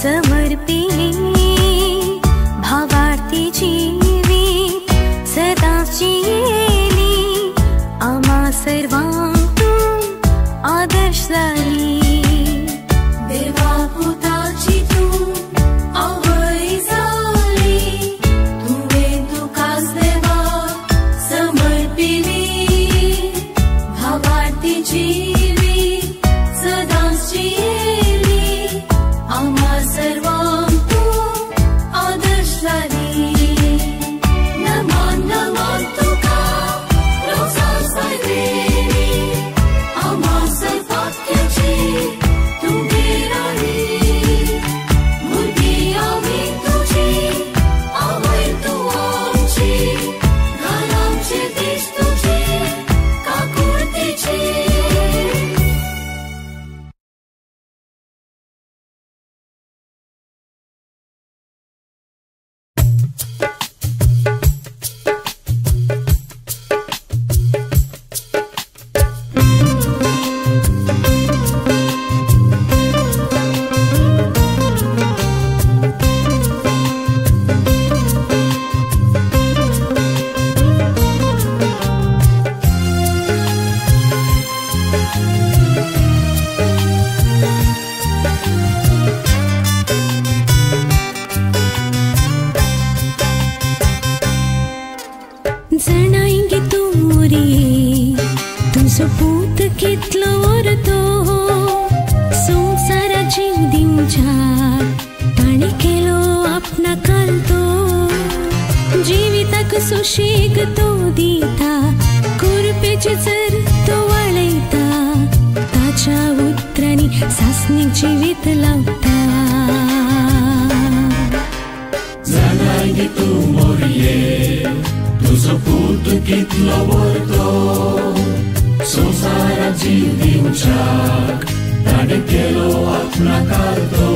समर्पिली भावार्थी जीवित सदांच जियेली आमा सर्वांक तूं आदर्श जाली। देवा पुताची तूं आवय जाली तुवें तुकाच देवा समर्पिली भावार्थी जीवित सदांच जियेली आमा सर्वांक तूं आदर्श जाली। नमन नमन तुका रोजा सायबिणी आमा सर्वात्याची तूं गिराणी भुरगीं आमी तुजी आवय तूं आमची घाल आमचे देश तुजे काकुळतेची। जाणाय तूं मोरये तुजो पूत कितलो व्हरतो संवसारा जीव दिवच्याक ताणें केलो आपणा कालतो जिविताक सुशेग तो दिता कुरपेचे जर तो वाळयता ताच्या उतरांनी सासणीक जिवीत लावता। जाणाय तूं मोरये तुजो पूत कितलो व्हरतो संवसारा जीव दिवच्याक ताणें केलो आपणा कालतो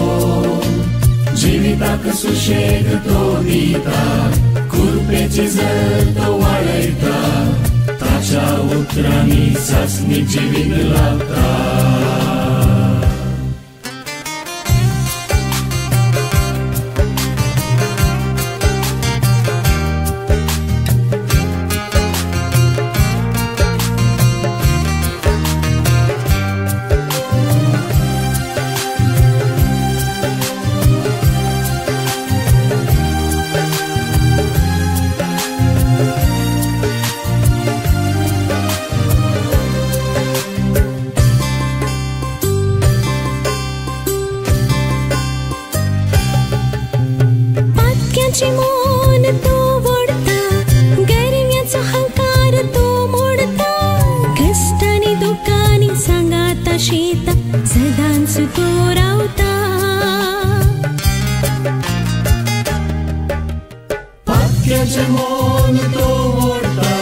जिविताक सुशेग तो दिता कुरपेचे जर तो वाळयता ताच्या उतरांनी सासणी जिवीत लावता। मन तो वोडता गरव्याचो हंकार तो मोडता कश्टांनी दुखांनी सांगाता शेता सदांच तो रावता। पातक्याचें मन तो मोडता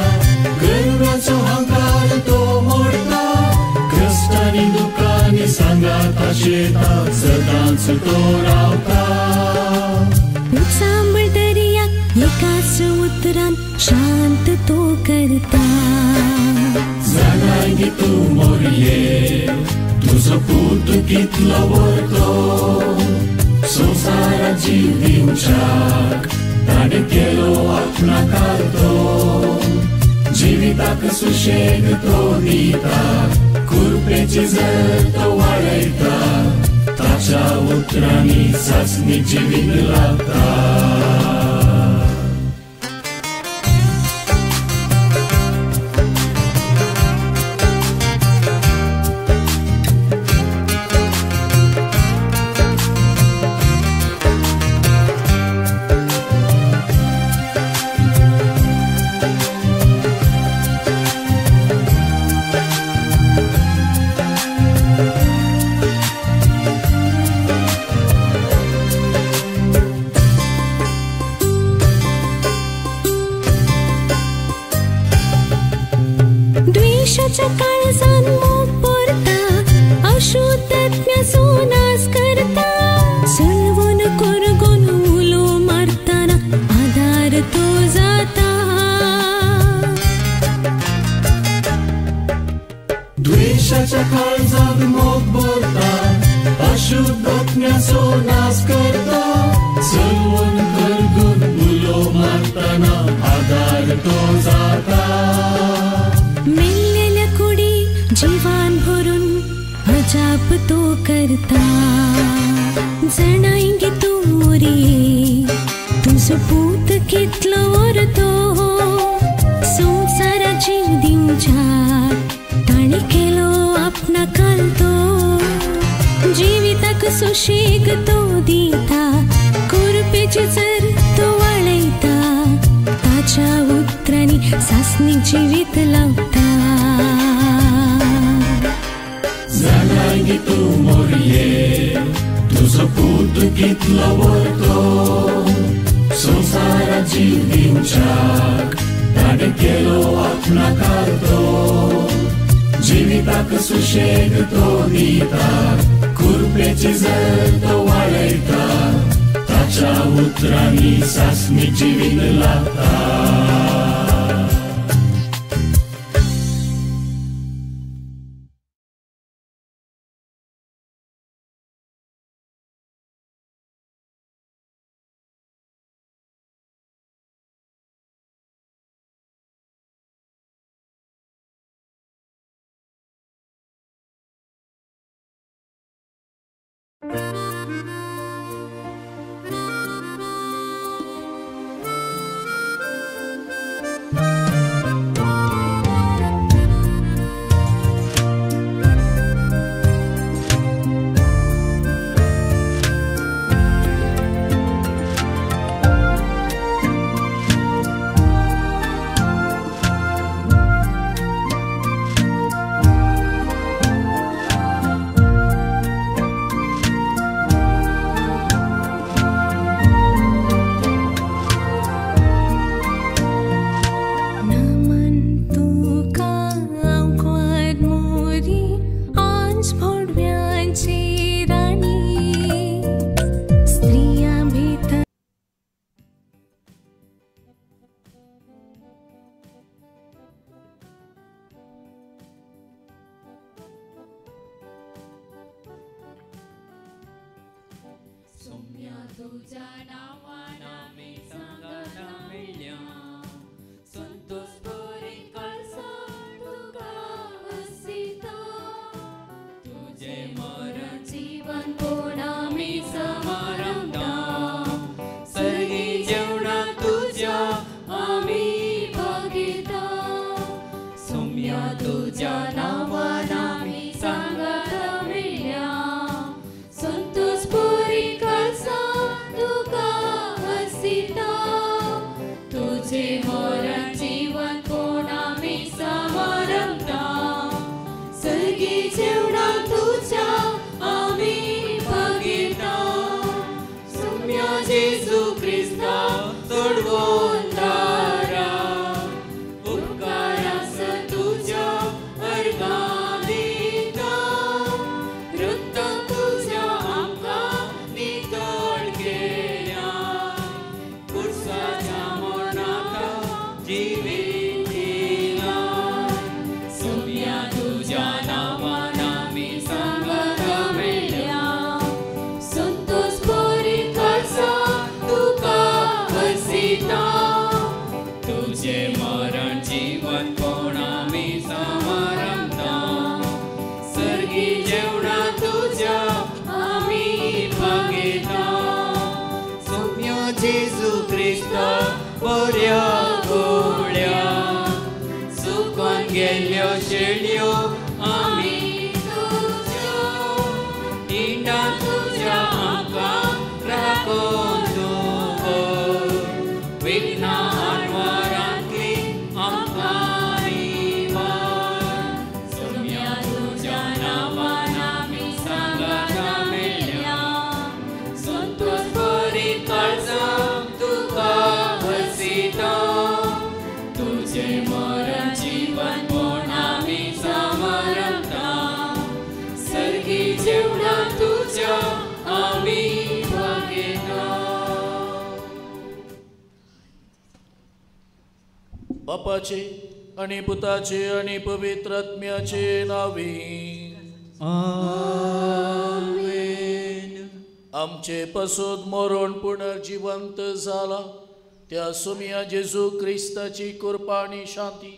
गरव्याचो हंकार तो मोडता कश्टांनी दुखांनी सांगाता शेता सदांच तो रावता। सांबळ दर्याक एकाच उतरान शांत तो करता। जाणाय तूं मोरये तुजो पूत कितलो व्हरतो संवसारा जीव दिवच्याक ताणें केलो आपणा कालतो जिविताक सुशेग तो दिता कुरपेचे जर तो वाळयता ताच्या उतरांनी सासणी जिवीत लावता। दुश्टांचो नाश करता चलवून करगून उलो मारतना आदार तो जाता मेल्लेल्या कुडी जिवान भरून अजाप तो करता जणांगी तूं मोरये तुजो पूत कितलो व्हरतो संवसारा जीव दिवच्या ताणें केलो आपणा कालतो जिविताक सुशेग तो दिता कुरपेची जर तो वाळयता ताच्या उतरांनी सासणीक जिवीत लावता जाणांगी तूं मोरये तुजो पूत कितलो व्हरतो संवसारा जीव दिवच्याक ताणें केलो आपणा कालतो जिविताक सुशेग तो दिता कुरपेची जर तो वाळयता ताच्या उतरांनी सासणीक जिवीत लावता. बापाचे आणि पुताचे आणि पवित्र आत्म्याचे नावे आमेन. आमचे पसून मरण पुनर्जिवंत जाला त्या सुमिया जेजू क्रिस्ताची कृपा आनी शांती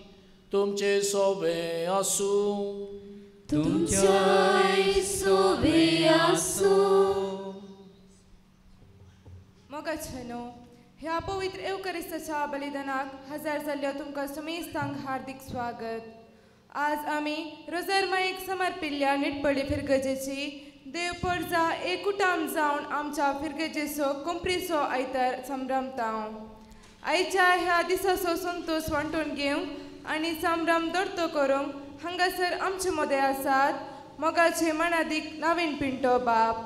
तुमचे सोवे आसूं. तुमच्याय सोवे आसूं. मोगाचेनो, ह्या पवित्र एवकरिस्ताच्या बलिदानाक हजर जाल्ल्या तुमकां सुमेस्तांक हार्दिक स्वागत. आज आमी रोजरमायेक समर्पिल्ल्या निटपळी फिरगजेची देव परजा एकूटाम जावन आमच्या फिरगजेचो कोंपरीचो आयतार संभ्रमता. आयच्या ह्या दिसाचो संतोश वांटून घेवंक आनी संभ्रम दर्तो करूंक हांगासर आमचे मदें आसात मोगाचे मनादीक नवीन पिंटो बाप,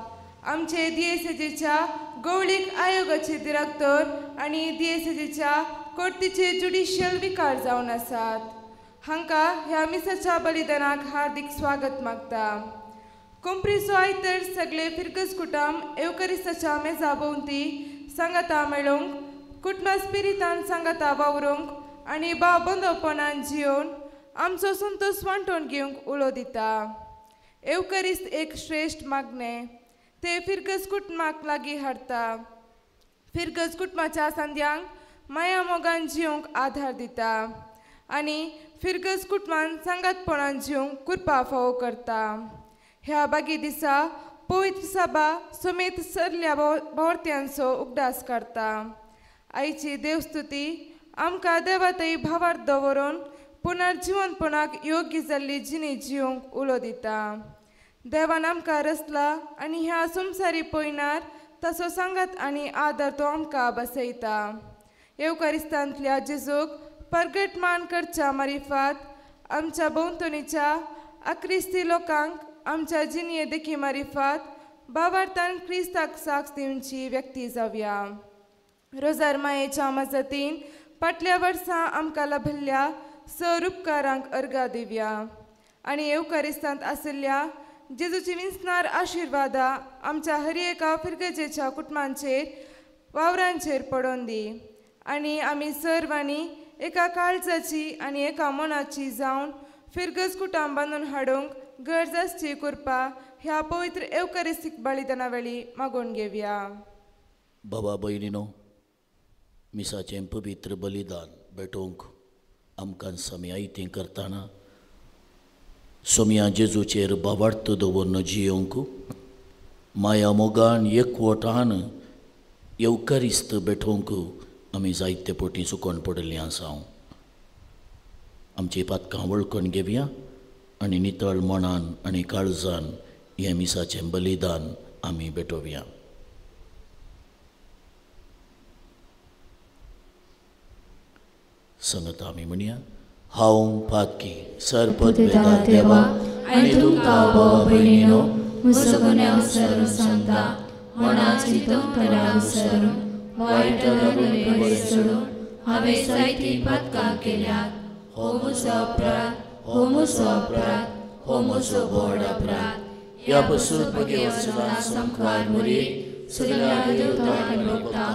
आमचे दियेसेजेच्या गवळीक आयोगाचे दिराक्तर आनी दियेसेजेच्या कोर्तीचे ज्युडिशियल विकार जावन आसात. हांकां ह्या मिसाच्या बलिदानाक हार्दिक स्वागत मागता. कोंपरीचो आयतर सगळे फिरगज कुटुंब एवकरिस्ताच्या मेजा भोंवती सांगाता मेळोवंक, कुटुंबा स्पिरितान सांगाता वावरूंक आनी भाव बंदोपणान जियोवन आमचो संतोश वांटून घेवंक उलो दिता. एवकरिस्त एक श्रेश्ठ मागणें, ते फिरगज कुटुंबाक लागीं हाडटा, फिरगज कुटुंबाच्या सांद्यांक माया मोगान जिवंक आधार दिता आनी फिरगज कुटुंबान सांगातपणान जिवंक कृपा फावो करता. ह्या बागी दिसा पवित्र सभा समेत सरल्या भोवर्त्यांचो उगडास काडटा. आयची देवस्तुती आमकां देवातय भावार्थ दवरून पुनर्जिवनपणाक योग्य जाल्ली जिणी जिवंक उलो दिता. देवान आमकां रचला आनी ह्या संवसारी पयणार ताचो सांगात आनी आदर तो आमकां बसयता. येवकारिस्तांतल्या जेजूक परगट मान करच्या मारिफात आमच्या भोंवतणीच्या आक्रिस्ती लोकांक आमच्या जिणये देखी मारिफात भावार्थान क्रिस्ताक साक्ष दिवची व्यक्ती जावया. रोजार मायेच्या मजतीन फाटल्या वर्सा आमकां लाभिल्ल्या सर उपकारांक अर्गां दिवया आनी येवकारिस्तांत आशिल्ल्या जेजूची विंचणार आशिर्वादा आमच्या हर एका फिरगजेच्या कुटुंबांचेर वावरांचेर पडोवन दी आनी आमी सर्वांनी एका काळजाची आनी एका मनाची जावन फिरगज कुटुंब बांदून हाडूंक गरज आसची कृपा ह्या पवित्र एवकरिस्तीक बलिदाना वेळी मागून घेवया. बाबा भयणीनो, मिसाचें पवित्र बलिदान भेटोवंक आमकां समी करतना सोमया जेजूचेर बाबार्थ दवरून जियोवंक माया मोगान एकवटान येवकारिस्त भेटोवंक आमी जायते पटी चुकोन पडिल्लीं आसा. आमची पातकां वळखून घेवया आनी नितळ मनान आनी काळजान हें मिसाचें बलिदान आमी भेटोवया. संगत आमी म्हणया, हांव पातकी सरपद देवा आनी तुमकां भाव भयणीनो म्हजो गुन्यांव सरून सांगता, मनाची चिंतन सरून वायट बरें सोडून हांवें जायतीं पातकां केल्यात. हो म्हजो अपराध, हो म्हजो अपराध, हो म्हजो व्हड अपराध. ह्या पसून भगेवसना संखार मुरी सगळ्या देवतांक भोगता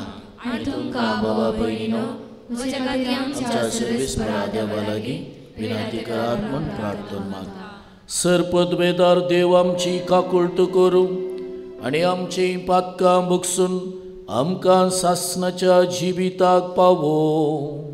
आनी तुमकां भावा भयणीनो म्हज्या खातीर आमच्या सर्वेस्परा देवा लागीं विनंती करात म्हूण प्रार्थना मागता. सरपदवेदार देव आमची काकुळट करूं आनी आमची पातकां भोगसून आमकां सासणाच्या जिविताक पावो.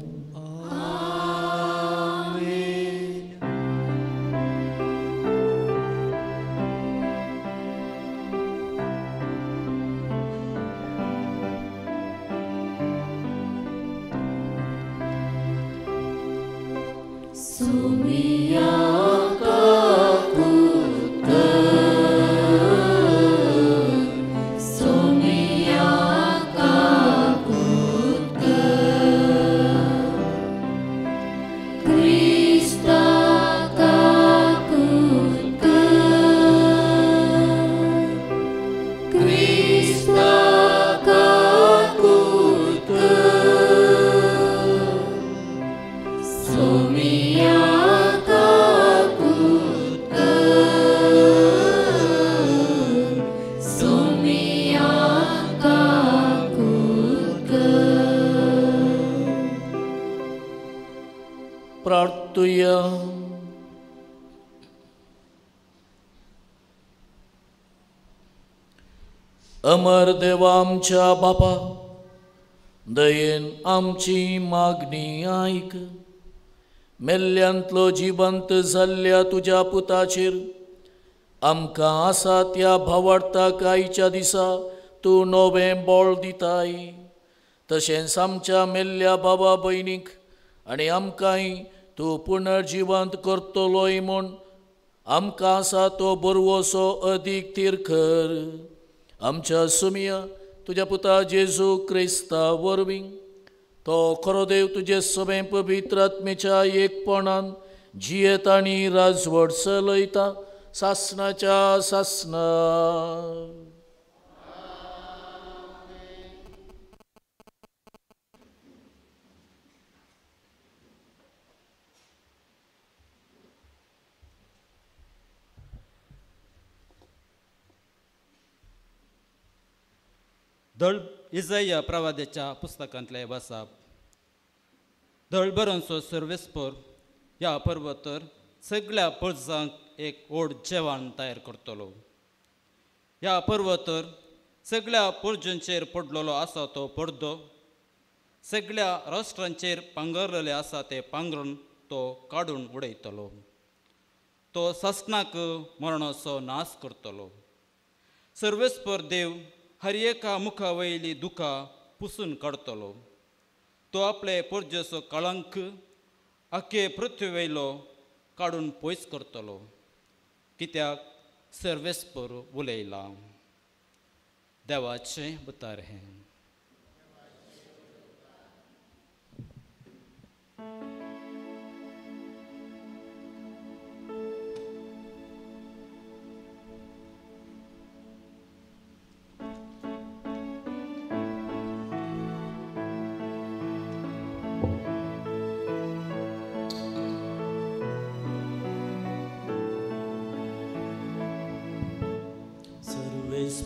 अमर देवा आमच्या बापा, दयेन आमची मागणी आयक. मेल्ल्यांतलो जिवंत जाल्ल्या तुज्या पुताचेर आमकां आसा त्या भावार्थाक आयच्या दिसा तूं नवें बळ दिताय. तशेंच आमच्या मेल्ल्या बाबा भयणीक आनी आमकांय तूं पुनर्जिवंत करतलोय म्हूण आमकां आसा तो बरवसो अदीक थीर कर. आमच्या सुमिया तुज्या पुता जेजू क्रिस्ता वरवीं तो खरो देव तुजे सगळें पवित्र आत्मेच्या एकपणान जियेत आनी राजवट चलयता सासणाच्या सासणा. धळ इजया प्रवाद्याच्या पुस्तकांतले वासाप. धळबरांचो सर्वेस्पर ह्या पर्वतर सगळ्या पोळजांक एक व्हड जेवण तयार करतलो. ह्या पर्वतर सगळ्या पोळजांचेर पडलेलो आसा तो पडदो, सगळ्या राष्ट्रांचेर पांगरलेले आसा ते पांगरून तो काडून उडयतलो. तो सासणाक मरणाचो नाश करतलो. सर्वेस्पर देव हर एका मुखा वयली दुखां पुसून काडटलो. तो आपले पोरजेचो कळंक आखे पृथ्वी वयलो काडून पयस करतलो. कित्याक सर्वेस्पर उलयला. देवाचें उतर हें.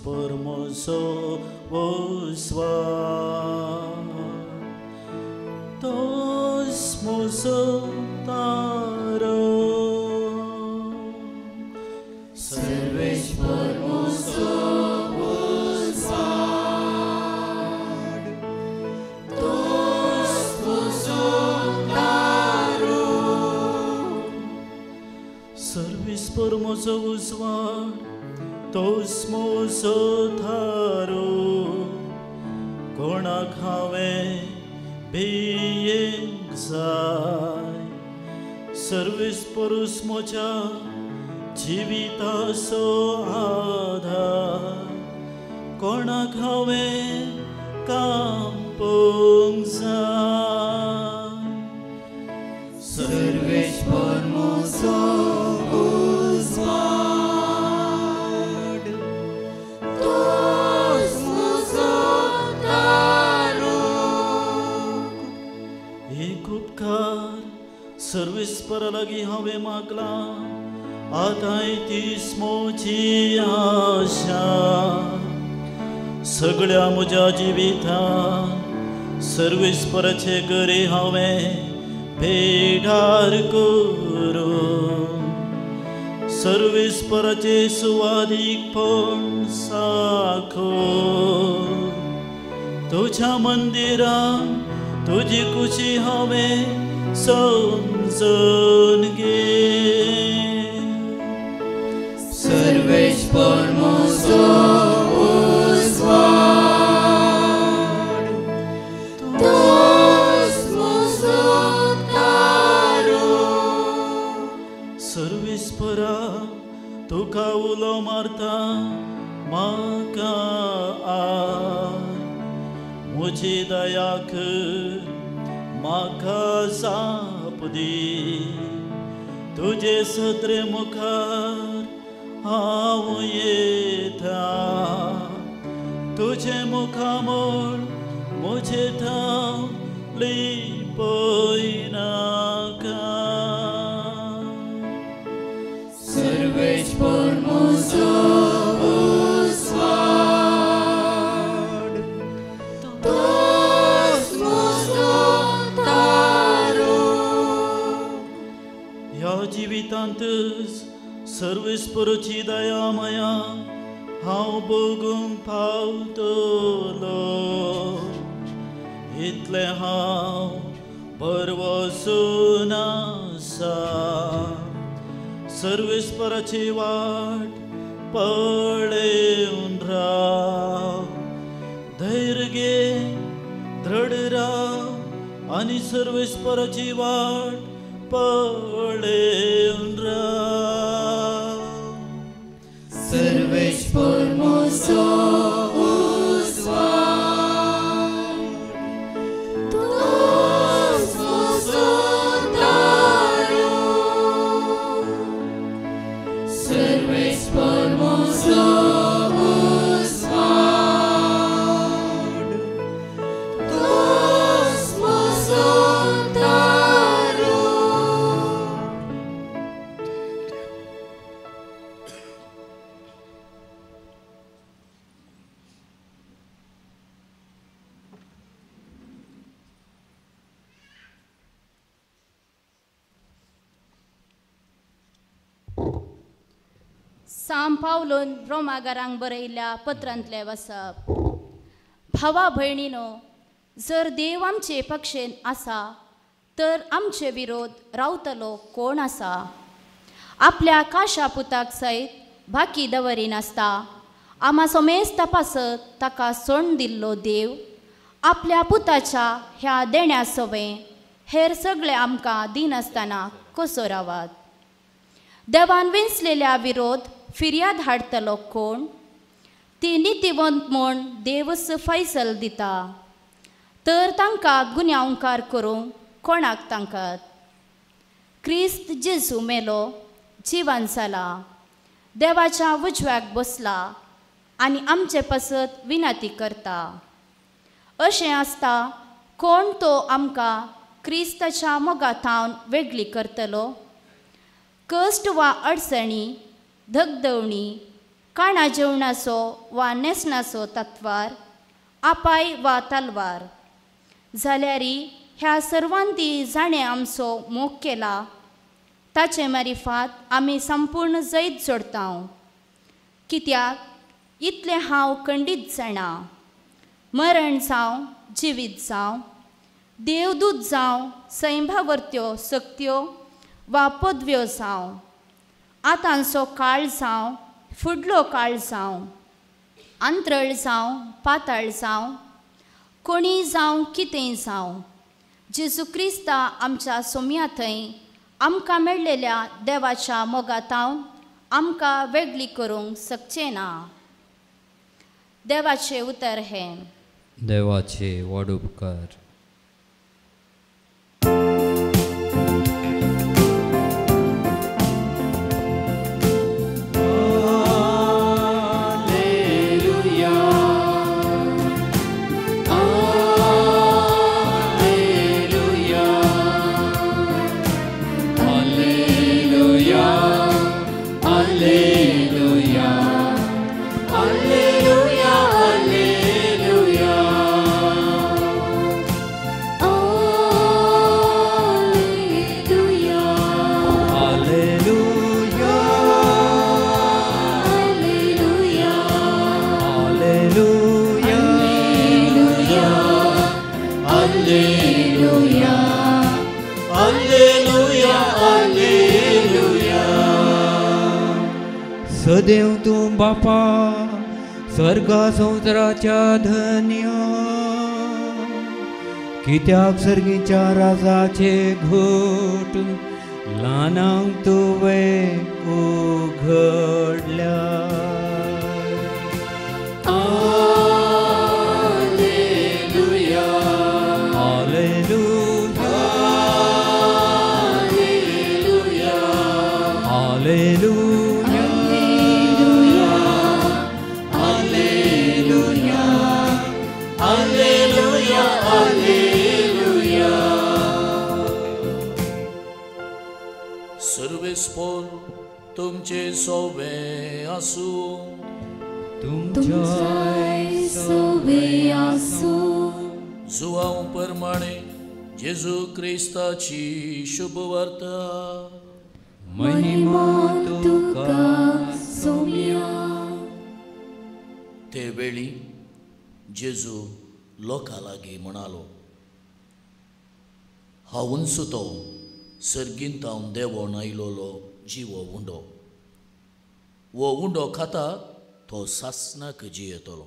Formoso oswa tos moso taro Sarvesh formoso oswa tos moso taro Sarvesh formoso oswa तोस मोसो थारो कोणाक हांवें भियेंक जाय. सर्वेस्परूस म्हज्या जिविताचो आधार कोणाक हांवें कांपोंक जाय. सर्वेस्पर मोसो सर्वेस्परा लागीं हांवें मागलां आतांय तीच म्हजी आशा. सगळ्या म्हज्या जिवितांत सर्वेस्पराचे घरे हांवें भेटार करून सर्वेस्पराचे सुवादीकपण साखो. तुज्या मंदिरांत तुजी कुशी हांवें समजून घे. सर्वेस्पर मोसो उजवाड तोस मोसो तारो. सर्वेस्परा तुका उलो मारता म्हाका I म्हजी दया कर म्हाका जाप दी. तुजे सदरे मुखार हांव येता तुजें मुखामळ म्हजें थाव लिपयनाका. सर्वेस्पर मोसो उजवाड तोस मोसो तारो. ह्या जिवितांतच सर्वेस्पराची दया माया हांव भोगूंक पावतलो इतलें हांव भरवसून आसा सर्वेस्पराची वाट पळेवन राव धैर्य घे दृढ राव आनी सर्वेस्पराची वाट पळेवन राव. सर्वेस्पर म्हजो उजवाड, तूंच म्हजो तारो. सर्वेस्पर म्हजो उजवाड, तूंच म्हजो तारो. साम पावलोन रोमागारांक बरयल्ल्या पत्रांतलें वाचप. भावा भयणीनो, जर देव आमचे पक्षेन आसा तर आमचे विरोध रावतलो कोण आसा? आपल्या काशा पुताक सयत बाकी दवरिनासता आमा समेस्त तपासत ताका सोण दिल्लो देव आपल्या पुताच्या ह्या देण्या सवें हेर सगळे आमकां दिनासतना कसो रावात? देवान विंचलेल्या विरोध फिर्याद हाडटलो कोण? ती नितीवंत म्हूण देवच फैसल दिता तर तांकां गुन्यांवकार करूंक कोणाक तांकात? क्रिस्त जेजू मेलो, जिवन जाला, देवाच्या उजव्याक बसला आनी आमचे पासत विनंती करता. अशें आसता कोण तो आमकां क्रिस्ताच्या मोगा थावन वेगळी करतलो? कश्ट वा अडचणी, धगधवणी, काणा जेवणाचो वा न्हेसणाचो तत्वार, आपाय वा तलवार, जाल्यारी ह्या सर्वांती जाणें आमचो मोग केला ताचे मारिफात आमी संपूर्ण जैत जोडता. कित्याक इतलें हांव खंडीत जाणा, मरण जावं जिवीत जावं, देवदूत जावं, सैंभावरत्यो सक्त्यो वा पदव्यो जावं, आतांचो काळ जावं फुडलो काळ जावं, अंतरळ जावं पाताळ जावं, कोणी जावं कितेंय जावं, जेजू क्रिस्ता आमच्या सोम्या थंय आमकां मेळ्ळेल्या देवाच्या मोगातावन आमकां वेगळी करूंक शकचें ना. देवाचें उतर हें. देवाचे व्हड उपकार. सदैव तूं बापा स्वर्गा संवसाराच्या धन्या, कित्याक सर्गीच्या राजाचे घोट ल्हानांक तुवें उघडल्या. Alleluia, alleluia, alleluia, alleluia, alleluia, alleluia, alleluia. सर्वेस्पोर तुमचे सोवे आसूं, तुमच्याय सोवे आसूं. जुवांव परमाणे जेजू क्रिस्ताची शुभवार्ता. महिमा तुका सोम्या. ते वेळी जेजू लोकां लागीं म्हणालो, हांवूच तो सर्गींतावन देवोन आयलोलो जिवो उंडो. वो उंडो खाता तो सासणाक जियेतलो.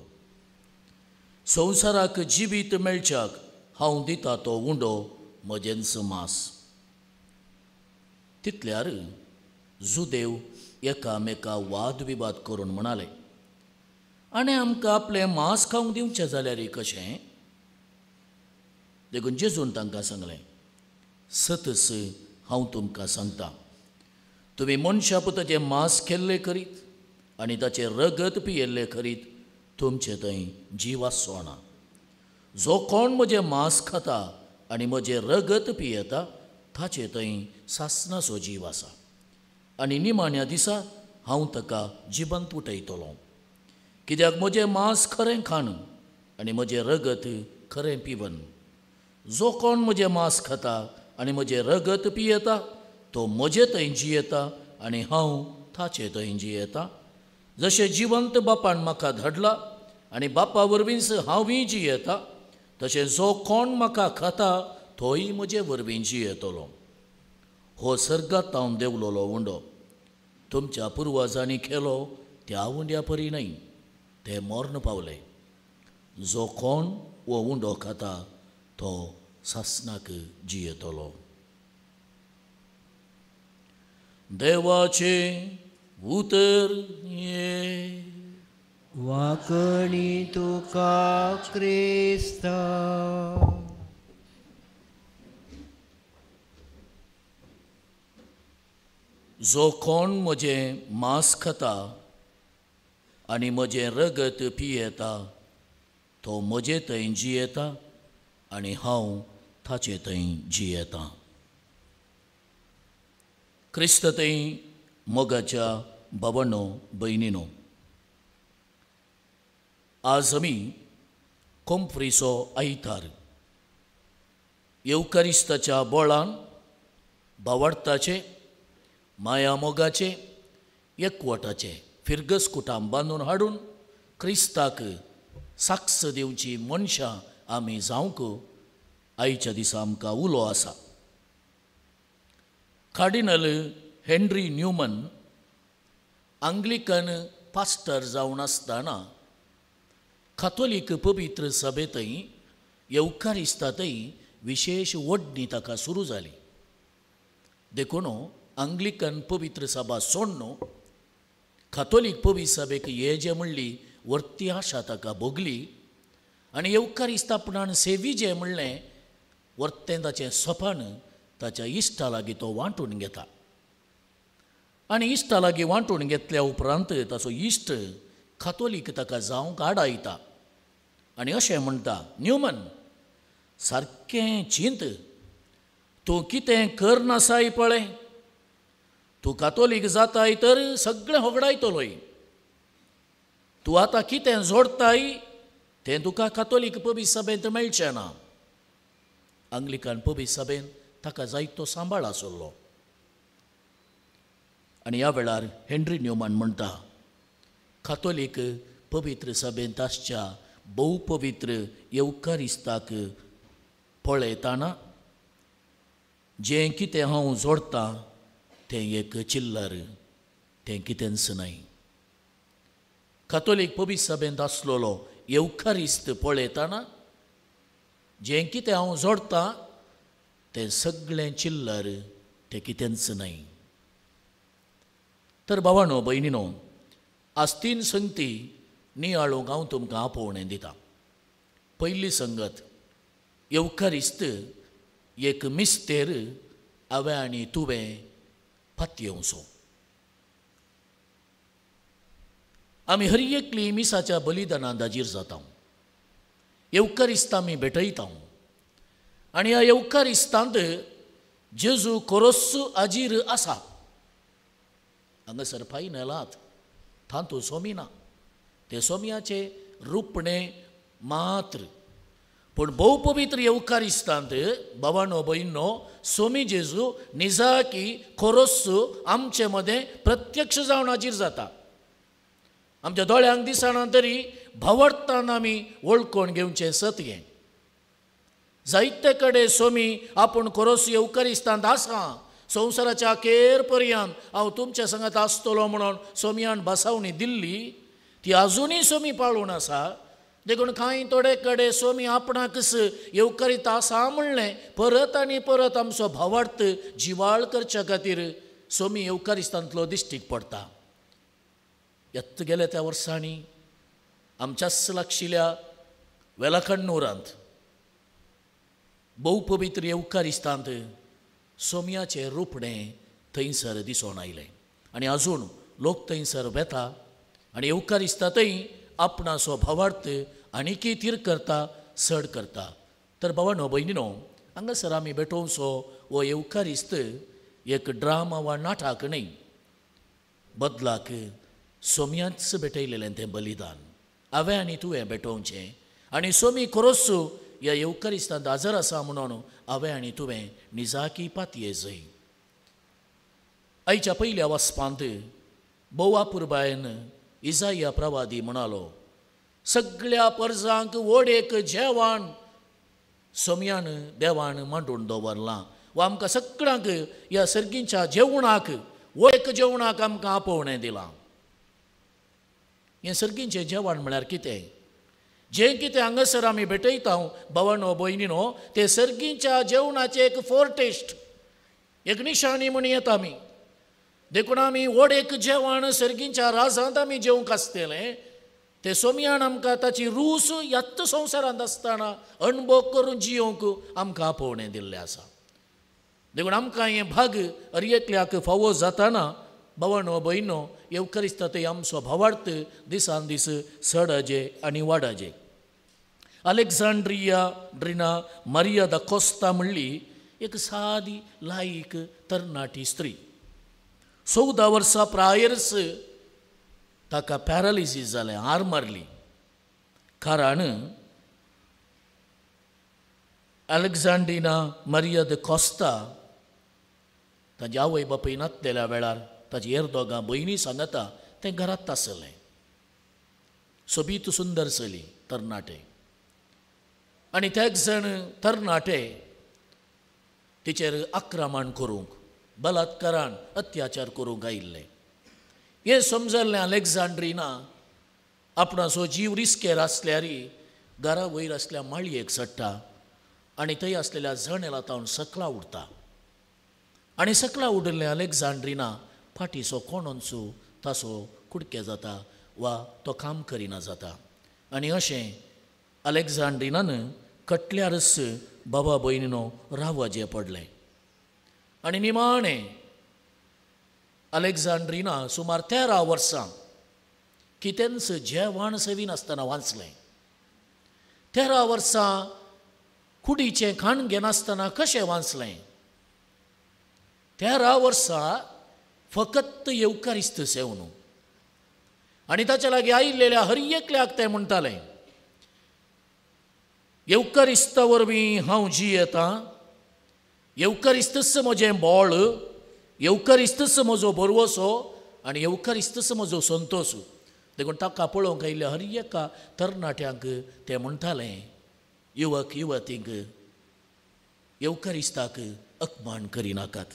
संवसाराक जिवीत मेळच्याक हांव दिता तो उंडो म्हजेंच मांस. तितल्यार जुदेव एकामेका वादविवाद करून म्हणाले, आनी आमकां आपलें मांस खावंक दिवचें जाल्यार कशें? देखून जेजून तांकां सांगलें, सतस हांव तुमकां सांगता, तुमी मनशा पुताचें मांस केल्लें करीत आनी ताचें रगत पियेल्लें करीत तुमचे थंय जीव आसचो ना. जो कोण म्हजें मांस खाता आनी म्हजें रगत पियेता ताचे थंय सासणाचो जीव आसा आनी निमाण्या दिसा हांव ताका जिवंत उठयतलो. कित्याक म्हजें मांस खरें खाण आनी म्हजें रगत खरें पिवन. जो कोण म्हजें मांस खाता आनी म्हजें रगत पियेता तो म्हजे थंय जियेता आनी हांव ताचे थंय जियेता. जशें जिवंत बापान म्हाका धाडला आनी बापा वरवींच हांवूय जियेता, तशें जो कोण म्हाका खाता तोय म्हजे वरवीं जियेतलो. हो सर्गांत हांव देंवलोलो उंडो तुमच्या पुर्वजांनी केलो त्या उंड्या परी न्हय, ते मर्ण पावले. जो कोण हो उंडो खाता तो सासणाक जियेतलो. देवाचें उतर हें. वाकणी तुका क्रिस्ता. जो कोण म्हजें मांस खाता आनी म्हजें रगत पियेता तो म्हजे थंय जियेता आनी हांव ताचे थंय जियेता. क्रिस्त थंय मोगाच्या बाबांनो भयणीनो, आज आमी कोंफ्रीचो आयतार येवकारिस्ताच्या बोळान भावार्थाचे, माया मोगाचे, एकवटाचे फिरगस कुटाम बांदून हाडून क्रिस्ताक साक्ष दिवची मनशां आमी जावंक आयच्या दिसा आमकां उलो आसा. Cardinal Henry Newman Anglican pastor जावन आसतना कातोलीक पवित्र सभेंतय येवकारिस्तांतय विशेश ओडणी ताका सुरू जाली. देखून आंग्लिकन पवित्र सभा सोडून कातोलीक पवित्र सभेक ये जे म्हणली वर्ती आशा ताका भोगली आनी येवकारिस्त आपणान सेवी जे म्हणलें वर्तें ताचें सपन ताच्या इश्टा लागीं तो वांटून घेता आनी इश्टा लागीं वांटून घेतल्या उपरांत ताचो इश्ट कातोलीक ताका जावंक आडायता आनी अशें म्हणटा, न्यूमन सारकें चिंत, तूं कितें करनासाय पळय, तूं कातोलीक जाताय तर सगळें होगडायतलोय, तूं आतां कितें जोडटाय तें तुका कातोलीक पवित्र सभेंत मेळचें ना. आंग्लिकन पवित्र सभेंत ताका जायतो सांबाळ आसलो. आनी ह्या वेळार हेनरी न्यूमन म्हणटा, कातोलीक पवित्र सभेंत आसच्या भोव पवित्र येवकारिस्ताक पळयतना जें कितें हांव जोडटां तें एक चिल्लर, तें कितेंच न्हय. कातोलीक पवित्र सभेंत आसलेलो येवकारिस्त पळयतना जें कितें हांव जोडटां तें सगळें चिल्लर, तें कितेंच न्हय. तर भावानो भयणीनो, आज तीन संगती नियाळूंक हांव तुमकां आपोवणें दितां. पयली संगत, येवकारिस्त एक मिस्तेर हांवें आनी तुवें पातयेवचो. आमी हर एकली मिसाच्या बलिदानांत हाजीर जाता, येवकारिस्त आमी भेटयता आनी ह्या येवकारिस्तांत जेजू कोरोस हाजीर आसा. हांगासर फायनलात तातूंत सोमी ना, ते सोमयाचे रुपणें मात्र. पूण भोव पवित्र येवकारिस्तांत भावानो भयणीनो सोमी जेजू निजाकी खोरोस आमचे मदें प्रत्यक्ष जावन हाजीर जाता. आमच्या दोळ्यांक दिसना तरी भावार्थान आमी वळखून घेवचें सत हें. जायते कडेन सोमी आपूण खरोच येवकारिस्तांत आसा, संवसाराच्या अखेर पर्यंत हांव तुमच्या संगात आसतलो म्हणून सोमयान बसावणी दिल्ली, ती आजुनूय सोमी पाळून आसा. देखून कांय थोडे कडेन सोमी आपणाकच येवकारीत आसा म्हणलें परत आनी परत आमचो भावार्थ जिवाळ करच्या खातीर सोमी येवकारिस्तांतलो दिश्टीक पडटा. येत गेले त्या वर्सांनी आमच्याच लागशिल्ल्या वेलाकण्णूरांत भोव पवित्र येवकारिस्तांत सोमयाचें रुपणें थंयसर दिसून आयलें आनी आजून लोक थंयसर वेता आनी येवकारिस्तांतय आपणाचो भावार्थ आनीकय थीर करता, चड करता. तर भावानो भयणीनो, हांगासर आमी भेटोवचो हो येवकारिस्त एक ड्रामा वा नाटक न्हय, बदलाक सोमयाच भेटयलेलें तें बलिदान हांवें आनी तुवें भेटोवचें आनी सोमी खरोच ह्या येवकारिस्तांत हाजर आसा म्हणून हांवें आनी तुवें निजाकी पातये जय. आयच्या पयल्या वाचपांत भोव अपुरबायेन इजाया प्रवादी म्हणालो, सगळ्या परजांक व्हड एक जेवण सोमयान देवान मांडून दवरलां वा आमकां सगळ्यांक ह्या सर्गींच्या जेवणाक व्हड एक जेवणाक आमकां आपोवणें दिलां. हें सर्गींचें जेवण म्हळ्यार कितें? जें कितें हांगासर आमी भेटयता भावानो भयणीनो, तें सर्गींच्या जेवणाचें एक फोरटेस्ट, एक निशाणी म्हण येता आमी. देखून आमी व्हड एक जेवण सर्गींच्या राजांत आमी जेवंक आसतलें, तें सोमयान आमकां ताची रूच ह्याच संवसारांत आसतना अणभव करून जियोवंक आमकां आपोवणें दिल्लें आसा. देखून आमकां हें भाग हर एकल्याक फावो जाताना भावानो भयणो येवकारिस्तांत आमचो भावार्थ दिसान दीस चडाजे आनी वाडाजे. अलेक्झांड्रिया ड्रिना मारिया दा कोस्ता म्हणली एक सादी लायक तरणाटी स्त्री, 14 वर्सां प्रायर्स ताका पॅरालिसीस जालें, हार मारली. कारण अलेक्झांड्रिना मारिया the Costa ताजी आवय बापूय नासलेल्या वेळार ताजी हेर दोगां भयणी सांगता तें घरांत आसलें. सोबीत सुंदर चली तरणाटे आनी तेग जाण तरणाटे तिचेर आक्रमण करूंक, बलात्कारान अत्याचार करूंक आयिल्ले. हें समजल्लें अलेक्झांड्रिना आपणाचो जीव रिस्केर आसल्यार घरा वयर आसल्या माळयेक चडटा आनी थंय आसलेल्या जनेला तावन सकला उडटा आनी सकला उडिल्लें अलेक्झांड्रिना फाटीचो कोणोनसो ताचो कुडके जाता वा तो काम करिना जाता. आनी अशें अलेक्झांड्रिनान कटल्यारच बाबा भयणीनो रावजें पडलें. आनी निमाणें अलेक्झांड्रिना सुमार 13 वर्सां कितेंच जेवण सेविनासतना वाचलें. 13 वर्सां कुडीचें खाण घेनासतना कशें वाचलें? 13 वर्सां फकत येवकारिस्त सेवन. आनी ताच्या लागीं आयिल्लेल्या हर एकल्याक तें म्हणटालें, येवकारिस्ता वरवीं हांव जियेतां, येवकारिस्तच म्हजें बळ, येवकारिस्तच म्हजो भरवसो आनी येवकारिस्तच म्हजो संतोश. देखून ताका पळोवंक आयिल्ल्या हर एका तरणाट्यांक तें म्हणटालें, युवक युवतींक येवकारिस्ताक अपमान करिनाकात,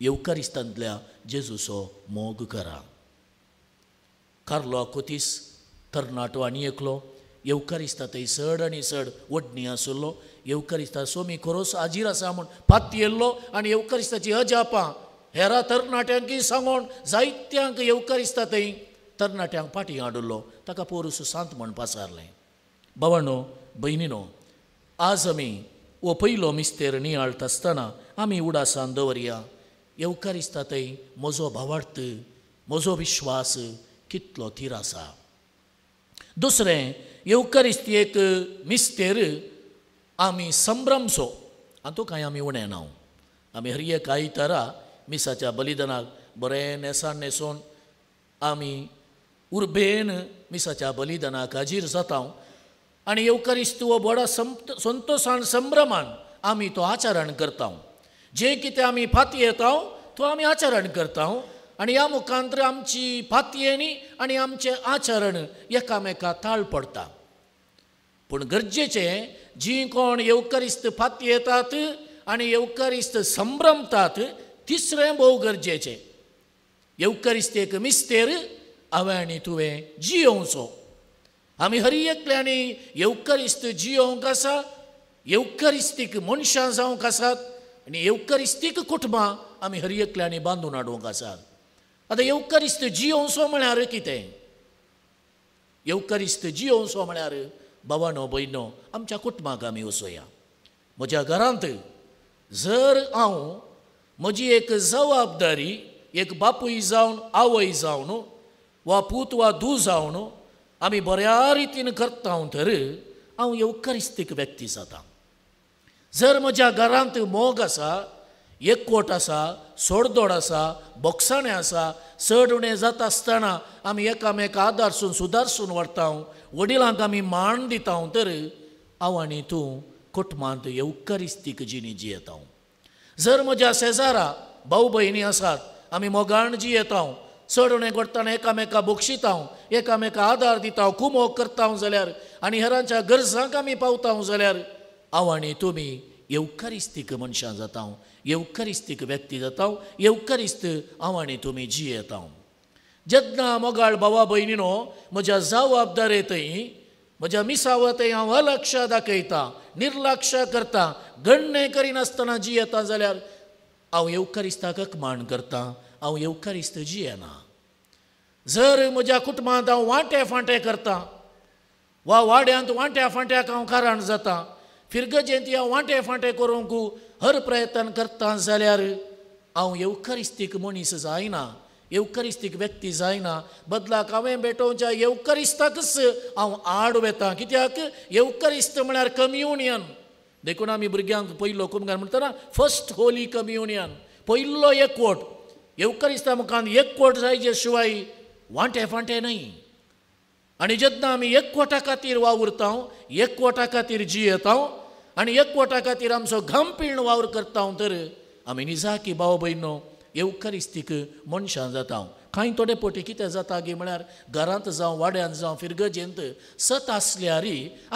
येवकारिस्तांतल्या जेजूचो मोग करा. कार्लो आकुतीस तरणाटो आनी एकलो येवकारिस्ता थंय चड आनी चड वडणी आशिल्लो. येवकारिस्ता सोमी खरोच हाजीर आसा म्हूण पातयेल्लो आनी येवकारिस्ताची अजापां हेरा तरणाट्यांकय सांगून जायत्यांक येवकारिस्ता थंय तरणाट्यांक फाटीं हाडिल्लो. ताका पोरूस सांत म्हण पासारलें. भावानो भयणीनो, आज आमी हो पयलो मिस्तेर नियाळटा आसतना आमी उडासान दवरया, येवकारिस्ता थंय म्हजो भावार्थ, म्हजो विश्वास कितलो थीर आसा. दुसरें, येवकारिस्ती एक मिस्तेर आमी संभ्रमचो, हातूंत कांय आमी उणें ना. आमी हर एक आयतारा मिसाच्या बलिदानाक बरें न्हेसान न्हेसून आमी उर्बेन मिसाच्या बलिदानाक हाजीर जाता आनी येवकारिस्त हो व्हडा संतोशान संभ्रमान आमी तो आचरण करता. जें कितें आमी फाती येता तो आमी आचरण करता. आनी ह्या मुखांतर आमची पातयेणी आनी आमचें आचरण एकामेका ताळ पडटा. पूण गरजेचें जीं कोण येवकरिस्त पातयेतात आनी येवकरिस्त संभ्रमतात तिसरें भोव गरजेचें येवकरिस्त एक मिस्तेर हांवें आनी तुवें जियोवचो. आमी हर एकल्यांनी येवकरिस्त जियोवंक आसा, येवकरिस्तीक मनशां जावंक आसात आनी येवकरिस्तीक कुटुंबां आमी हर एकल्यांनी बांदून हाडूंक आसात. आतां येवकरिस्त जियोवचो म्हळ्यार कितें? येवकरिस्त जियोवचो म्हळ्यार भावानो भयणो आमच्या कुटुंबाक आमी वचोया. म्हज्या घरांत जर हांव म्हजी एक जबाबदारी एक बापूय जावन आवय जावन वा पूत वा धूव जावन आमी बऱ्या रितीन करता तर हांव येवकरिस्तीक व्यक्ती जाता. जर म्हज्या घरांत मोग आसा, एकवट आसा, सोडदोड आसा, बोगसाणें आसा, चड उणें जाता आसतना आमी एकामेका आदारसून सुदारसून व्हरता, वडिलांक आमी मान दिता तर हांव आनी तूं कुटुंबांत येवकरिस्तीक जिणी जियेता. जर म्हज्या शेजारा भाव भयणी आसात आमी मोगान जियेता, चड उणें करतना एकामेका बक्षिता, एकामेका आदार दिता, कुमोक करता जाल्यार आनी हेरांच्या गरजांक आमी पावता जाल्यार हांव आनी तुमी येवकरिस्तीक मनशां जाता, येवकरिस्तीक व्यक्ती जाता, येवकरिस्त हांव आनी तुमी जियेता. जेन्ना मोगाळ भावा भयणीनो म्हज्या जबाबदारे थंय म्हज्या मिसावा थंय हांव अलक्ष दाखयता, निर्लक्ष करता, गण्णे करिनासतना जियेता जाल्यार हांव येवकरिस्ताक अपमान करता, हांव येवकरिस्त जियेना. जर म्हज्या कुटुंबांत हांव वांटे फांटे करता वा वाड्यांत वांट्या फांट्याक हांव कारण जाता, फिरगजेंत हांव वांटे फांटे करूंक हर प्रयत्न करता जाल्यार हांव येवकरिस्तीक मनीस जायना, येवकरिस्तीक व्यक्ती जायना. बदलाक हांवें भेटोवच्या येवकरिस्ताकच हांव आड वेता. कित्याक येवकरिस्त म्हळ्यार कम्युनियन. देखून आमी भुरग्यांक पयलो कुमगार म्हणटना फर्स्ट होली कम्युनियन, पयलो एकवट. येवकरिस्ता मुखार एकवट जायचे शिवाय वांटे फांटे न्हय. आनी जेन्ना आमी एकवटा खातीर वावुरता, एकवटा खातीर जियेता आनी एकवटा खातीर आमचो घाम पिळून वावर करता तर आमी निजाकी भाव भयणो येवकरिस्तीक मनशां जाता. कांय थोडे पटी कितें जाता गी म्हळ्यार घरांत जावं वाड्यांत जावं फिरगजेंत सत आसल्यार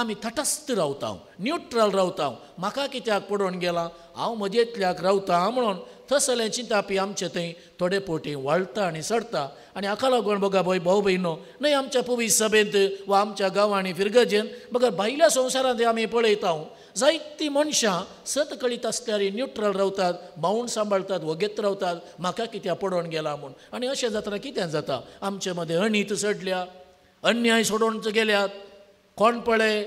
आमी तटस्थ रावता, न्युट्रल रावता. म्हाका कित्याक पडोवन गेलां, हांव म्हजेंतल्याक रावता म्हणून तसलें चिंतापी आमचे थंय थोडे पटी वाळटा आनी सडटा. आनी हाका लागून बघा भोय भाव भयणो न्हय आमच्या पवित्र सभेंत वा आमच्या गांवांनी फिरगजेंत बगर भायल्या संवसारांत आमी पळयता जायतीं मनशां सत कळीत आसल्यार न्युट्रल रावतात, मावूण सांबाळटात, वगेत रावतात, म्हाका कित्याक पडोवन गेला म्हूण. आनी अशें जातना कितें जाता, आमचे मदें अनीत चडल्या, अन्याय सोडोवन गेल्यात. कोण पळय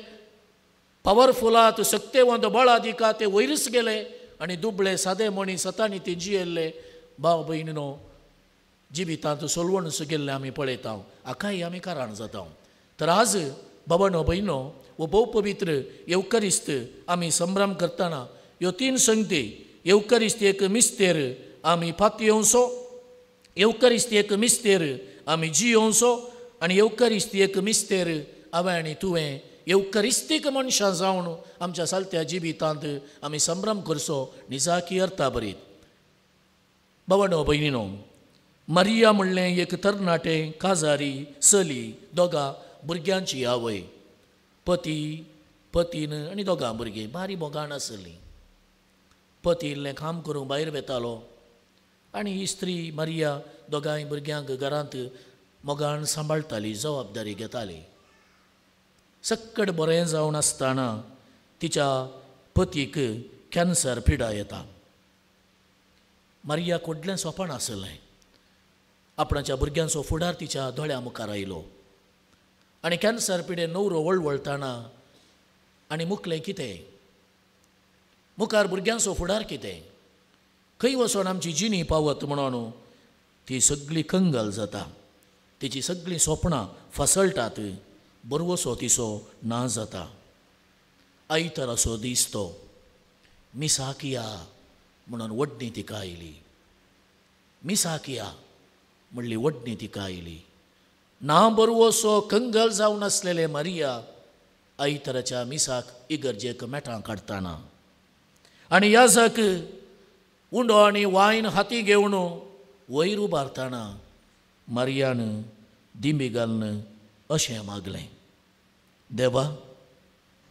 पावरफुलात शक्तेवंत बळादिका ते वयरच गेले आनी दुबळे सादे मनीस सतांनी ते जियेल्ले भाव भयणीनो जिवितांत सोलवण गेल्ले आमी पळयता. हाकाय आमी कारण जाता. तर आज बाबानो भयणो वो भोव पवित्र येवकरिस्त आमी संभ्रम करतना ह्यो तीन संगती, येवकरिस्त एक मिस्तेर आमी फातयेवचो, येवकरिस्त एक मिस्तेर आमी जियोवचो आनी येवकरिस्त एक मिस्तेर हांवें आनी तुवें येवकरिस्तीक मनशां जावन आमच्या सालत्या जिवितांत आमी संभ्रम करचो निजाकी अर्था बरीत. बाबानो भयणीनो मारिया म्हणलें एक तरणाटें काजारी चली, दोगां भुरग्यांची आवय, पती पतीन आनी दोगां भुरगीं बारी मोगान आसलीं. पती इल्लें काम करूंक भायर वेतालो आनी ही स्त्री मारिया दोगांय भुरग्यांक घरांत मोगान सांबाळटाली, जबाबदारी घेताली. सक्कड बरें जावन आसतना तिच्या पतीक कॅन्सर पिडा येता. मारियाक व्हडलें सोंपण आसलें. आपणाच्या भुरग्यांचो फुडार तिच्या दोळ्या मुखार आयलो आनी कॅन्सर पिडे नवरो वळवळटाना आनी मुखलें कितें, मुखार भुरग्यांचो फुडार कितें, खंय वचोन आमची जिणी पावत म्हणून ती सगळी कंगल जाता. तिची सगळीं सोपणां फसळटात, बरवसो तिचो ना जाता. आयताराचो दीस तो मिसाकिया म्हणून वडणी तिका आयली. मिसाकिया म्हणली वडणी तिका आयली. ना बरवसो कंगल जावन आसलेले मारिया आयताराच्या मिसाक इगर्जेक मेटां काडटाना आनी याजक उंडो आनी वायन हाती घेवन वयर उबारतना मारियान दिंबी घालून अशें मागलें, देवा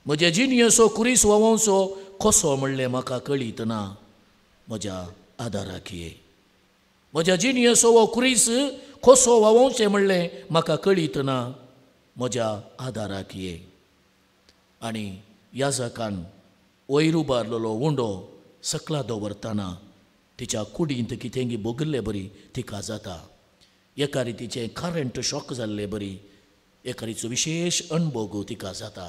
म्हज्या जिणयेचो कुरीस व्हांवचो कसो म्हणलें म्हाका कळीत ना, म्हज्या आदाराक ये. म्हज्या जिणयेचो हो कुरीस कसो व्हांवचें म्हणलें म्हाका कळीत ना, म्हज्या आदाराक ये. आनी याजकान वयर उबारलेलो उंडो सकला दवरतना तिच्या कुडींत कितेंगी भोगिल्ले बरी तिका जाता. एका रितीचें करंट शॉक जाल्ले बरी एका रितीचो विशेश अणभोग तिका जाता.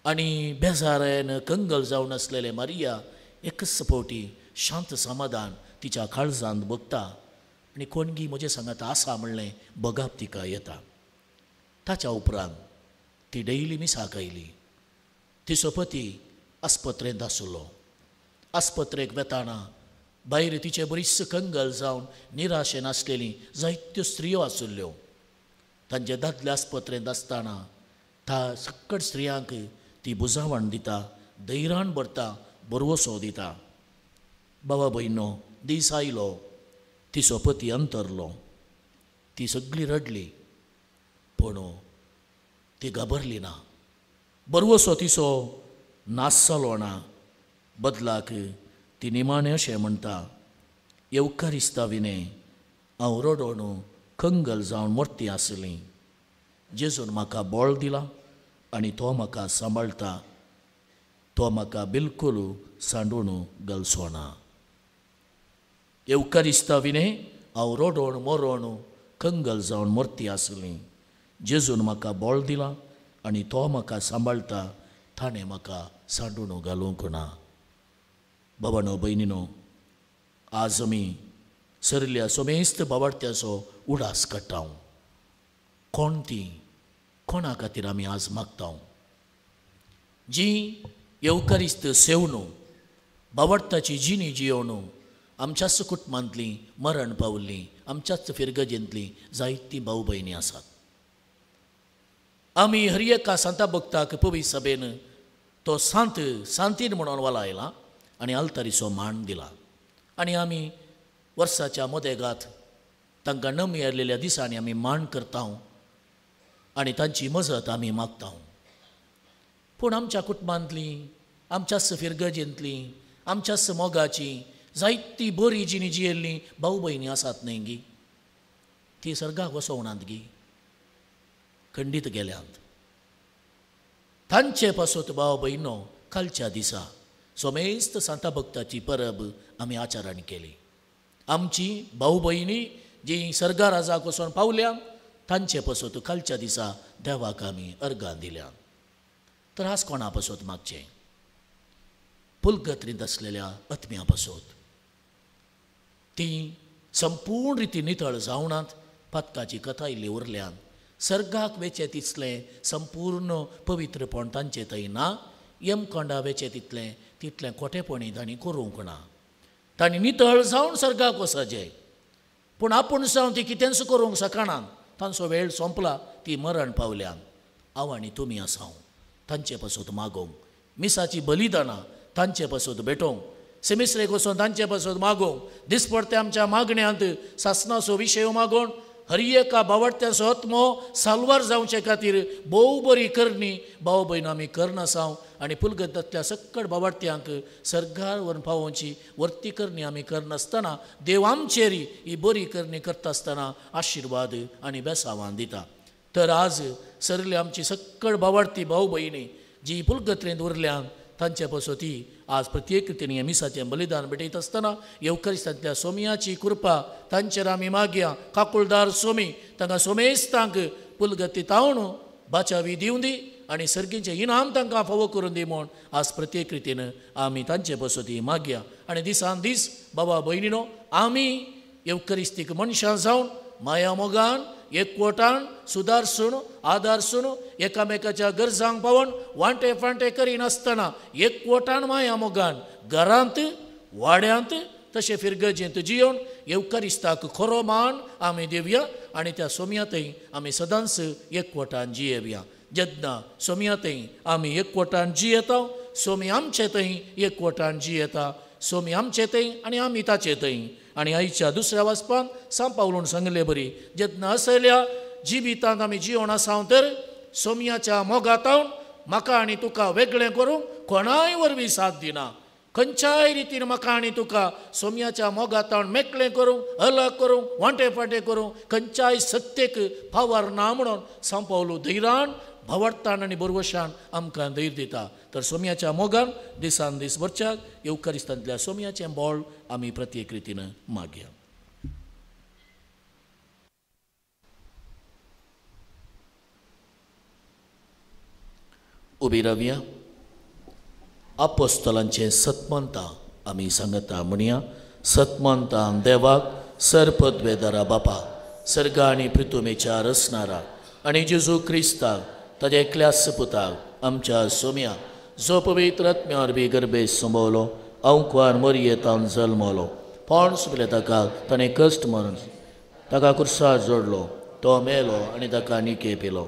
आनी बेजारान कंगल जावन आसलेलें मारिया एकच फावटी शांत समाधान तिच्या काळजांत भोगता आनी कोणगी म्हजें सांगात आसा म्हणलें भोगाप तिका येता. ताच्या उपरांत ती डेली मिसाक आयली. तिचो पती आस्पत्रेंत आसलो. आस्पत्रेक वेताना भायर तिचे बरीच कंगल जावन निराशेन आसलेली जायत्यो स्त्रियो आशिल्ल्यो. तांचे दादले आस्पत्रेंत आसतना त्या सक्कड स्त्रियांक ती बुजावण दिता, धैर्यान भरता, भरवसो दिता. बाबा भयणो दीस आयलो, तिचो पती अंतरलो. ती सगळी रडली पूण ती घाबरली ना. भरवसो तिचो नाश जालो ना. बदलाक ती निमाणें अशें म्हणटा, येवकारिस्ता विणें हांव रडोन कंगल जावन मरती आसली, जेजून म्हाका बळ दिला आनी तो म्हाका सांबाळटा, तो म्हाका बिलकूल सांडून घालचो ना. येवकारिस्ता विणें हांव रडोन मरोन कंगल जावन मरती आसली, जेजून म्हाका बळ दिला आनी तो म्हाका सांबाळटा, ताणें म्हाका सांडून घालूंक ना. बाबानो भयणीनो, आज आमी सरल्या समेस्त बाबाडत्याचो उडास काडटा. कोण ती, कोणा खातीर आमी आज मागता? जी येवकारिस्त सेवनू बावडताची जिणी जियोवनू आमच्याच कुटुंबांतली मरण पावल्ली, आमच्याच फिरगजेंतली जायतीं भाव भयणी आसात. आमी हर एका सांता भक्ताक पवी सभेन तो सांत सांतीन म्हणून वाला आयला आनी आल्तारीचो मान दिला. आनी आमी वर्साच्या मदेगात तांकां नमी आयिल्ल्या दिसांनी आमी मान करता आनी तांची मजत आमी मागता. पूण आमच्या कुटुंबांतली, आमच्याच फिरगजेंतली, आमच्याच मोगाची जायती बरी जिणी जियेल्ली भाव भयणी आसात न्हय गी, ती सर्गाक वसोवनात गी, खंडीत गेल्यांत. तांचे पासत भाव भयणो कालच्या दिसा सोमेस्त सांता भक्ताची परब आमी आचरण केली. आमची भाव भयणी जी सर्गा राजाक वचून पावल्या तांचे पासत कालच्या दिसा देवाक आमी अर्गां दिल्या. तर आज कोणा पासत मागचें? पुलगत्रींत आसलेल्या आत्म्या पासत. ती संपूर्ण रिती नितळ जावनात, पातकाची कथा इल्ली उरल्यान, सर्गाक वेचें तितलें संपूर्ण पवित्रपण तांचे थंय ना, यमकोंडा वेचें तितलें तितलें खोटेपणी तांणी करूंक ना. तांणी नितळ जावन सर्गाक वचचें, पूण आपूण जावन ती कितेंच करूंक शकनात. तांचो वेळ सोंपला, ती मरण पावल्यान. हांव आनी तुमी आसाव तांचे पासत मागोवंक, मिसाची बलिदानां तांचे पासत भेटोवंक, सेमिस्त्रेक वचून तांचे पासत मागोवंक, दिसपडते आमच्या मागण्यांत सासनाचो विशय मागोवन हर एका बावडत्याचो आत्मो साल्वार जावचे खातीर भोव बरी करणी भाव भयण आमी करनासांव आनी पुलगतांतल्या सक्कड बावडत्यांक सर्गार व्हरून पावोवची वर्ती करणी आमी करनासतना देव आमचेर ही बरी करणी करता आसतना आशिर्वाद आनी बेसावान दिता. तर आज सरली आमची सक्कड बावडती भाव भयणी जी पुलगत्रेंत उरल्यान तांचे पासत ती आज प्रत्येक रितीन मिसाचें बलिदान भेटयत आसतना येवकारिस्तांतल्या सोमयाची कृपा तांचेर आमी मागया. काकुळदार सोमी तांकां सोमेस्तांक पुलगती तावन बाचावी दिवं दी आनी सर्गीचें इनाम तांकां फावो करून दी म्हूण आज प्रत्येक रितीन आमी तांचे पासत मागया. आनी दिसान दीस बाबा भयणीनो आमी येवकारिस्तीक मनशां जावन माया मोगान एकवटान सुदारसून आदारसून एकामेकाच्या गरजांक पावोवन वांटे फांटे करिनासतना एकवटान माया मोगान घरांत वाड्यांत तशें फिरगजेंत जियोवन येवकारिस्ताक खरो मान आमी दिवया आनी त्या सोमयांतय आमी सदांच एकवटान जियेवया. जेन्ना सोमयांतय आमी एकवटान जियेता, सोमी आमचे थंय एकवटान जियेता, सोमी आमचे थंय आनी आमी ताचे थंय. आनी आयच्या दुसऱ्या वाचपान सांव पावलून सांगले बरी जेन्ना असल्या जिवितांत आमी जिवन आसा तर सोमयाच्या मोगातावन म्हाका आनी तुका वेगळें करूंक कोणाय वरवीं साथ दिना. खंयच्याय रितीन म्हाका आनी तुका सोमयाच्या मोगातावन मेकळें करूंक, अलग करूंक, वांटे फांटे करूंक खंयच्याय सत्तेक पावर ना म्हणून सांव पावलू धैरान, भावार्थान आनी बरवशान आमकां धैर्य दिता. तर सोमयाच्या मोगान दिसान दीस भरच्याक येवकारिस्तांतल्या सोमयाचें बळ आमी प्रत्येक रितीन मागया. उबी रावया. आपोस्तलांचें सतमंता आमी सांगता म्हणया. सतमंतान देवाक सरपदवेदारा बापा सर्गा आनी पृथुमेच्या रचणारा आनी जेजू क्रिस्ताक ताज्या एकल्याच पुताक आमच्या सोम्या जो पवित्र आत्म्या वरवीं गर्भे संभवलो, अंकवार मरयेतावन जल्मलो, पोण सुकले ताका ताणें कश्ट मरून ताका कुर्सार जोडलो, तो मेलो आनी ताका निके पिलो,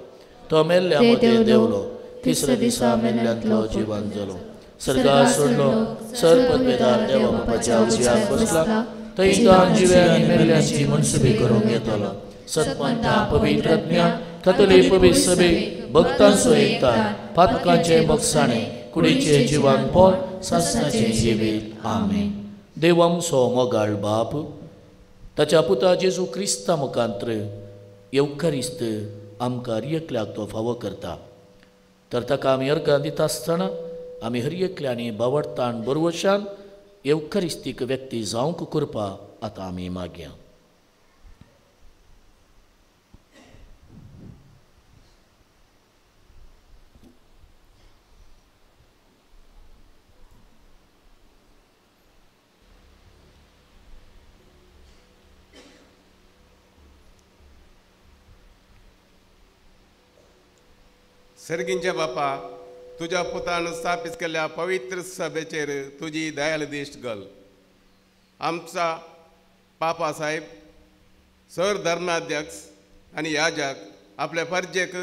तो मेल्ल्या मदें देंवलो, तिसऱ्या दिसा मेल्ल्यांतलो जिवन जालो, सर्गार सोडलो, सर पदवेदार देवा बापाच्या उजव्याक बसला, थंय ताण जिव्या आनी मेल्ल्यांची मनसुबी करूंक येतलो. सतमंता पवित्र आत्म्या कथोलीक पवित्र सभे भक्तांचो एकता पातकांचे बक्षाणे कुडीचे जिवन पोर सासणाचें जिवीत. आमेन. देव आमचो मोगाळ बाप ताच्या पुता जेजू क्रिस्ता मुखांत्र येवकारिस्त आमकां हर एकल्याक तो फावो करता. तर ताका आमी अर्गां दिता आसतना आमी हर एकल्यांनी बावडतान बरवशान येवकारिस्तीक व्यक्ती जावंक करपा आतां आमी मागया. सर्गींच्या बापा, तुज्या पुतान स्थापीत केल्ल्या पवित्र सभेचेर तुजी दयाल दिश्ट घाल. आमचा पापा साहेब सर धर्माध्यक्ष आनी याजक आपल्या फर्जेक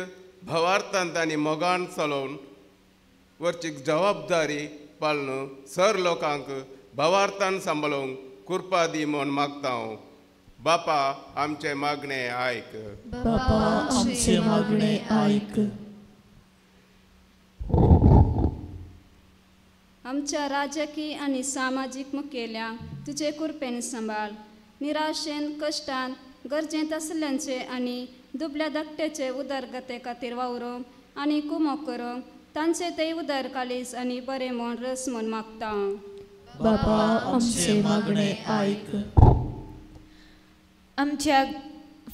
भवार्थांत आनी मोगान चलोवन वरची जबाबदारी पाळून सर लोकांक भवार्थान सांबाळूंक कृपा दी म्हूण मागता हांव. बापा आमचें मागणें आयक. बापा आमचें मागणें आयक. आमच्या राजकीय आनी सामाजीक मुखेल्यांक तुजे कृपेन सांबाळ. निराशेन, कश्टान, गरजेंत आसल्यांचे आनी दुबल्या धाकट्याचे उदरगते खातीर वावरूंक आनी कुमोक करूंक तांचे ते उदर कालीज आनी बरें म्हूण रस म्हूण मागता. बापा आमचें मागणें आयक. आमच्या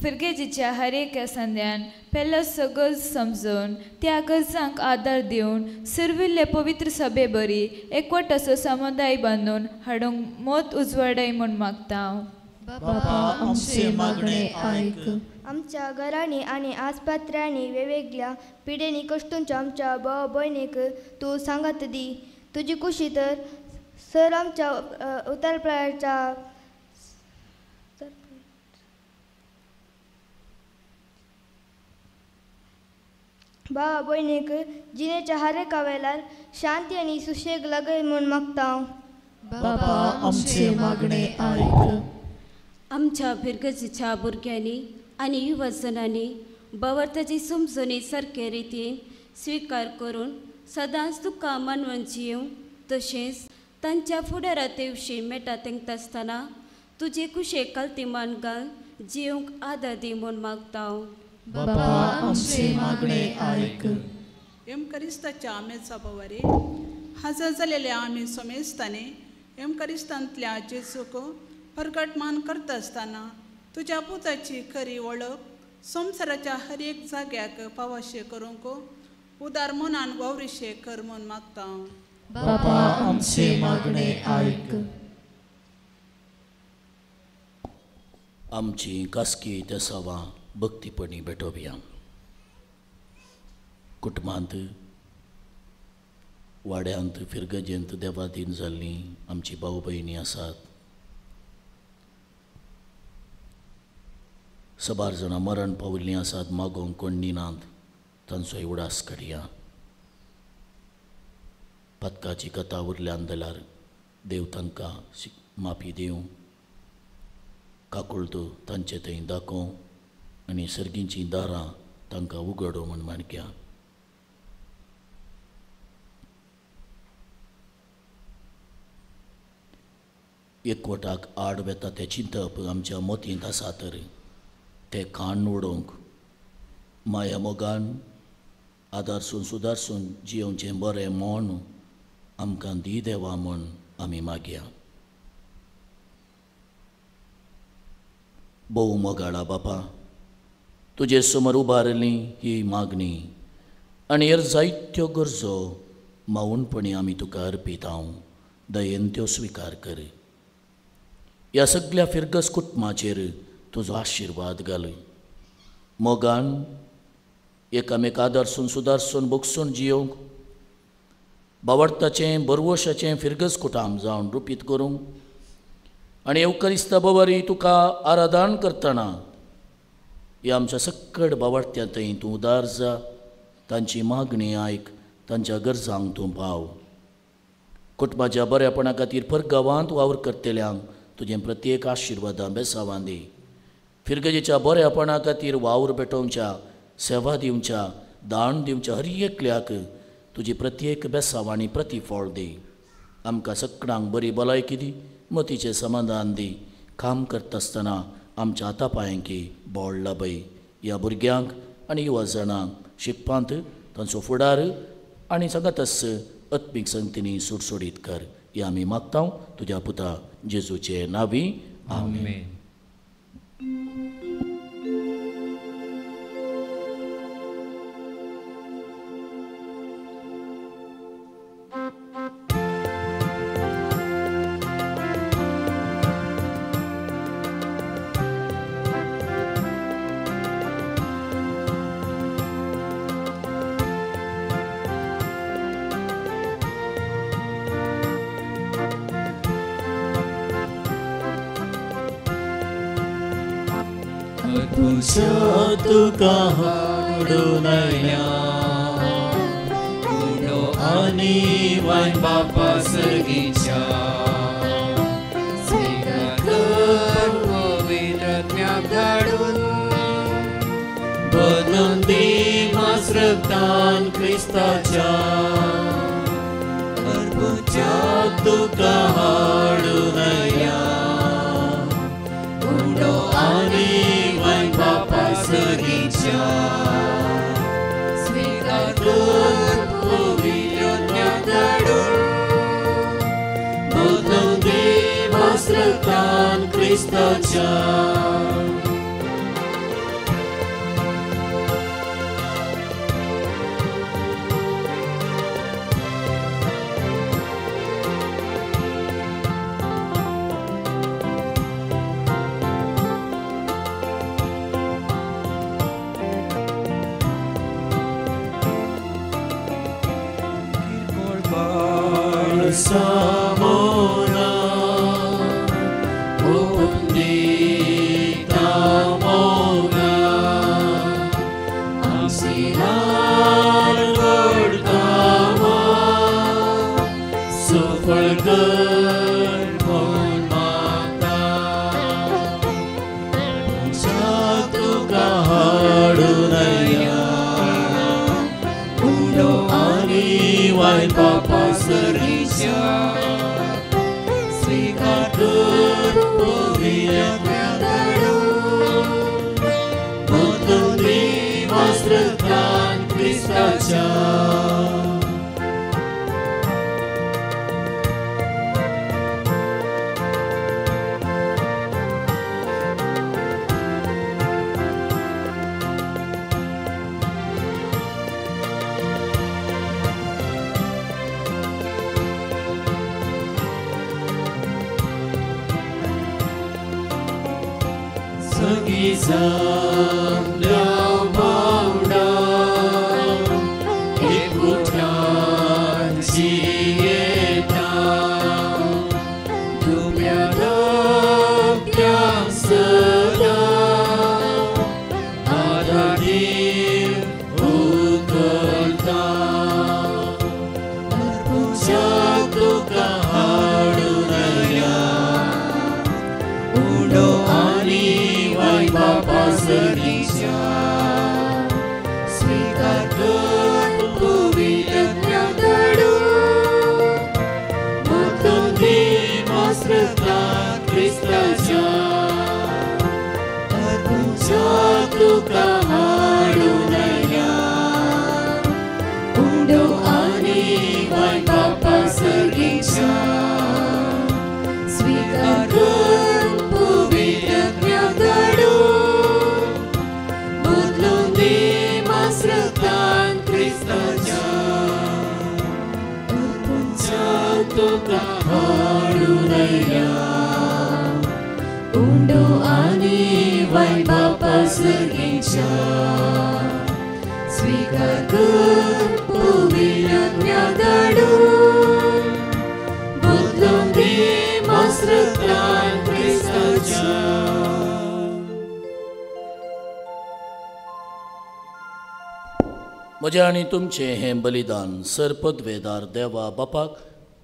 फिरगेजीच्या हर एका संद्यान पेलोसो गरज समजून त्या गरजांक आदार दिवन सुरविल्ले पवित्र सभे बरी एकवटाचो समुदाय बांदून हाडूंक मत उजवाडाय म्हूण मागता. बापा आमचें मागणें आयक. आमच्या घरांनी आनी आसपात्र्यांनी वेगवेगळ्या पिडेनी कश्टूंच्या आमच्या भाव भयणीक तूं सांगात दी. तुजी कुशी तर सर आमच्या उतरप्रायाच्या भावा भयणीक जिणेच्या हर एका वेळार शांती आनी सुशेग लागय म्हूण मागता. बापा आमचें मागणें आयक. आमच्या फिरगजेच्या भुरग्यांनी आनी युवजनांनी भावार्थाची समजणी सारके रितीन स्विकार करून सदांच तुका मानवन जिवंक तशेंच तांच्या फुडारा तेवशी मेटा तेंकता आसतना तुजे कुशेक कालती मान घाल जिवंक आदार दी म्हूण मागता. बापा आमचें मागणें आयक. एमकरिस्ताच्या आमेचा पवारी हजर जालेल्या आमी सोमेस्तांनी एमकरिस्तांतल्या जेजूक परगट मान करता आसतना तुज्या पुताची खरी वळख संवसाराच्या हर एक जाग्याक पावाशे करूंक उदार मनान वावरिशे कर म्हूण मागता. बापा आमचें मागणें आयक. आमची कासकी देसावां भक्तीपणी भेटोवया. कुटुंबांत, वाड्यांत, फिरगजेंत देवादीन जाल्लीं आमची भाव भयणी आसात. सबार जाणां मरण पाविल्लीं आसात, मागोवंक कोण नात, तांचो उडास काडया. पदकाची कथा उरल्यान जाल्यार देव तांकां माफी दिवं. काकुळटो तांचे थंय दाखोवं आनी सर्गींचीं दारां तांकां उगडो म्हूण माणक्या. एकवटाक आड वेता तें चिंतप आमच्या मतींत आसा तर तें खाण उडोवंक माया मोगान आदारसून सुदारसून जियोवचें बरें म्हूण आमकां दी देवा म्हूण आमी मागया. भोव मोगाळा बापा, तुजे समोर उबारली ही मागणी आनी हेर जायत्यो गरजो मावूणपणी आमी तुका अर्पीत हांव, दयेन त्यो स्विकार कर. ह्या सगल्या फिरगस कुटुंबाचेर तुजो आशिर्वाद घाल. मोगान एकामेक आदर्सून सुदारसून भोगसून जियोवंक बावडताचें बरवशाचें फिरगस कुटाम जावन रुपीत करूंक आनी येवकरिस्ता बवरी तुका आराधन करतना ह्या आमच्या सक्कड बावडत्या थंय तूं उदार जा, तांची मागणी आयक, तांच्या गरजांक तूं पाव. कुटुंबाच्या बऱ्यापणा खातीर पर गांवांत वावर करतल्यांक तुजें प्रत्येक आशिर्वादां बेसावां दी. फिरगजेच्या बऱ्यापणा खातीर वावर पेटोवच्या, सेवा दिवच्या, दान दिवच्या हर एकल्याक तुजी प्रत्येक बेसाव आनी प्रतिफळ दी. आमकां सगळ्यांक बरी भलायकी दी, मतीचें समाधान दी. काम करता आसतना आमच्या हाता पांयांकी बोळ लाबय. ह्या भुरग्यांक आनी युवा जाणांक शिकपांत तांचो फुडार आनी सांगातच आत्मीक संगतींनी सुडसुडीत कर. हे आमी मागता तुज्या पुता जेजूचे नांवी, आमेन. तुका हाडून आयल्या उडो आनी वायन बापा सर्गीच्या, स्विकार कर पवित्र आत्म्याक धाडून बदलून दी मास रक्तान क्रिस्ताच्या, अर्पूच्या तुका हाडून आयल्या उडो आनी वायन बापा सर्गीच्या, स्विकार कर पवित्र आत्म्याक धाडून बदलून दी मास रक्तान क्रिस्ताच्या. Samona undita mona amsinar godkama sufal kar mon mata तुका हाडून आयल्या उडो आनी वायन बापा सर्गीच्या, स्विकार कर पवित्र आत्म्याक धाडून बदलून दी मास रक्तान क्रिस्ताच्या. जमल्या भावंडां एकवटान जियेता, दुबळ्या धाकट्यांक सदां आदार दिवन उखलता. अर्पूच्या तुका हाडून आयल्या उडो आनी तुका हाडून आयल्या उंडो आनी वायन बापा सर्गीच्या स्वीकार कर पवित्र धाडून बदलून दी मास्रतान क्रिस्ताच्या. म्हजें आनी तुमचें हें बलिदान सरपदवेदार देवा बापाक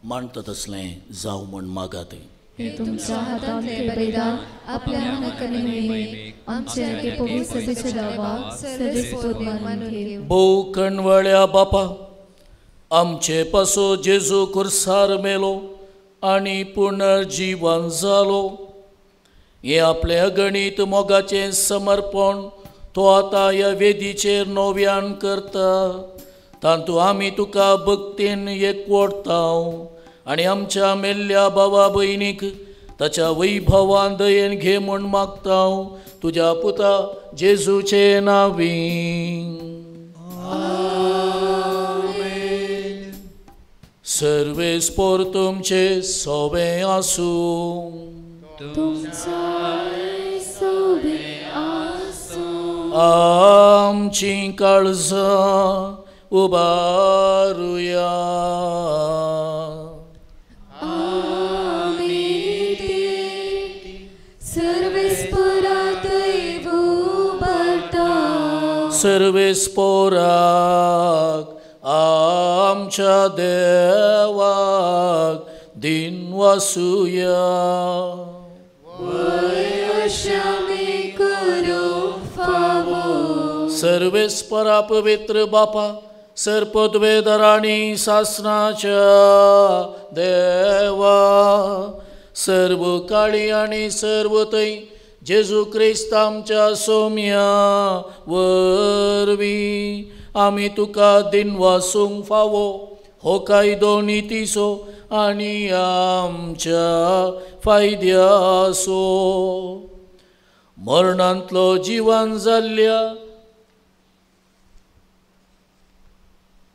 मानता तसलें जावं म्हूण मागात. हे तुमच्या हातांतले बलिदान आपल्या महिमेक आमचे आनी पवित्र सभेच्या देवाक सर्वेस्पोर मानून घेवं. भोव कणवळ्या बापा, आमचे पासो जेजू कुर्सार मेलो आनी पुनर्जीवन जालो. हें आपलें अगणीत मोगाचें समर्पण तो आतां ह्या वेदीचेर नव्यान करता. तातूंत आमी तुका भक्तीन एकवटता आनी आमच्या मेल्ल्या भावा भयणीक ताच्या वैभवान दयेन घे म्हूण मागता तुज्या पुता जेजूचे नांवी. सर्वेस्पोर तुमचे सोवे आसूं. आमची काळजां उबारुया. सर्वेस्पोराक आमच्या देवाक दिनवासुया. सर्वेस्परा पवित्र बापा, सर्पद्वेदराणी सासनाच्या देवा, सर्व काळी आनी सर्व थंय जेजू क्रिस्त आमच्या सोम्या वरवीं आमी तुका दिनवासूंक फावो हो कायदो नितीचो आनी आमच्या फायद्याचो. मरणांतलो जिवन जाल्ल्या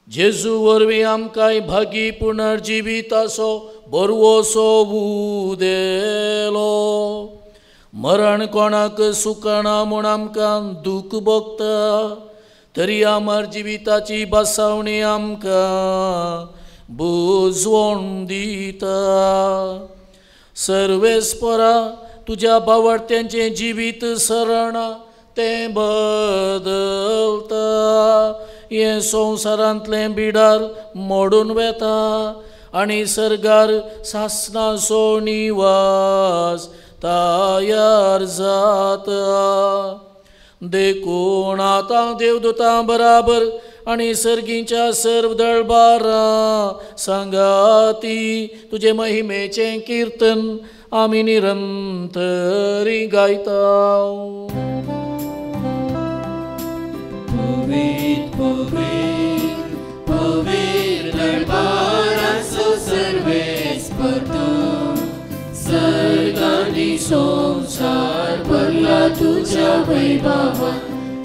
जेजू वरवीं आमकांय भागी पुनर्जिविताचो बरवसो उदेलो. मरण कोणाक सुकना म्हूण आमकां दूख भोगता, तरी आमर जिविताची बसावणी आमकां बुजवण दिता. सर्वेस्परा तुज्या बावडत्यांचें जिवीत सरणा तें बदलता. हें संवसारांतलें बिडार मोडून वेता आनी सर्गार सासणाचो निवास तयार जाता. देखून आतां देवदूतां बराबर आनी सर्गीच्या सर्व दळबारां सांगाती तुजे महिमेचें किर्तन आमी निरंतरी गायता. पवित्र पवित्र पवित्र दळबाराचो सर्वेस्पर तूं, सर्गांनी संवसार भरला तुज्या वैभवान,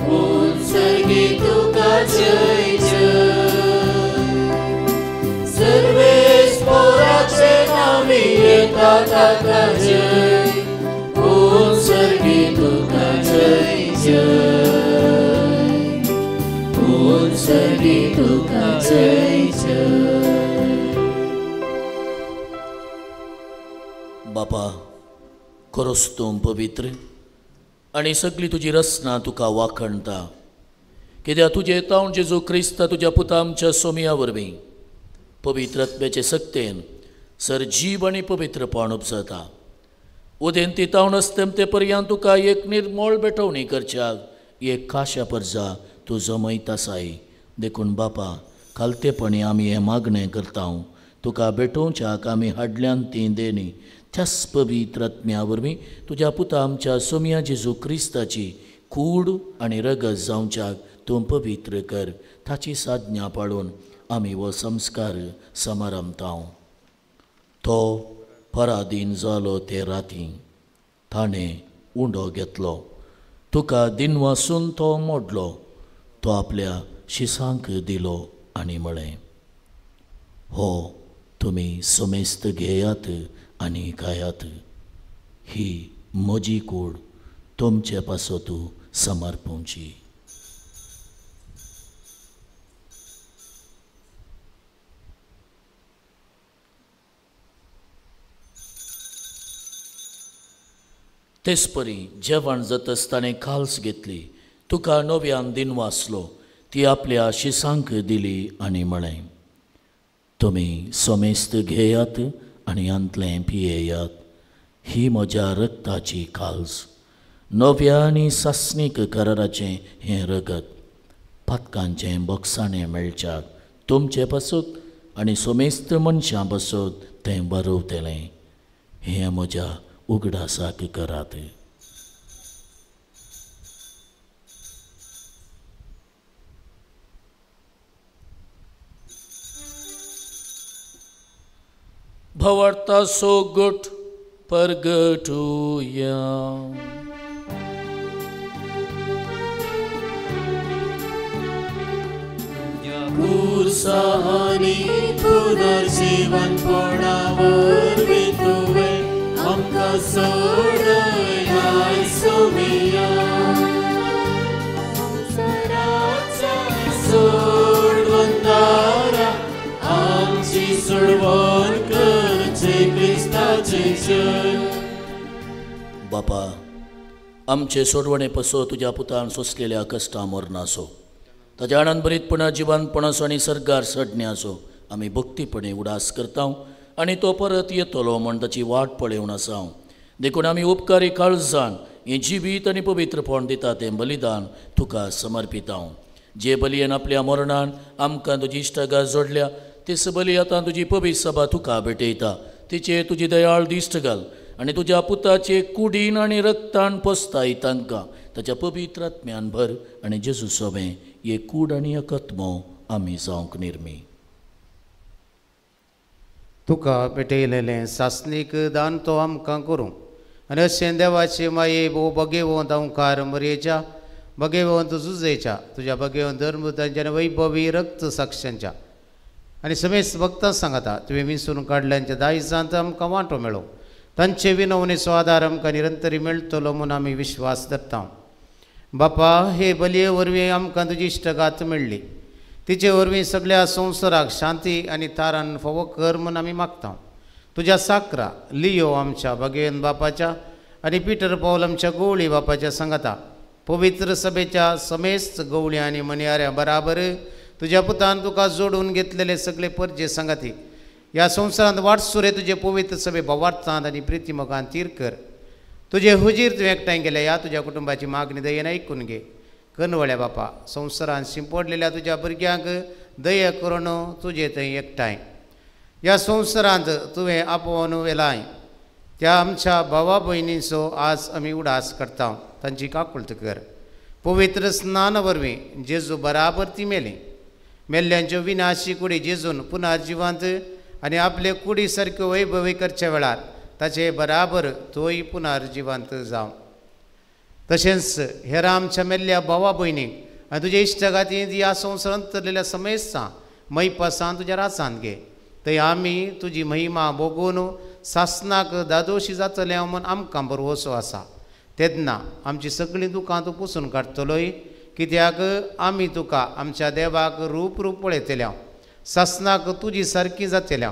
उत्सर्गी तुका जय जय. सर्वेस्पराचे नांवी येता ताका जय, उत्सर्गी तुका जय जय, उत्सर्गी तुका जय जय. बापा, खरोच तूं पवित्र आनी सगळी तुजी रचना तुका वाखणता. कित्याक तुजे तावन जेजू क्रिस्त तुज्या पुता आमच्या सोमया वरवीं पवित्रत्वाचे सक्तेन सर जीव आनी पवित्रपण उपजता. उदेंती तावन अस्तमते पर्यंत तुका एक निर्मळ भेटवणी करच्याक एक खाशा परजा तूं जमयत आसाय. देखून बापा, खालतेपणी आमी हें मागणें करता, तुका भेटोवच्याक आमी हाडल्यान तीं देणी त्याच पवित्र आत्म्या वरवीं तुज्या पुता आमच्या सोमया जेजू क्रिस्ताची कूड आनी रगत जावच्याक तूं पवित्र कर. ताची साधना पाळून आमी हो संस्कार समारंभता. तो पराधीन जालो ते राती ताणें उंडो घेतलो, तुका दिनवासून तो मोडलो, तो आपल्या शिसांक दिलो आनी म्हळें, हो तुमी समेस्त घेयात आनी खायात. ही म्हजी कूड तुमचे पासत समर्पणची. तेचपरी जेवण जातच ताणें काल्स घेतली, तुका नव्यान दिन वाचलो, ती आपल्या शिसांक दिली आनी म्हळें, तुमी समेस्त घेयात आनी हांतलें पियेयात. ही म्हज्या रक्ताची काल्स, नव्या आनी सासणीक कराराचें हें रगत, पातकांचें बोगसाणें मेळच्याक तुमचे पासत आनी समेस्त मनशां पासत तें बरोवतलें. हें म्हज्या उगडासाक करात. भवर्ता सो गुट परगटुया. कुर्सानी पुनर्जीवनपणा वरवीं तुवें आमकां सोडयलाय सोमिया. सोडवंदारा आमची सोडवण करचे क्रिस्ताचे जय. बापा, आमचे सोडवणे पसो तुज्या पुतान सोंसलेल्या कश्टां मरणाचो, ताज्या आनंदभरीतपणा जिवानपणाचो आनी सर्गार सडण्याचो आमी भक्तीपणे उडास करता आनी तो परत येतलो म्हण ताची वाट पळेवन आसा. देखून आमी उपकारी काळजान हें जिवीत आनी पवित्रपण दिता तें बलिदान तुका समर्पिता. जे बलयेन आपल्या मरणान आमकां तुजी इश्टागात जोडल्या तेच बली आतां तुजी पवित्र सभा तुका भेटयता. तिचेर तुजी दयाळ दिश्ट घाल आनी तुज्या पुताचे कुडीन आनी रक्तान पोसताय तांकां ताच्या पवित्र आत्म्यान भर आनी जेजू सोबें हे कूड आनी अकत्मो आमी जावंक निर्मी. तुका भेटयलेलें सासणीक दान तो आमकां करूं आनी अशें देवाचे माये भोव भगेवंत अंकार मरयेच्या भगेवंत जुजेच्या तुज्या भगेवंत धर्मतांच्या आनी वैभवी रक्त साक्षांच्या आनी समेस्त भक्तां सांगता तुवें विंचून काडल्यांच्या दायजांत आमकां वांटो मेळो. तांचे विनवणेचो आदार आमकां निरंतरी मेळटलो म्हूण आमी विश्वास धरता. बापा, हे बलये वरवीं आमकां तुजी इश्टगात मेळ्ळी, तिचे वरवीं सगळ्या संवसाराक शांती आनी तारान फावो कर म्हूण आमी मागता. तुज्या साकरा लियो आमच्या भगेवन बापाच्या आनी पिटर पावल आमच्या गवळी बापाच्या सांगाता पवित्र सभेच्या समेस्त गवळी आनी मनियाऱ्या बराबर तुज्या पुतान तुका जोडून घेतलेले सगळे परजे सांगाती ह्या संवसारांत वाटसुरे तुजे पवित्र सभे भावार्थांत आनी प्रितीमोगान तीर कर. तुजे हुजीर तुवें एकठांय गेले ह्या तुज्या कुटुंबाची मागणी दयेन आयकून घे. कनवळ्या बापा, संवसारांत शिंपडलेल्या तुज्या भुरग्यांक दया करून तुजे थंय एकठांय ह्या संवसारांत तुवें आपोवन व्हेलाय त्या आमच्या भावा भयणींचो आज आमी उडास करता. तांची काकुळट कर. पवित्र स्नान वरवीं जेजू बराबर ती मेली. मेल्ल्यांच्यो विनाशी कुडी जेजून पुनर्जिवंत आनी आपले कुडी सारक्यो वैभवी करच्या वेळार ताचे बराबर तोय पुनर्जिवंत जावं. तशेंच हेर आमच्या मेल्ल्या भावा भयणीक आनी तुज्या इश्टागातीन ह्या संवसारांत चल्लेल्या समेस्तां मैपासान तुज्या राजांत घे. थंय आमी तुजी महिमा भोगून सासनाक दादोशी जातले म्हूण आमकां भरवसो आसा. तेन्ना आमची सगळीं दुकां तूं पुसून काडटलोय, कित्याक आमी तुका आमच्या देवाक रूप रूप पळयतल्या, सासनाक तुजी सारकी जातल्या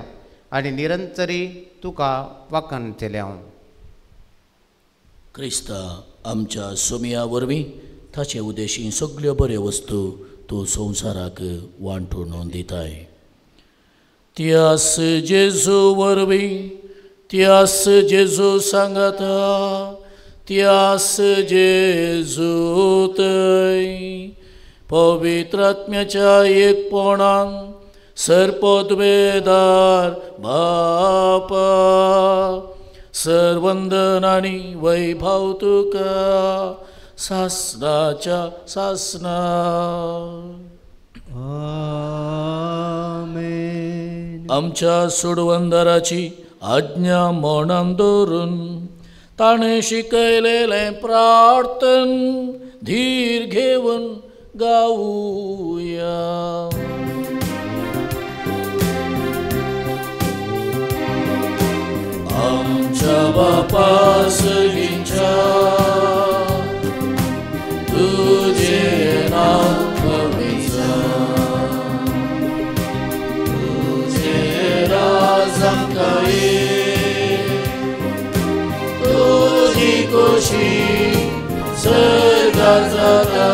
आनी निरंतरी तुका वाखाणतल्या. क्रिस्ता आमच्या सोमिया वरवीं ताचे उद्देशी सगळ्यो बऱ्यो वस्तू तूं संवसाराक वांटून दिताय. त्यास जेजू वरवीं, त्यास जेजू सांगाता, त्यास जेजू थंय पवित्र आत्म्याच्या एकपणान सर्पोद्वेदार बापा सर्वंदन आनी वैभव तुका सासनाच्या सासना. आमेन. आमच्या सोडवंदराची आज्ञा मनान दवरून ताणें शिकयलेलें प्रार्थन धीर घेवन गावुया. बापा सर्गींच्या तुजें नांव पवित्र जावं, तुजें राज आमकां ये, तुजी खोशी सर्गार जाता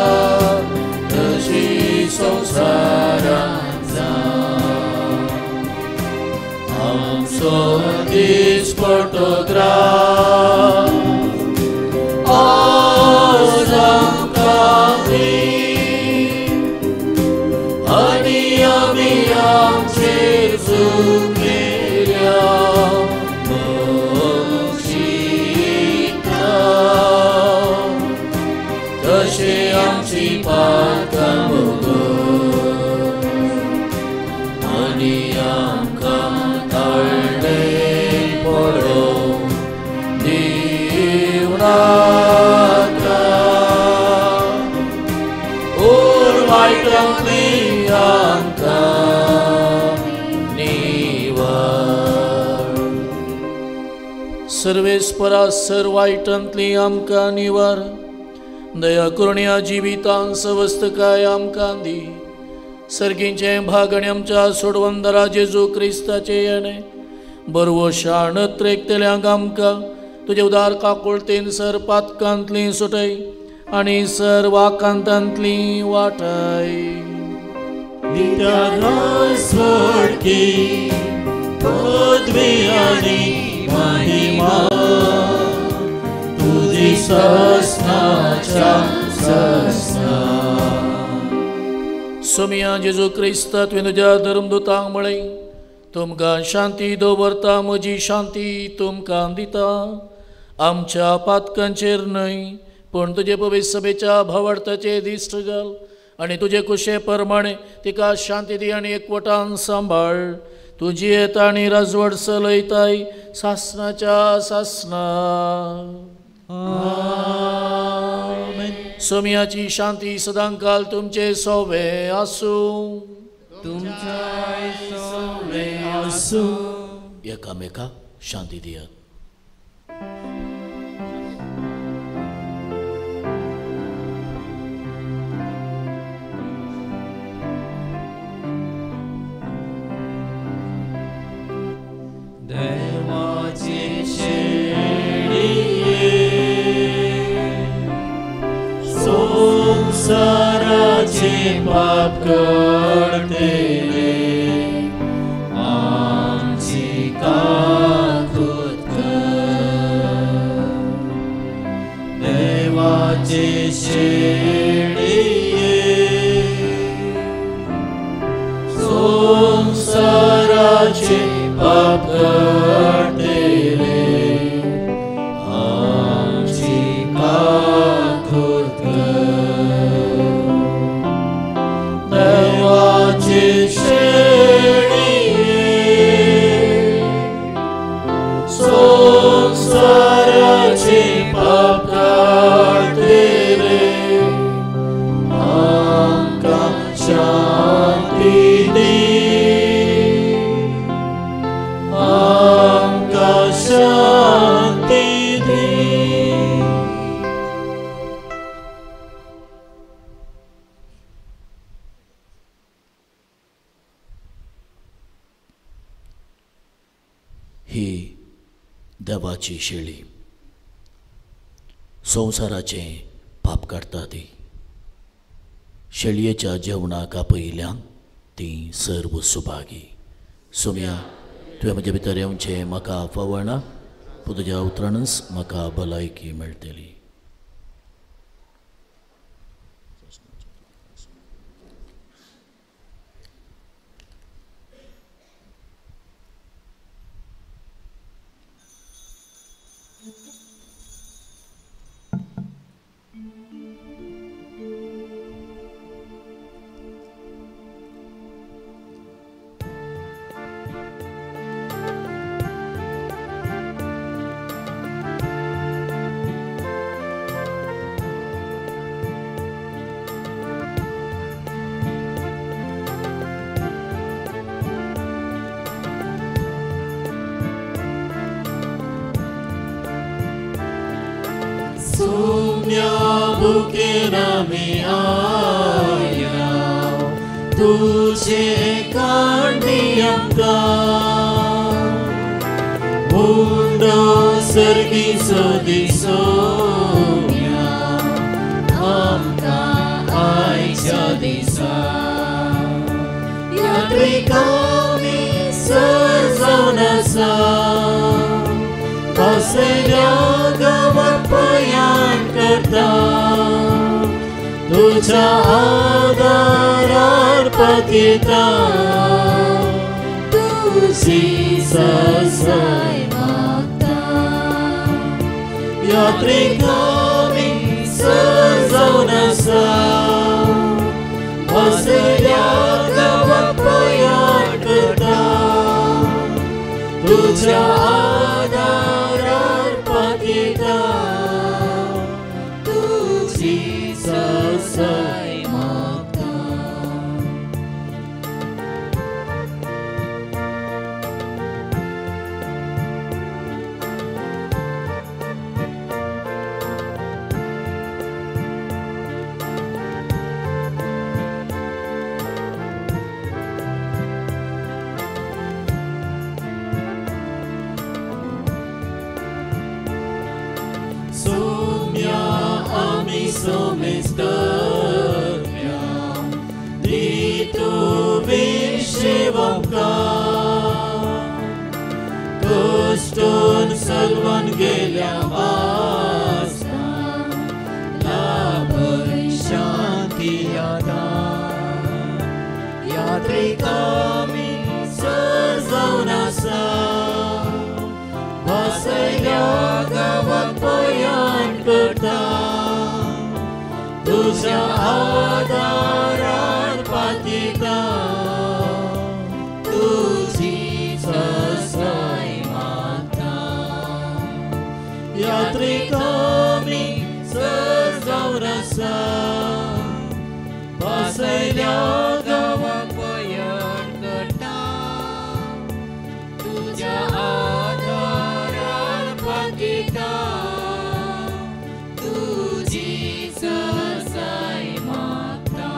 तशी संवसारांत जावं. आमचो दिसपट्टो ग्रास आज आमकां दी, आनी आमी आमचेर चुकिल्ल्या बक्षिता तशें आमची पातकां भोगय, आनी आमकां ताळणेक पडोवंक दिवं नाका, ओर वायटांतली आमकां निवार. सर्वेस्परा सर वायटांतली आमकां निवार, दया करून ह्या जिवितान सवस्तकाय आमकां दी. सर्गींचें भागण आमच्या सोडवंदरा जेजू क्रिस्ताचें येणें बरवो शाण त्रेकतल्यांक आमकां तुजे उदार काकुळतेन सर पातकांतली सुटय आनी सर वाकांतांतली वाटाय. पदवी आनी महिमा तुजी ससनाच्या ससना. सोमिया जेजू क्रिस्ता तुवें तुज्या धर्मदुतांक म्हळें, तुमकां शांती दवरता, म्हजी शांती तुमकां दिता. आमच्या पातकांचेर न्हय पूण तुजे पवित्र सभेच्या भावार्थाचे दिश्ट घाल आनी तुजे कुशे प्रमाणे तिका शांती दी आनी एकवटान सांबाळ. तुजी येता आनी राजवट चलयताय सासनाच्या सासना. सोमियाची शांती सदांकाल तुमचे सोवे आसूं. तुमच्याय सोवे आसूं. एकामेकाक शांती दियात. देवाची शेळये संसाराचे पाप काडटले, आमची काकूत कर. देवाची शेळये संसाराचे पाप काडटले, आमची काकूत कर. देवाची शेळये संसाराचे पाप काडटले, आमकां शांती दी, आमकां शांती दी. ही देवाची शेळी संवसाराचें पाप काडटा ती. शेळयेच्या जेवणाक आपयिल्ल्यान ती सर्व सुभागी. सोम्या तुवें म्हजे भितर येवचें म्हाका फावना, पूण तुज्या उतरानच म्हाका भलायकी मेळटली. सोम्या भुकेर आमी आयला तुझे कांडी आमकां उंडो सर्गी सोदी सोम्या आमकां आयच्या दिसा यात्रिकांनी सर जावन आसा बसल्या गांवात प्रयाण करता तुझ्या आदारार पतिता तुझी ससाय मागता यात्रिकांनी सर जावन आसा बसल्या गांवात प्रयाण करता तुझ्या आदारार पतिता तुझी ससाय मागता. सोम्या आमी सोमेस्तम्या दी तुवें शेवमकां कश्टून सलवन गेल्या वासना लाभय शांती आदार यात्रिकांनी सर जावन आसा बसल्या गांवात प्रयाण करता तुझ्या आदारार पातिता तुझी ससाय मागता यात्रिकांनी सर जावन आसा बसल्या गांवात प्रयाण करता तुझ्या आदारार पातिता तुझी ससाय मागता.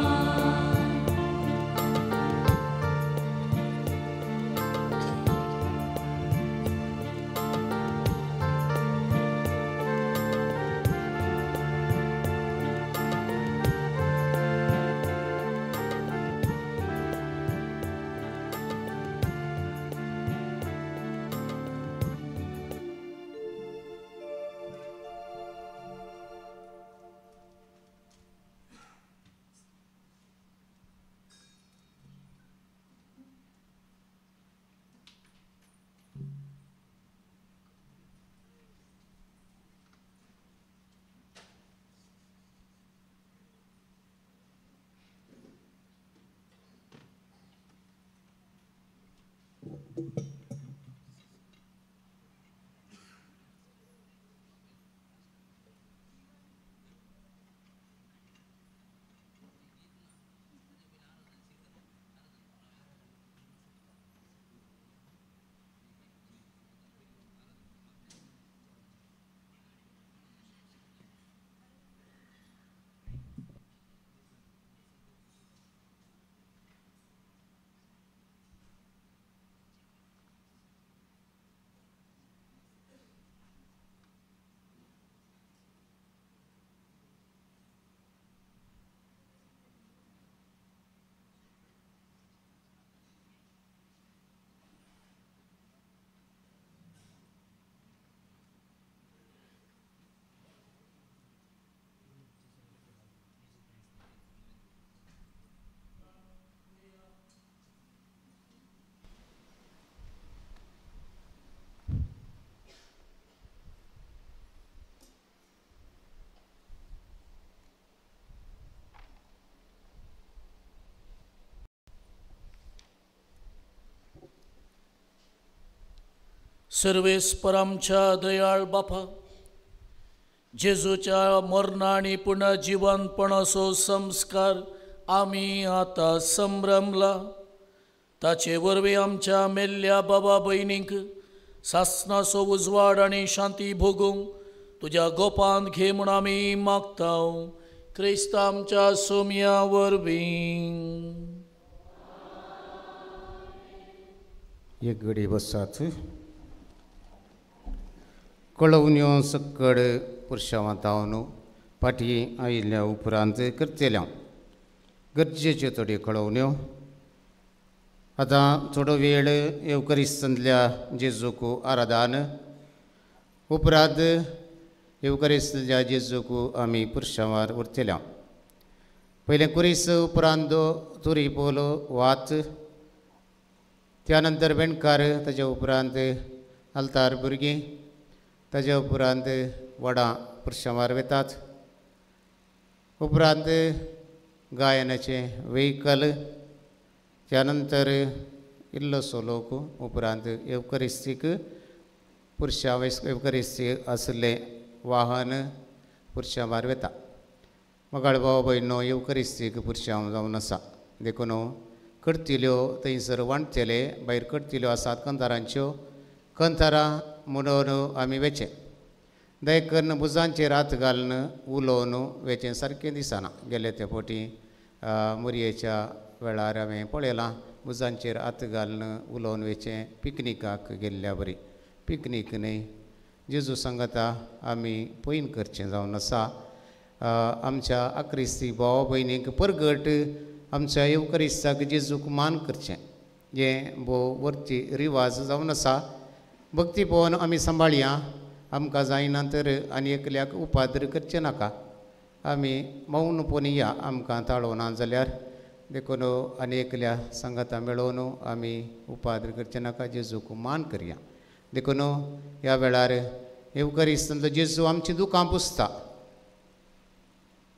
सर्वेस्पर आमच्या दयाळ बापा, जेजूच्या मरणा आनी पुनर्जिवनपणाचो संस्कार आमी आतां संभ्रमला. ताचे वरवीं आमच्या मेल्ल्या बाबा भयणींक सासणाचो उजवाड आनी शांती भोगूंक तुज्या गोपांत घे म्हूण आमी मागता क्रिस्त आमच्या सोमया वरवीं. एक घडी बसात. कळोवन्यो सक्कड पुरशावांत फाटीं आयिल्ल्या उपरांत करतल्या गरजेच्यो थोड्यो कळोवण्यो. आतां थोडो वेळ येवकरिस्तांतल्या जेजूक आराधन उपरांत येवकरिस्तांतल्या जेजूक आमी पुरशावार उरतल्या. पयलें कुरीस उपरांत तुरी पोलो वात त्या नंतर बेणकार ताज्या उपरांत आल्तार भुरगीं ताज्या उपरांत वडां पुरशावार वेतात. उपरांत गायनाचें व्हेकल त्या नंतर इल्लोसो लोक उपरांत येवकरिस्तीक पुरशां येवकरिस्तीक आशिल्लें वाहन पुरशावार वेता. मगाळ भाव भयणो येवकरिस्तीक पुरशांव जावन आसा देखून करतिल्यो थंयसर वांटतले भायर करतिल्यो आसात कंतारांच्यो कंतारां म्हणून आमी वेचें दय करून भुजांचेर हात घालून उलोवन वेचें सारकें दिसना. गेले ते फावटी मोरयेच्या वेळार हांवें पळयलां भुजांचेर हात घालून उलोवन वेचें पिकनिकाक गेल्ल्या बरी. पिकनीक न्हय जेजू सांगता आमी पयन करचें जावन आसा. आमच्या आक्रिस्ती भाव भयणीक परगट आमच्या येवकरिस्ताक जेजूक मान करचें हें भोव वरती रिवाज जावन आसा. भक्ती पळोवन आमी सांबाळया आमकां जायना तर आनी एकल्याक उपाद्र करचें नाका. आमी मौन पळोवया आमकां ताळोवना जाल्यार देखून आनी एकल्या सांगाता मेळोवन आमी उपाद्र करचें नाका जेजूक मान करया. देखून ह्या वेळार येवकरिस्तांतलो जेजू आमची दुकां पुसता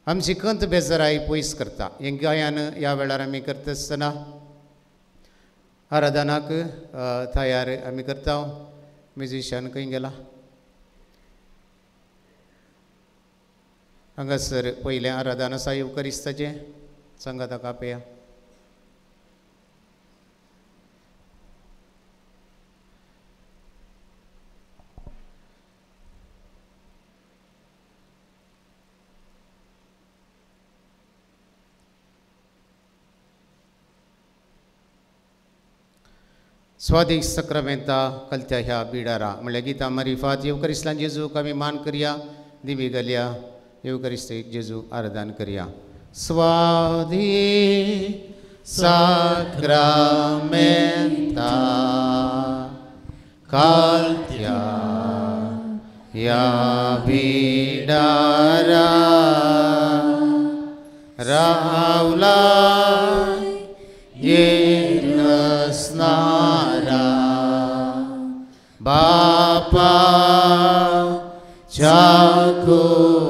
आमची कंत बेजाराय पयस करता. हें गायन ह्या वेळार आमी करता आसतना आराधनाक तयार आमी करता. म्युजिशियन खंय गेला हांगासर पयलें आराधन आसा येवकरिस्ताचें सांगाता कापया. स्वादीक सक्रामेंता कलत्या ह्या बिडारा म्हणल्यार गीता मारिफात येवकरिस्तान जेजूक आमी मान करया दिमी घालया येवकरिस्तीक जेजू आराधन करया. स्वादीक साक्रामेंता कलत्या ह्या बिडारा रावला येनसनारा बापा चाकुवारा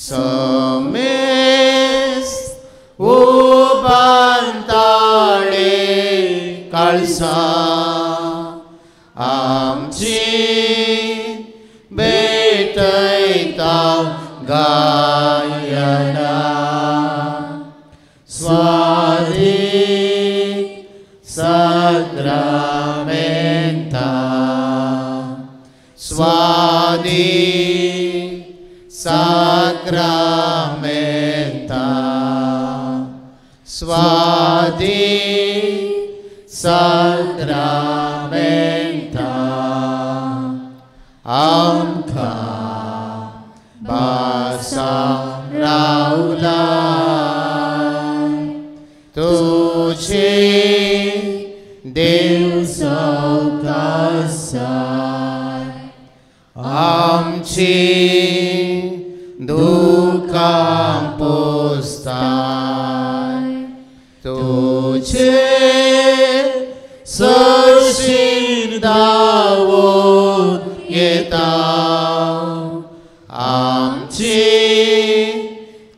समेस उबांताळे काळसा आमची भेटयता गायना स्वादीक साक्रामेंता स्वादीक साक्रामेंता स्वादीक साक्रामेंता आमकां बासा रावला तुझे देव सावकासाय आमची दुकां पोसताय तुझे सरशीं धांवून येता आमची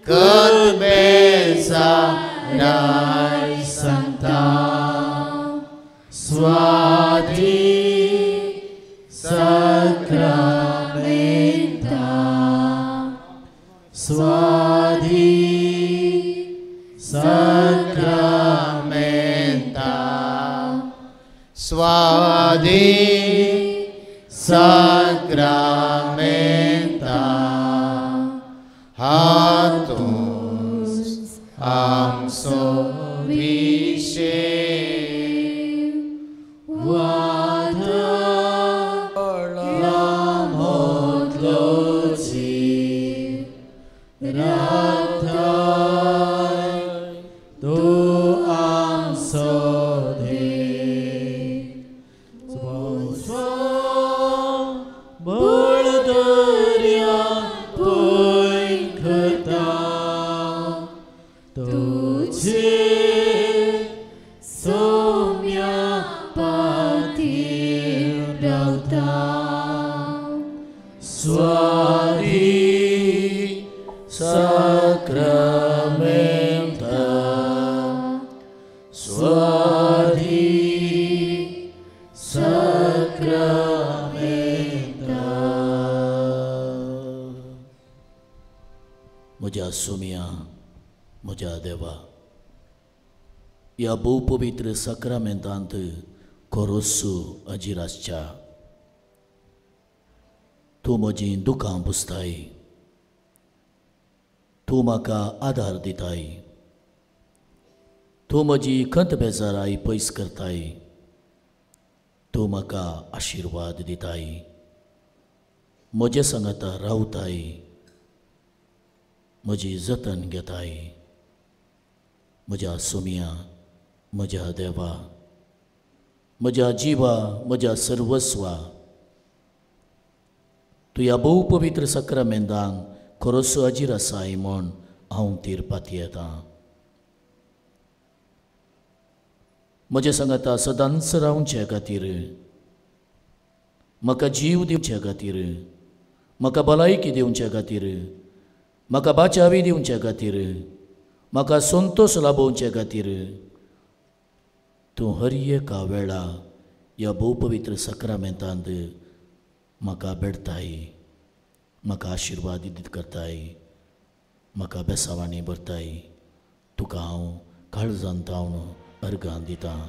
करबेसा राय सांगता. स्वादीक साक्रामेंता स्वादीक साक्रामेंता स्वादीक साक्रामेंता हातूंच आमचो विशेव वादळामदलो जीव राखताय तूं आमचो देव. बळ दर्या पयखता तुझे सोम्या पातीर रावता. स्वादी साक्रामेंता स्वादी साक्रामेंता. म्हज्या सोम्या म्हज्या देवा ह्या भोव पवित्र साक्रामेंतांत खरोसो अजीर आसच्या तूं म्हजीं दुकां पुसताय तूं म्हाका आदार दिताय तूं म्हजी खंत बेजाराय पयस करताय तूं म्हाका आशिर्वाद दिताय म्हजे सांगाता रावताय म्हजी जतन घेताय. म्हज्या सोम्या म्हज्या देवा म्हज्या जिवा म्हज्या सर्वस्वा तूं ह्या भोव पवित्र साक्रामेंतांक खरोसो अजीर आसाय म्हूण हांव तीर पातयेतां. म्हजे सांगाता सदांच रावचे खातीर म्हाका जीव दिवचे खातीर म्हाका भलायकी दिवचे खातीर म्हाका बाचावी दिवचे खातीर म्हाका संतोश लाभोवचे खातीर तूं हर एका वेळा ह्या भोव पवित्र साक्रामेंतांत म्हाका भेटताय म्हाका आशिर्वाद करताय म्हाका बेसावांनी भरताय. तुका हांव काळजान तावन अर्गां दितां.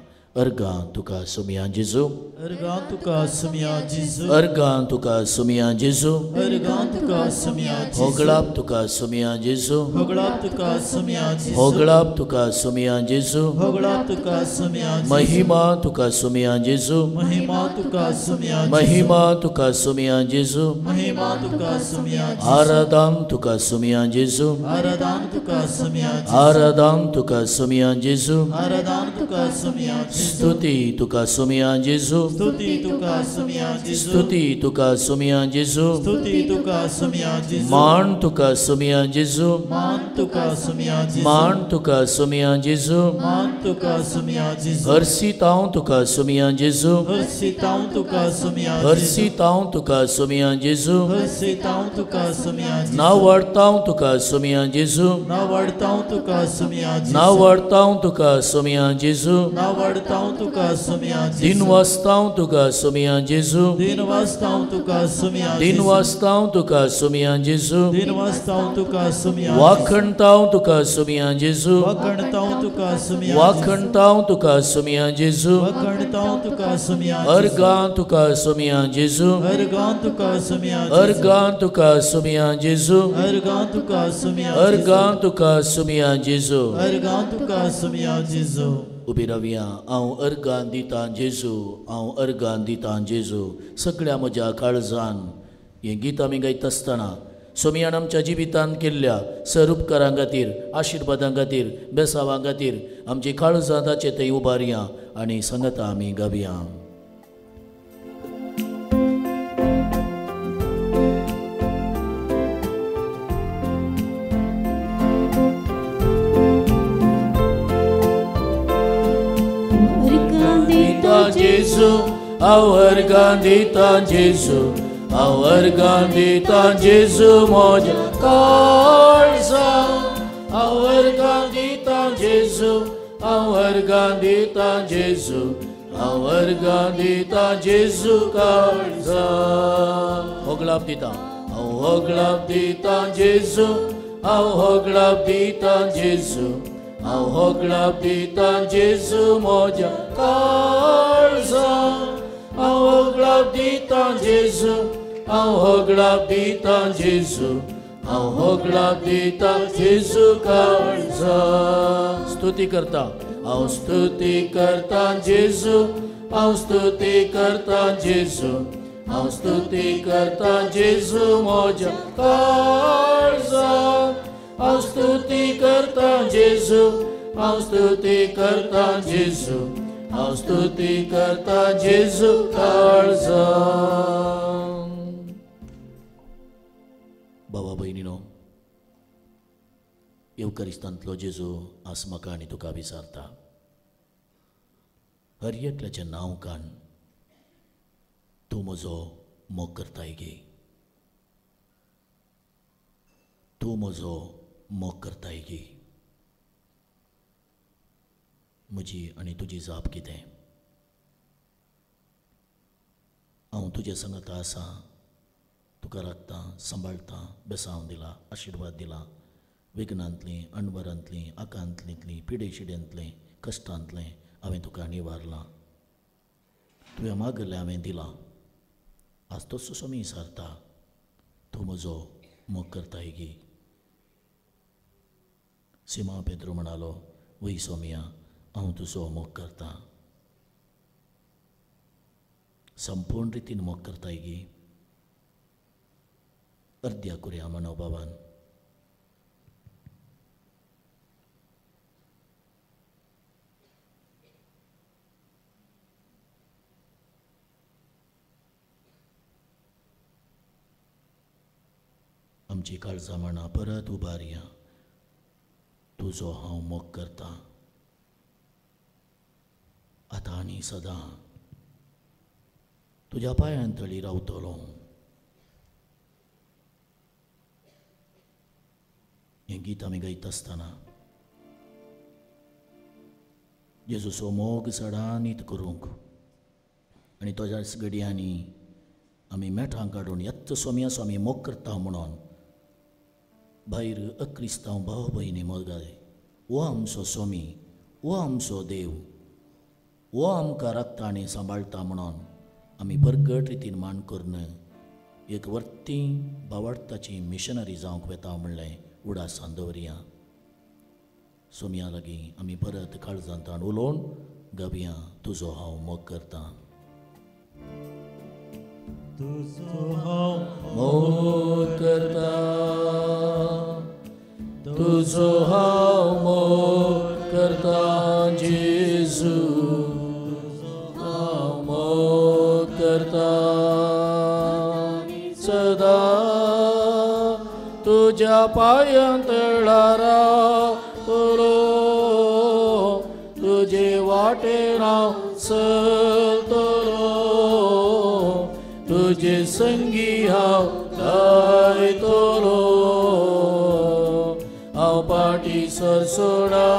अर्गां तुका सोम्या जेजू अर्गां तुका सोम्या जेजू अर्गां तुका सोम्या जेजू अर्गां तुका सोम्या जेजू होगळाप तुका सोम्या जेजू होगळाप तुका सोम्या जेजू होगळाप तुका सोम्या जेजू होगळाप तुका सोम्या जेजू महिमा तुका सोम्या जेजू महिमा तुका सोम्या जेजू महिमा तुका सोम्या जेजू महिमा तुका सोम्या जेजू आराधन तुका सोम्या जेजू आराधन तुका सोम्या जेजू आराधन तुका सोम्या जेजू आराधन तुका सोम्या जेजू स्तुती तुका सोम्या जेजू स्तुती तुका सोम्या जेजू स्तुती तुका सोम्या जेजू स्तुती तुका सोम्या जेजू मान तुका सोम्या जेजू मान तुका सोम्या जेजू मान तुका सोम्या जेजू मान तुका सोम्या जेजू हर्षितांव तुका सोम्या जेजू हर्षितांव तुका सोम्या जेजू हर्षितांव तुका सोम्या जेजू हर्षितांव तुका सोम्या जेजू नावडतांव तुका सोम्या जेजू नावडतांव तुका सोम्या जेजू नावडतांव तुका सोम्या जेजू नावडतांव तुका सोम्या जेजू दिनवासतांव तुका सोम्या जेजू दिनवासतांव तुका सोम्या जेजू दिनवासतांव तुका सोम्या जेजू दिनवासतांव तुका सोम्या वाखणतांव तुका सोम्या जेजू वाखणतांव तुका सोम्या वाखणतांव तुका सोम्या जेजू वाखणतांव तुका सोम्या अर्गां तुका सोम्या जेजू अर्गां तुका सोम्या अर्गां तुका सोम्या जेजू अर्गां तुका सोम्या अर्गां तुका सोम्या जेजू अर्गां तुका सोम्या जेजू. उबी रावया. हांव अर्गां दितां जेजू हांव अर्गां दितां जेजू सगळ्या म्हज्या काळजान हें गीत आमी गायता आसतना सोमयान आमच्या जिवितांत केल्ल्या सर उपकारां खातीर आशिर्वादां खातीर बेसावां खातीर आमची काळजां ताचे थंय उबारया आनी सांगता आमी गावया. जेजू हांव अर्गां दितां जेजू हांव अर्गां दितां जेजू म्हज्या काळजान हांव अर्गां दितां जेजू हांव अर्गां दितां जेजू हांव अर्गां दितां जेजू काळजान. होगळाप दितां हांव होगळाप दितां जेजू हांव होगळाप दितां जेजू हांव होगळाप दितां जेजू म्हज्या काळजान हांव होगळाप होगडाप दिता जेजू, हांव होगडाप दिता जेजू, हांव होगडाप दिता जेजू काळजा. स्तुती करता, हांव स्तुती करता जेजू, हांव स्तुती करता जेजू, हांव स्तुती करता जेजू म्हज्या काळजा. हांव स्तुती करता जेजू, हांव स्तुती करता जेजू, हांव स्तुती करता जेजू काळजा. बाबा भयणीनो, येवकारिस्तांतलो जेजू आज म्हाका आनी तुका विचारता, हर एकल्याचें नांव काण तूं म्हजो मोग करताय गे, तूं म्हजो मोग करताय गे. म्हजी आनी तुजी जाप कितें? हांव तुजे संगता आसा, तुका राखतां, सांबाळटां, बेसांव दिला, आशिर्वाद दिला. विघ्नांतलीं, अणबरांतलीं, आकांतलींतलीं, पिडेशिड्यांतलें, कश्टांतलें हांवें तुका निवारलां. तुवें मागलें हांवें दिलां. आज तसो सोमी सारता, तूं म्हजो मोग करताय गी. सिमा पेद्रो म्हणालो, वय सोमिया, हांव तुजो मोग करतां. संपूर्ण रितीन मोग करताय गी. अर्द्या कुऱ्या मनोभावान. आमची काळजां मनां परत उबारया, तुजो हांव मोग करतां आतां आनी सदां. तुज्या पांयां तळी रावतलो. हें गीत आमी गायता आसतना जेजूचो मोग सडानीत करूंक आनी तुज्याच घडयांनी आमी मेठां काडून येत्त सोम्या स्वामी मोग करता म्हणून भायर अक्रिस्तांव भाव भयणी मोगाय, हो आमचो स्वामी, हो आमचो देव, हो आमकां राखता आनी सांबाळटा म्हणून आमी बरगट रितीन मान करून एक वर्ती भावार्थाची मिशनरी जावंक वेता म्हणलें उडासान दवरया. सोम्या लागीं आमी परत काळजांतान उलोवन गावया, तुजो हांव मोग करतां, तुजो हांव मोग करतां, तुजो हांव मोग करतां जेजू, तुजो हांव मोग करतां सदां. तुज्या पांयां तळा रावतलो, तुजे वाटेन हांव चलतलो, तुजे संगी हांव गायतलो, हांव पाटी सरसोडा.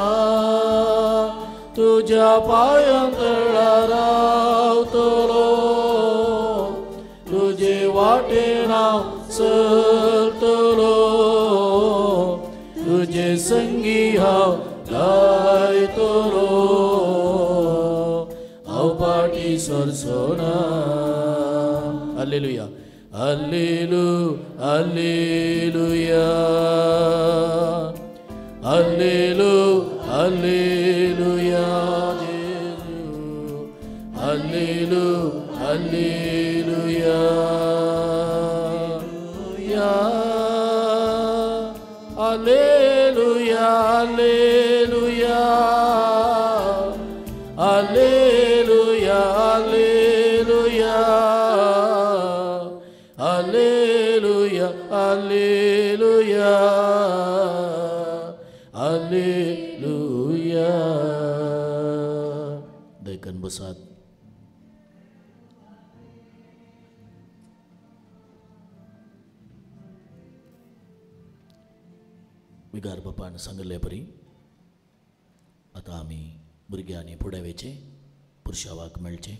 तुज्या पांयां तळा रावतलो, तुजे वाटेन हांव चलतलो, तुजे संगी हांव गायतलो, हांव पाटी सरसोना. Hallelujah, hallelujah, hallelujah, hallelujah, hallelujah, जेजू, hallelujah, hallelujah, hallelujah, hallelujah, hallelujah, hallelujah, hallelujah, hallelujah, hallelujah. देखन बसात. विगार बापान सांगिल्ले परी आतां आमी भुरग्यांनी फुडें वयचें, पुरशावाक मेळचें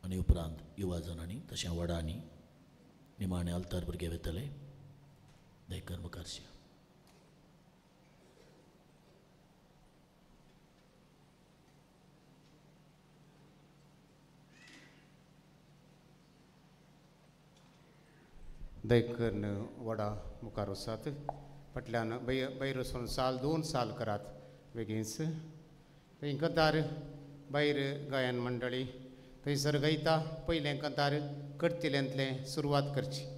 आनी उपरांत युवा जणांनी तशें व्हडांनी निमाणे आल्तार भुरगे वतले. देखून मुखार. दयकरून वडा मुखार वचात फाटल्यान भायर वचून साल दोन साल करात बेगीनच. थंय कंतार भायर गायन मंडळी थंयसर गायता. पयलें कंतार करतिल्यांतलें सुरवात करची.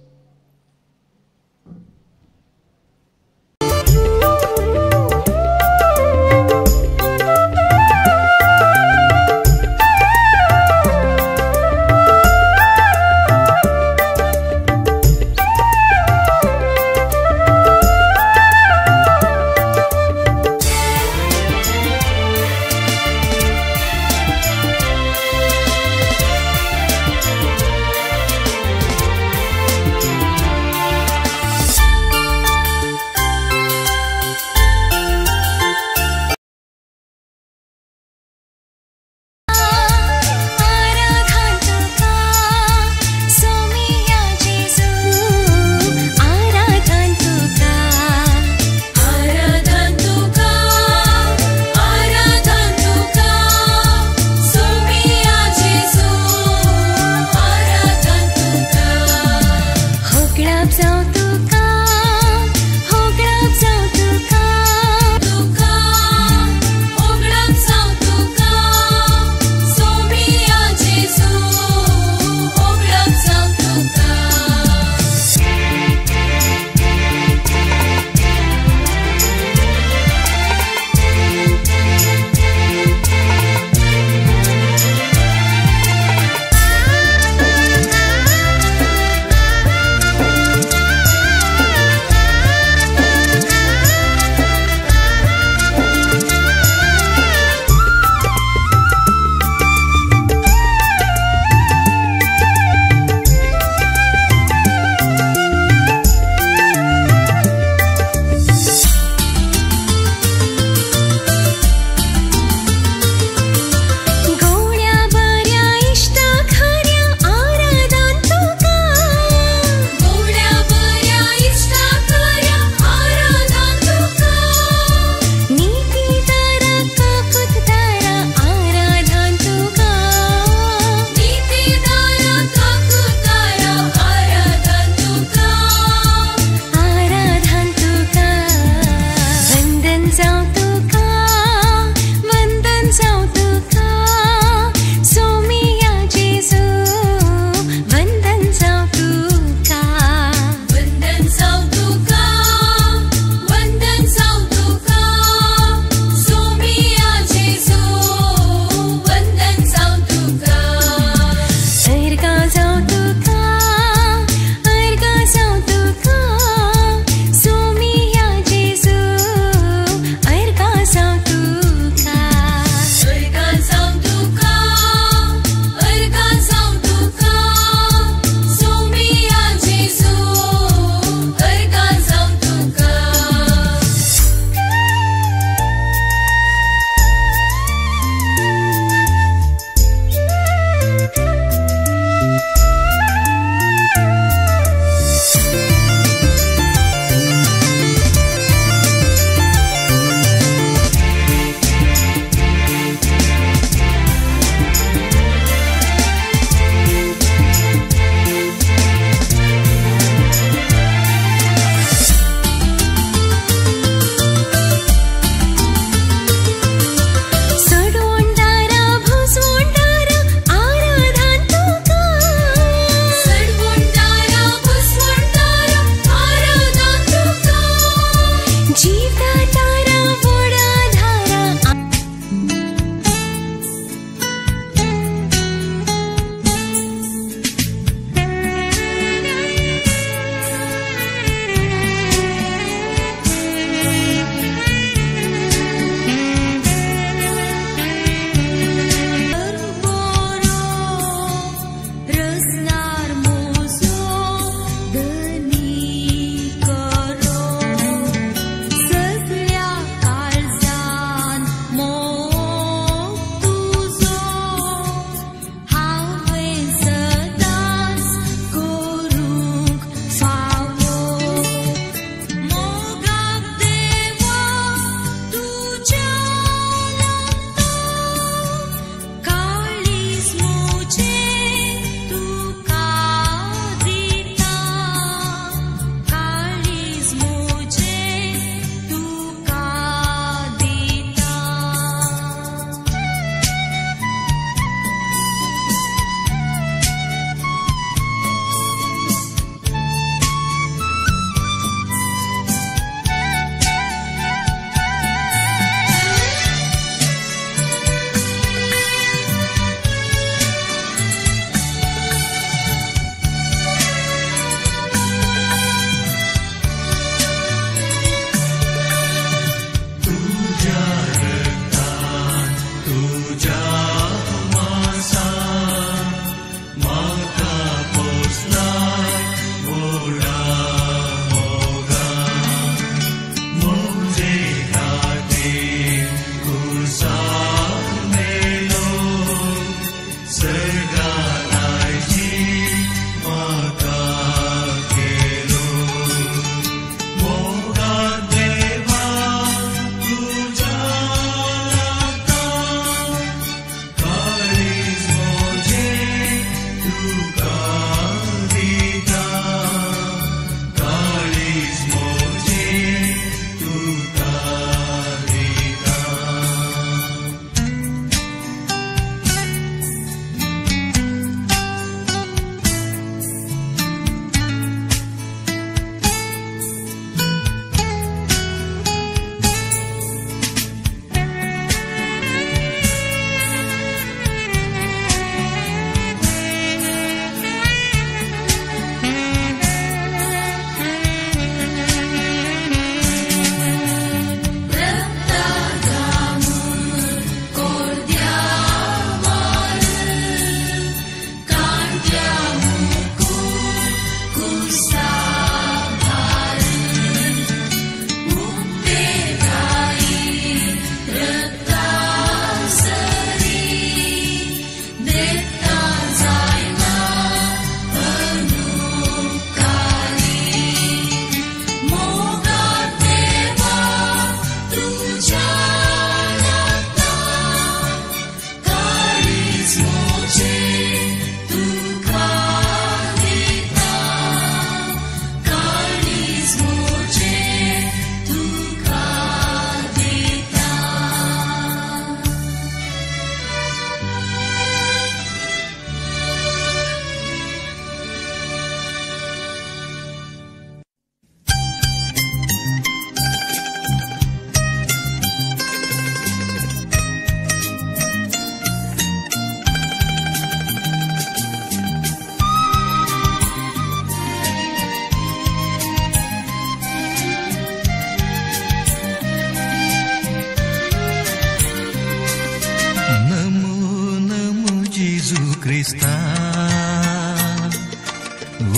क्रिस्ता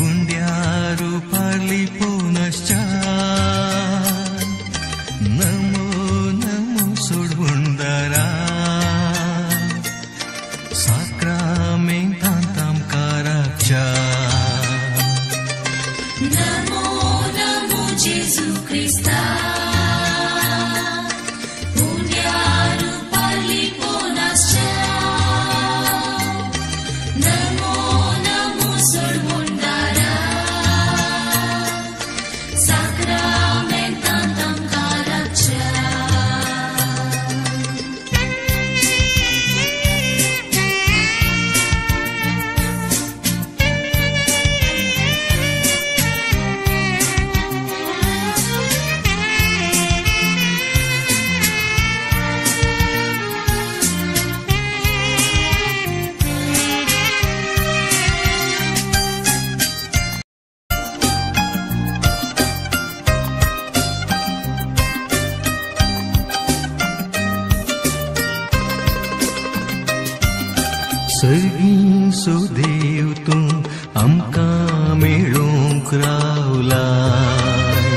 उंड्या रुपार लिपोवन आसच्या नमो नमो सोडवणदारा साक्रामेंतांत आमकां राखच्या. नमो नमो जेजू क्रिस्ता उंड्या रुपार लिपोवन आसच्या नमो नमो सोडवणदारा साक्रामेंतांत आमकां राखच्या. सर्गीं सुदेव तूं आमकां मेळूंक रावलाय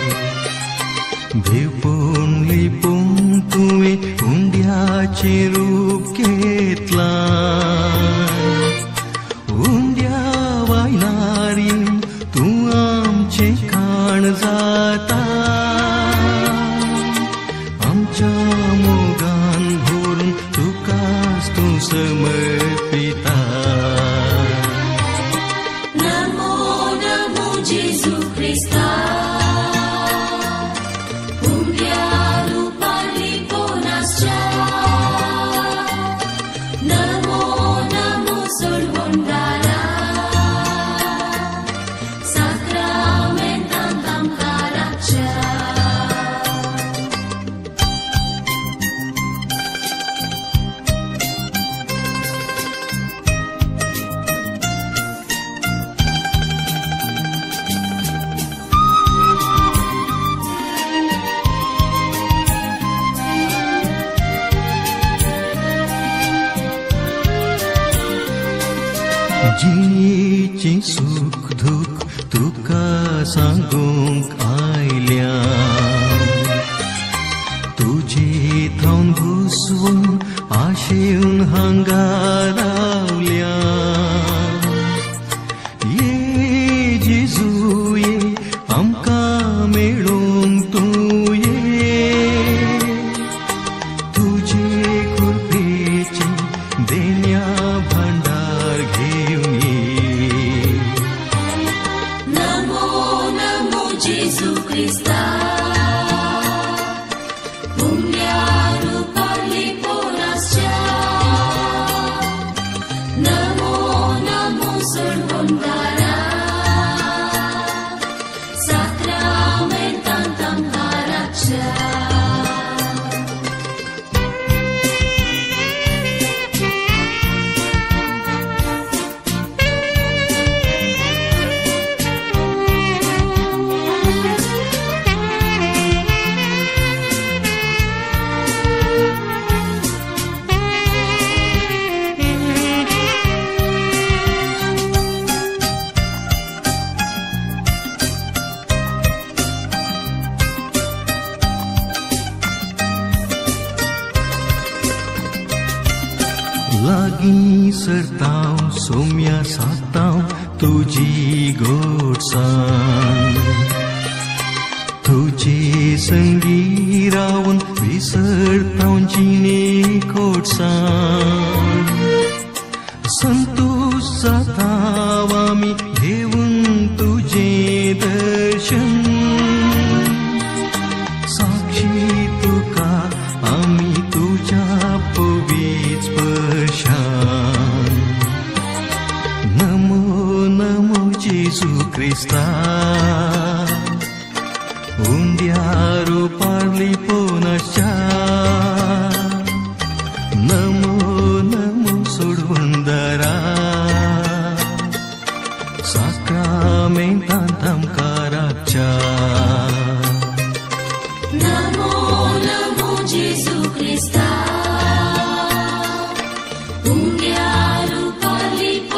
देवपूण लिपून तुवें उंड्याचें रूप घेतलां उंड्या वायनार येवन तूं आमचें खाण जाता आमच्या मोगान भरून तुकाच तूं समर्पिता. नमो नमो जेजू क्रिस्ता उंड्या रुपार लिपोवन आसच्या नमो नमो सोडवणदारा साक्रामेंतांत आमकां राखच्या. जिणेचें सूख दूख तुका सांगूंक आयल्या तुजे थावन घुसवून आशेवन हांगा रावल्या ये जेजू ये आमकां मेळूंक तूं ये तुजे कृपेचें देण्या भांडार घेवन ये. नमो नमो जेजू क्रिस्ता उंड्या रुपार लिपोवन आसच्या नमो नमो सोडवणदारा साक्रामेंतांत आमकां राखच्या. लागीं सरतांव सोम्या सातांव तुजी गोडसाण तुजे संगी रावन विसरतांव जिणे कोडसाण संतोष जातांव आमी घेवन तुजें दर्शन साक्षी तुका आमी तुज्या पवीत स्पर्शान. नमो नमो जेजू क्रिस्ता उंड्या रुपार लिपोवन आसच्या नमो नमो सोडवणदारा साक्रामेंतांत आमकां राखच्या. नमो नमो जेजू क्रिस्ता उंड्या रुपार लिपोवन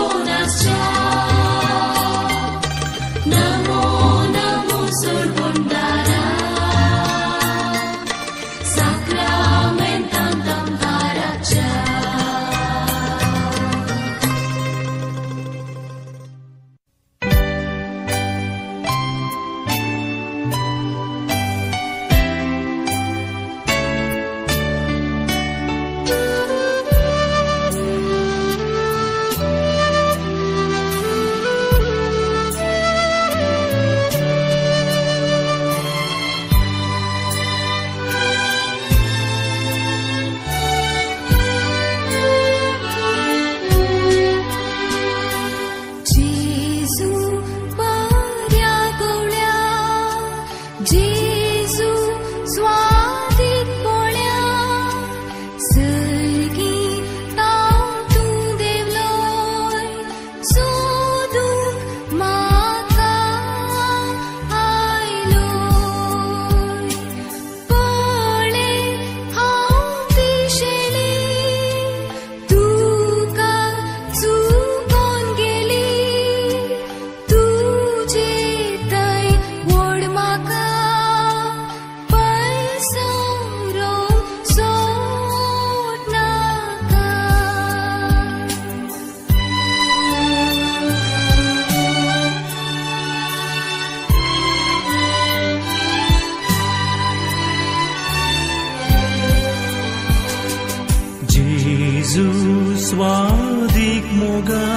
स्वादीक मोगा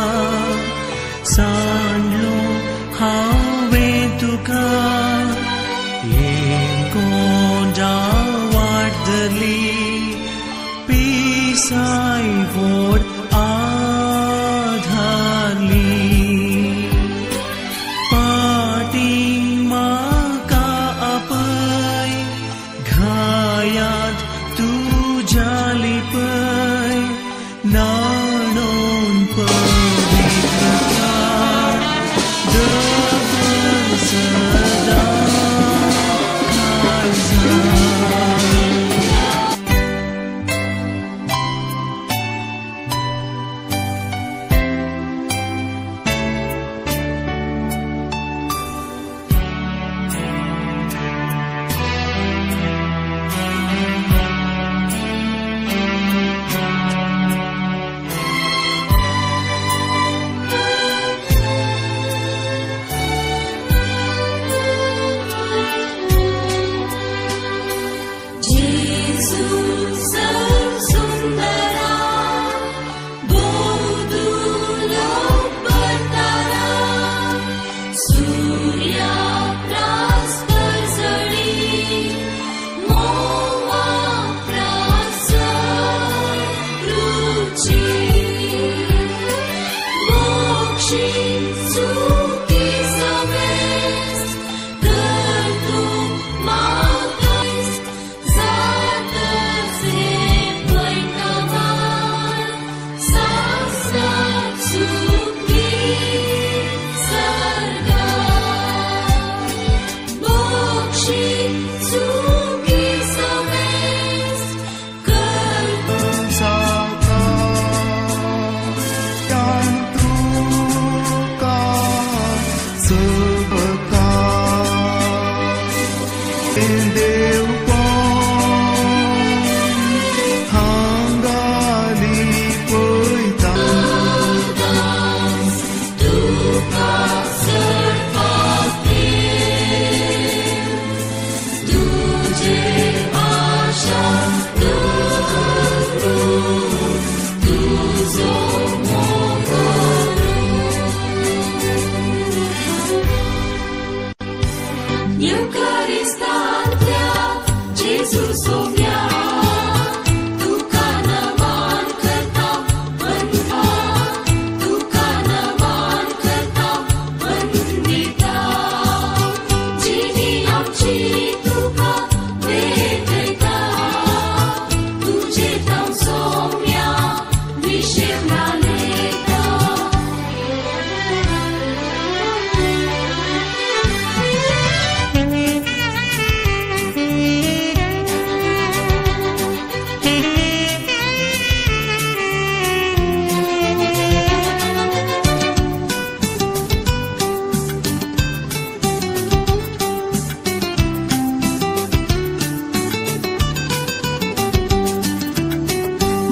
सांडलो हांवें तुका कोंडा वाट धरली पिसाय वोड आधारली पाटी म्हाका आपय घायात तुज्या लिपय नाणोन पवित्रता दवर सदा.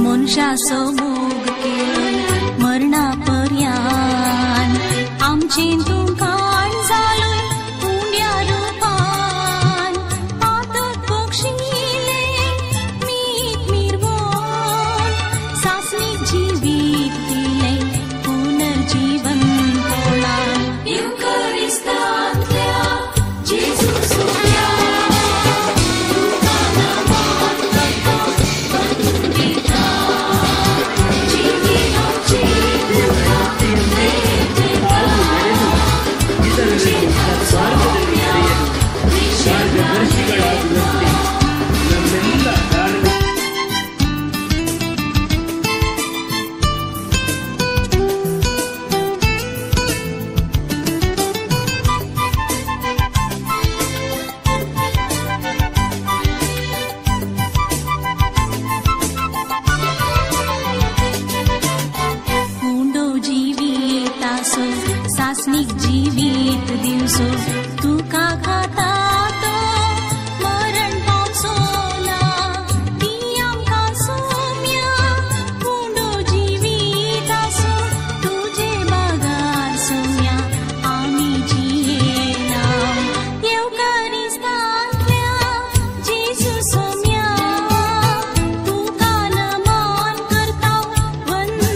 मनशाचो मोग केलो मरणा पर्यान आमचें तूं काण जालो उंड्या रुपान पातक बक्षिलें मीत मिरवोन सासणीक जिवीत दिलें पुनर्जीवन कोणान युकरिस्तांतल्या जेजू सोम्या ಮಾರ್ಗದರ್ಶಿಗಳಾಗುವಂತೆ ನಮ್ಮೆಲ್ಲ ಧಾರ್ಮಿಕ उंडो जिवितासो सासणीक जिवीत दिवसो तुका खाता तो मरण पावचो ना ती आमकां सोम्या उंडो जिवितासो तुजे बागार सोम्या आमी जियेना येवकारिस्तांतल्या जेजू सोम्या तुका नमन करता वंदिता.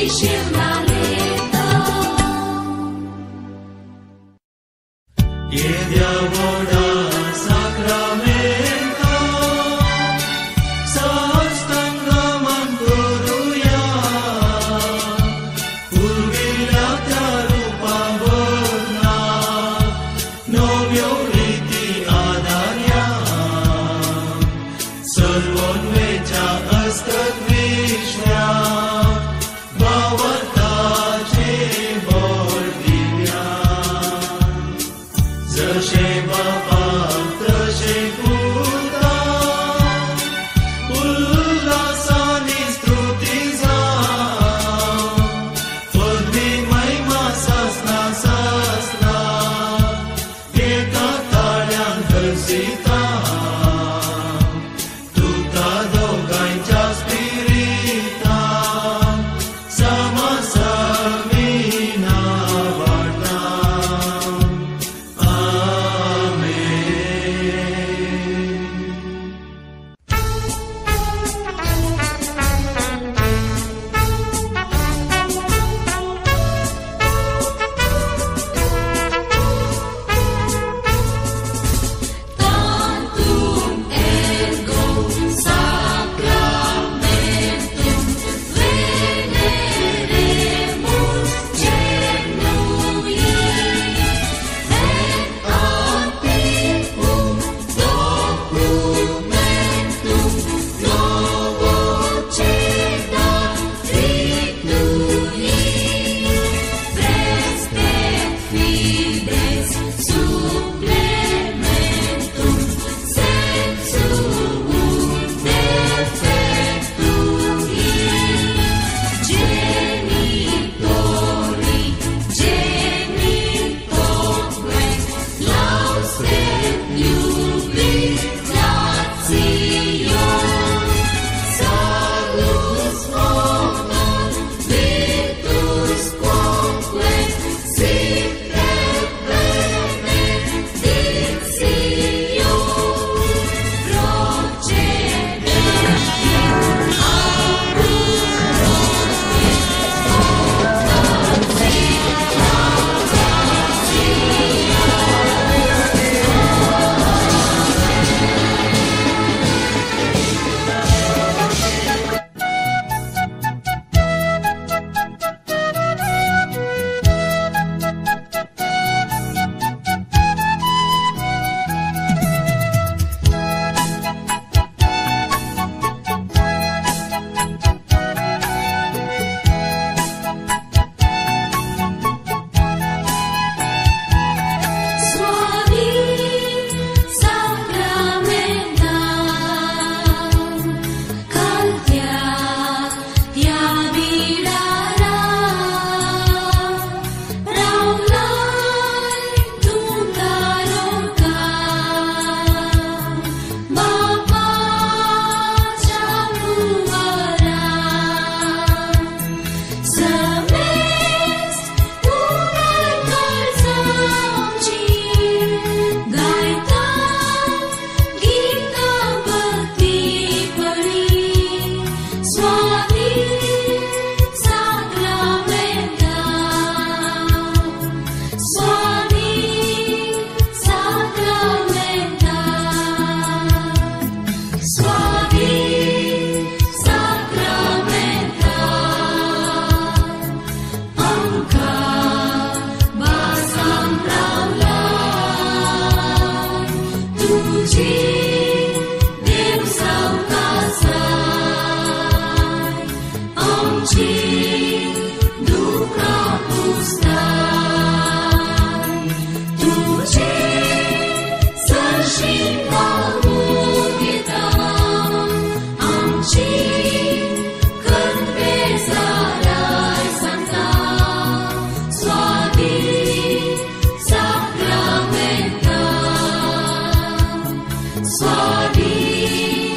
Suavi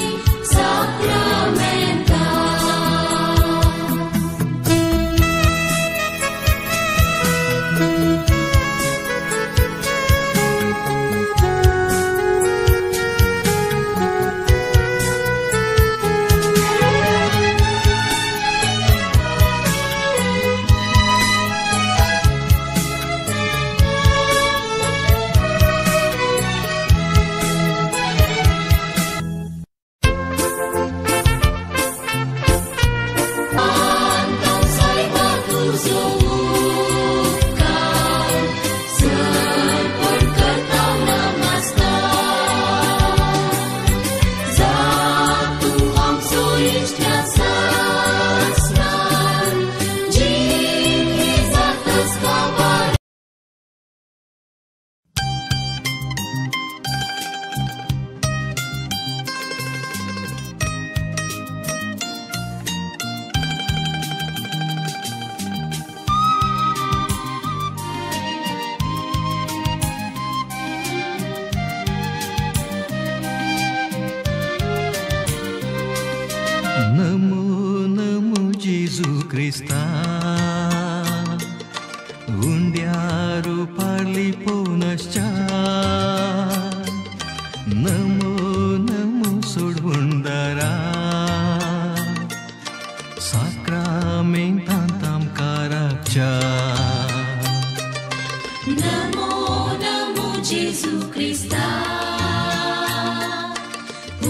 Sacramenta. क्रिस्ता उंड्या रुपार लिपोवन आसच्या नमो नमो सोडवणदारा साक्रामेंतांत आमकां राखच्या. नमो नमो जेजू क्रिस्ता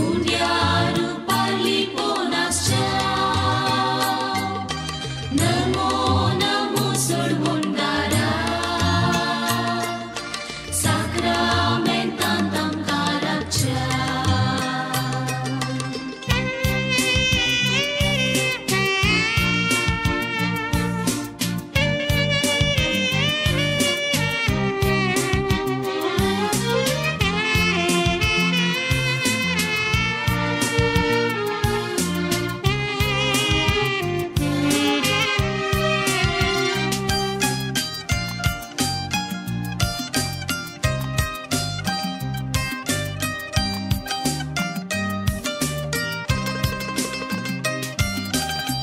उंड्या रुपार लिपोवन आसच्या नमो नमो सोडवणदारा साक्रामेंतांत आमकां राखच्या.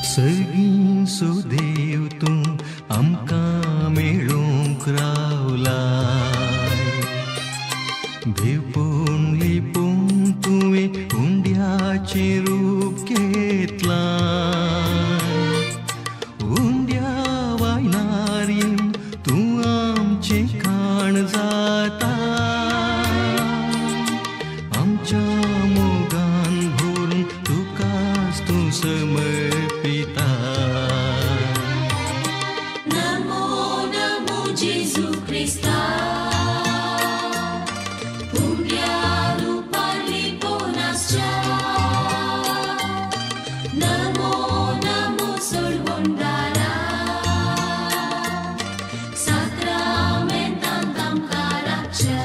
सर्गीं सुदेव तूं आमकां मेळूंक रावलाय देवपूण लिपून तुवें उंड्याचें रूप घेतलां उंड्या वायनार येवन तूं आमचें खाण जाता आमच्या मोगान भरून तुकाच तूं समर्पिता. नमो नमो जेजू क्रिस्ता उंड्या रुपार लिपोवन आसच्या नमो नमो सोडवणदारा साक्रामेंतांत आमकां राखच्या.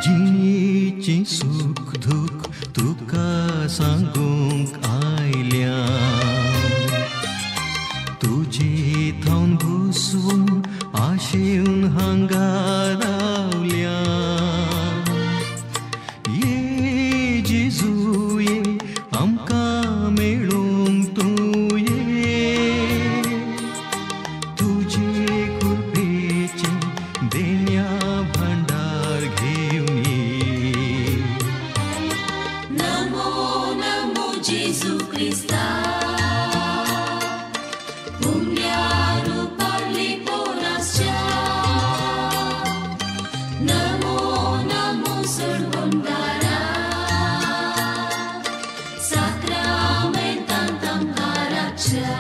जिणेचें सूख दूख तुका सांगूंक आयल्या तुजे थावन घुसवून आशेवन हांगा रावल्या ये जेजू ये आमकां मेळूंक तूं ये तुजे कृपेचें देण्या भांडार घेवन ये. नमो नमो जेजू क्रिस्ता उंड्या रुपार लिपोवन आसच्या नमो नमो सोडवणदारा साक्रामेंतांत आमकां राखच्या.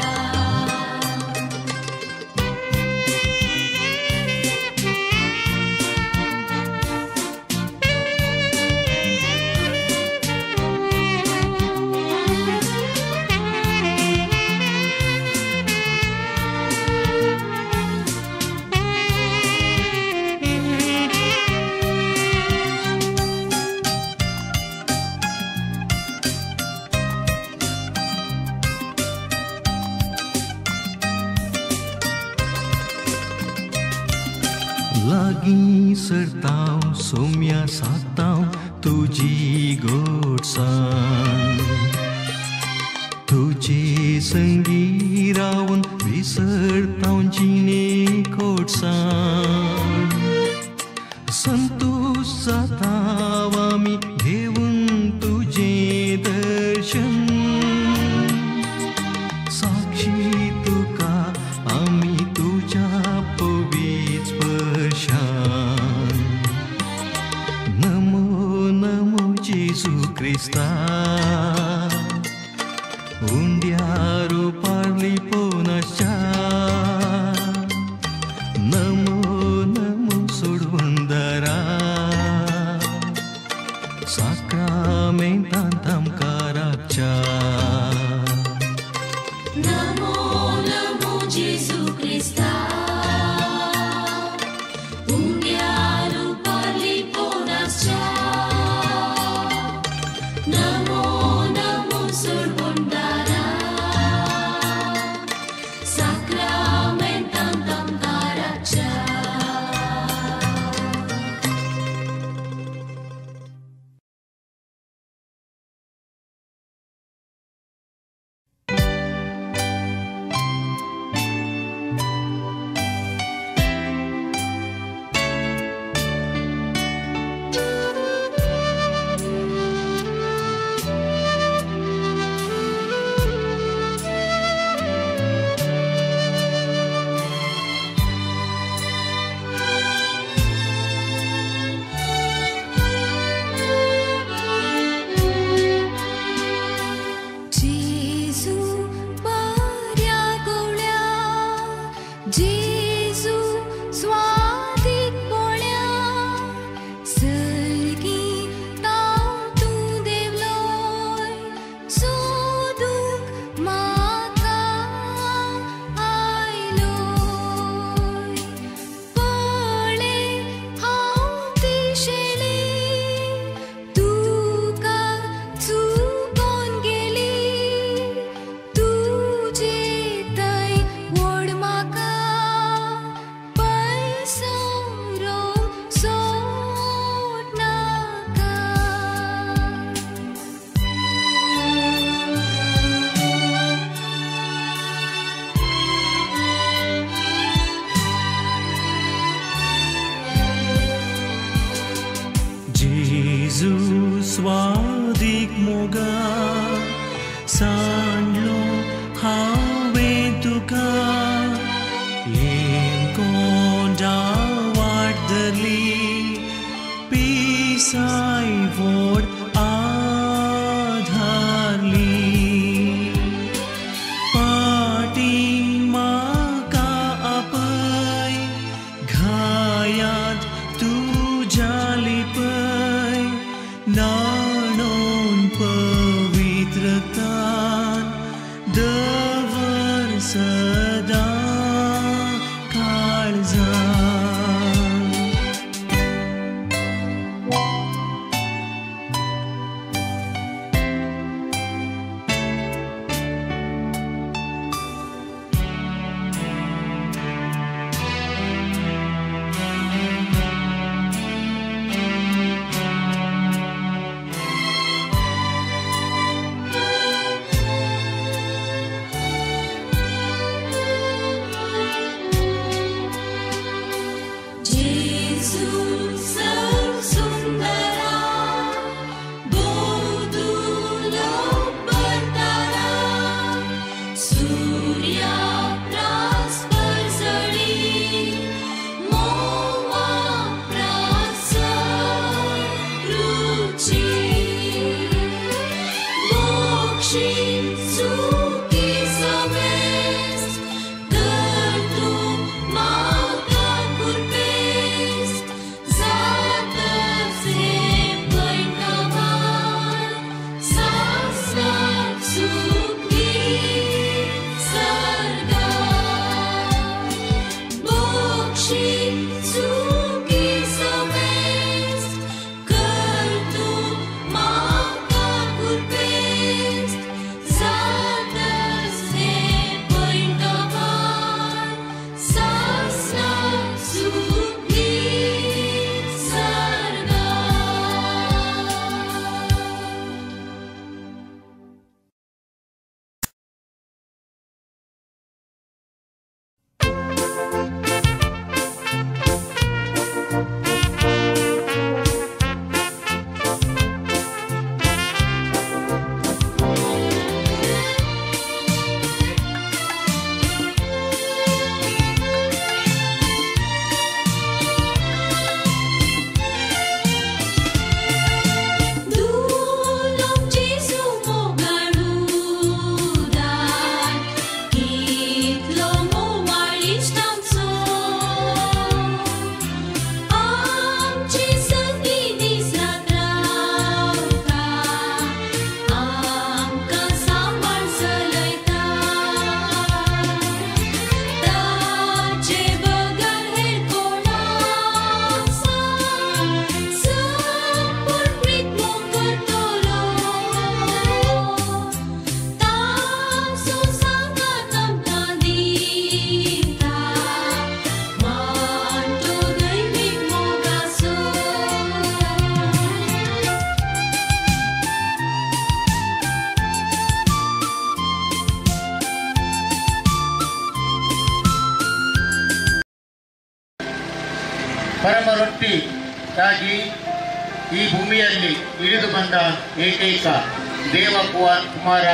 लागीं सरतांव सोम्या सातांव तुजी गोडसाण तुजे संगी रावन विसरतांव जिणे कोडसाण संतोश जातांव आमी घेवन तुजें दर्शन साक्षी तुका आमी तुज्या पवित्र स्पर्शान. नमो नमो जेजू क्रिस्ता उंड्या रुपार लिपोवन आसच्या नमो नमो सोडवणदारा साक्रामेंतांत आमकां राखच्या. नमो नमो जेजू क्रिस्ता उंड्या रुपार लिपोवन आसच्या जेजू स्वादीक मोगा सांडलो हांवें तुका येमकोंडा वाट धरली पिसाय वोड आधारली पाटी म्हाका आपय घायांत तुज्या लिपय न्हाणोवन पवित्रतान दवर सदां काळजान. जेजू सुंदरा बोदुलो परतारा सूर्या प्रास परजळी मोवा प्रास रुची मोक्षी सुखी समेस कर तूं म्हाका कुर्पेस जातसे पैंगबार सासनाक सुखी सर्गा मोक्षी सुखी समेस कर तूं म्हाका कुर्पेस जातसे पैंगबार सासनाक सुखी सर्गा. दुलोम जेजू मोगाळुदार कितलो मोवाळ इश्टांचो आमचे संगी दीस रात रावता आमकां सांबाळ चलयता ताचे बगर हेर कोण आसा संपूर्ण प्रीत मोग करतलो ताचो सांगात आमकां दिता वांटो दैवीक मोगाचो. ಪರಮ ರೊಟ್ಟಿಯಾಗಿ ಈ ಭೂಮಿಯಲ್ಲಿ ಇಳಿದು ಬಂದ ಏಕೈಕ ದೇವ ಕುಮಾರ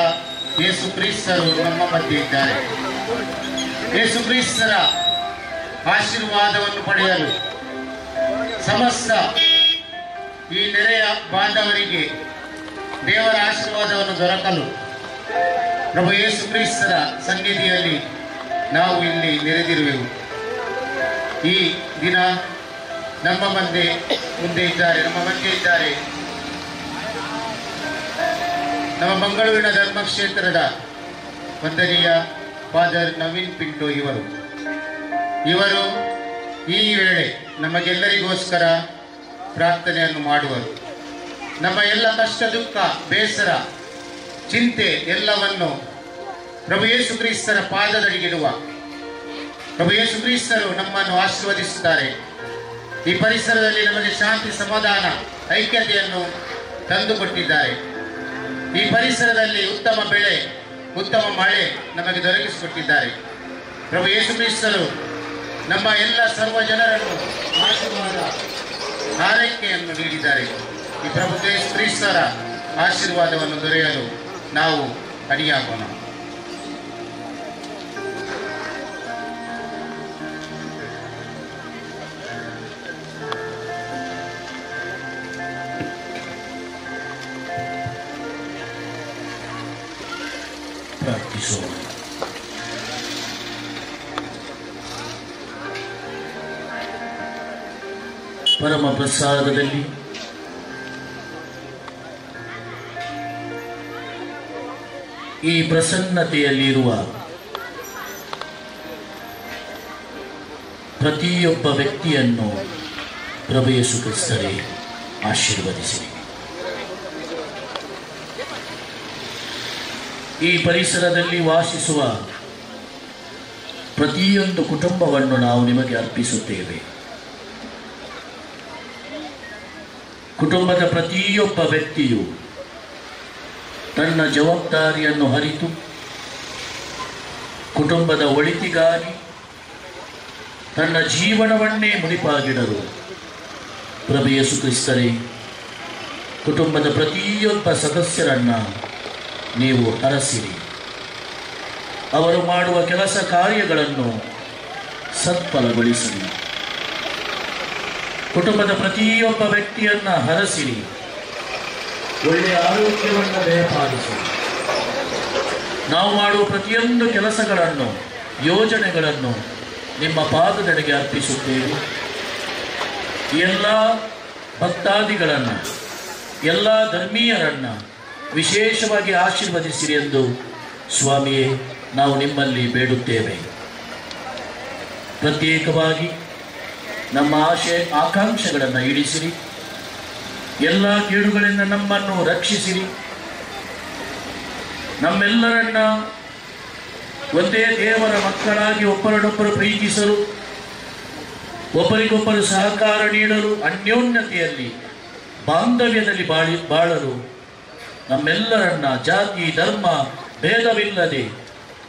ಯೇಸು ಕ್ರಿಸ್ತರು ನಮ್ಮ ಮಧ್ಯೆ ಇದ್ದಾರೆ. ಯೇಸು ಕ್ರಿಸ್ತರ ಆಶೀರ್ವಾದವನ್ನು ಪಡೆಯಲು ಸಮಸ್ತ ಈ ನೆರೆಯ ಬಾಂಧವರಿಗೆ ದೇವರ ಆಶೀರ್ವಾದವನ್ನು ದೊರಕಲು ಪ್ರಭು ಯೇಸು ಕ್ರಿಸ್ತರ ಸನ್ನಿಧಿಯಲ್ಲಿ ನಾವು ಇಲ್ಲಿ ನೆರೆದಿರುವೆವು. ಈ ದಿನ ನಮ್ಮ ಮುಂದೆ ಇದ್ದಾರೆ, ನಮ್ಮ ಮಧ್ಯೆ ಇದ್ದಾರೆ ನಮ್ಮ ಮಂಗಳೂರಿನ ಧರ್ಮಕ್ಷೇತ್ರದ ವಂದನೀಯ ಫಾದರ್ ನವೀನ್ ಪಿಂಟೋ ಇವರು. ಇವರು ಈ ವೇಳೆ ನಮಗೆಲ್ಲರಿಗೋಸ್ಕರ ಪ್ರಾರ್ಥನೆಯನ್ನು ಮಾಡುವರು. ನಮ್ಮ ಎಲ್ಲ ಕಷ್ಟ, ದುಃಖ, ಬೇಸರ, ಚಿಂತೆ ಎಲ್ಲವನ್ನು ಪ್ರಭು ಯೇಸು ಕ್ರಿಸ್ತರ ಪಾದದಡಿಗಿಡುವ ಪ್ರಭು ಯೇಸು ಕ್ರಿಸ್ತರು ನಮ್ಮನ್ನು ಆಶೀರ್ವದಿಸುತ್ತಾರೆ. ಈ ಪರಿಸರದಲ್ಲಿ ನಮಗೆ ಶಾಂತಿ, ಸಮಾಧಾನ, ಐಕ್ಯತೆಯನ್ನು ತಂದುಕೊಟ್ಟಿದ್ದಾರೆ. ಈ ಪರಿಸರದಲ್ಲಿ ಉತ್ತಮ ಬೆಳೆ, ಉತ್ತಮ ಮಳೆ ನಮಗೆ ದೊರಕಿಸಿಕೊಟ್ಟಿದ್ದಾರೆ. ಪ್ರಭು ಯೇಸು ಕ್ರಿಸ್ತರು ನಮ್ಮ ಎಲ್ಲ ಸರ್ವ ಜನರನ್ನು ಆಶೀರ್ವಾದ, ಹಾರೈಕೆಯನ್ನು ನೀಡಿದ್ದಾರೆ. ಈ ಪ್ರಭು ಕ್ರಿಸ್ತರ ಆಶೀರ್ವಾದವನ್ನು ದೊರೆಯಲು ನಾವು ಅಡಿಯಾಗೋಣ. ಪ್ರಾರ್ಥಿಸೋಣ. ಪರಮ ಪ್ರಸಾದದಲ್ಲಿ ಈ ಪ್ರಸನ್ನತೆಯಲ್ಲಿರುವ ಪ್ರತಿಯೊಬ್ಬ ವ್ಯಕ್ತಿಯನ್ನು ಪ್ರಭು ಯೇಸು ಕ್ರಿಸ್ತರೇ ಆಶೀರ್ವದಿಸಿರಿ. ಈ ಪರಿಸರದಲ್ಲಿ ವಾಸಿಸುವ ಪ್ರತಿಯೊಂದು ಕುಟುಂಬವನ್ನು ನಾವು ನಿಮಗೆ ಅರ್ಪಿಸುತ್ತೇವೆ. ಕುಟುಂಬದ ಪ್ರತಿಯೊಬ್ಬ ವ್ಯಕ್ತಿಯು ತನ್ನ ಜವಾಬ್ದಾರಿಯನ್ನು ಅರಿತು ಕುಟುಂಬದ ಒಳಿತಿಗಾಗಿ ತನ್ನ ಜೀವನವನ್ನೇ ಮುಡಿಪಾಗಿಡಲು ಪ್ರಭು ಯೇಸು ಕ್ರಿಸ್ತರೇ, ಕುಟುಂಬದ ಪ್ರತಿಯೊಬ್ಬ ಸದಸ್ಯರನ್ನು ನೀವು ಹರಸಿರಿ. ಅವರು ಮಾಡುವ ಕೆಲಸ ಕಾರ್ಯಗಳನ್ನು ಸತ್ಫಲಗೊಳಿಸಿರಿ. ಕುಟುಂಬದ ಪ್ರತಿಯೊಬ್ಬ ವ್ಯಕ್ತಿಯನ್ನು ಹರಸಿರಿ. ಒಳ್ಳೆಯ ಆರೋಗ್ಯವನ್ನು ದಯಪಾಲಿಸಿರಿ. ನಾವು ಮಾಡುವ ಪ್ರತಿಯೊಂದು ಕೆಲಸಗಳನ್ನು, ಯೋಜನೆಗಳನ್ನು ನಿಮ್ಮ ಪಾದದಡೆಗೆ ಅರ್ಪಿಸುತ್ತೇವೆ. ಎಲ್ಲ ಭಕ್ತಾದಿಗಳನ್ನು, ಎಲ್ಲ ಧರ್ಮೀಯರನ್ನು ವಿಶೇಷವಾಗಿ ಆಶೀರ್ವದಿಸಿರಿ ಎಂದು ಸ್ವಾಮಿಯೇ ನಾವು ನಿಮ್ಮಲ್ಲಿ ಬೇಡುತ್ತೇವೆ. ಪ್ರತ್ಯೇಕವಾಗಿ ನಮ್ಮ ಆಶೆ ಆಕಾಂಕ್ಷೆಗಳನ್ನು ಈಡೇರಿಸಿರಿ. ಎಲ್ಲ ಕೇಡುಗಳಿಂದ ನಮ್ಮನ್ನು ರಕ್ಷಿಸಿರಿ. ನಮ್ಮೆಲ್ಲರನ್ನ ಒಂದೇ ದೇವರ ಮಕ್ಕಳಾಗಿ ಒಬ್ಬರನ್ನೊಬ್ಬರು ಪ್ರೀತಿಸಲು, ಒಬ್ಬರಿಗೊಬ್ಬರು ಸಹಕಾರ ನೀಡಲು, ಅನ್ಯೋನ್ಯತೆಯಲ್ಲಿ ಬಾಂಧವ್ಯದಲ್ಲಿ ಬಾಳಲು ನಮ್ಮೆಲ್ಲರನ್ನ ಜಾತಿ ಧರ್ಮ ಭೇದವಿಲ್ಲದೆ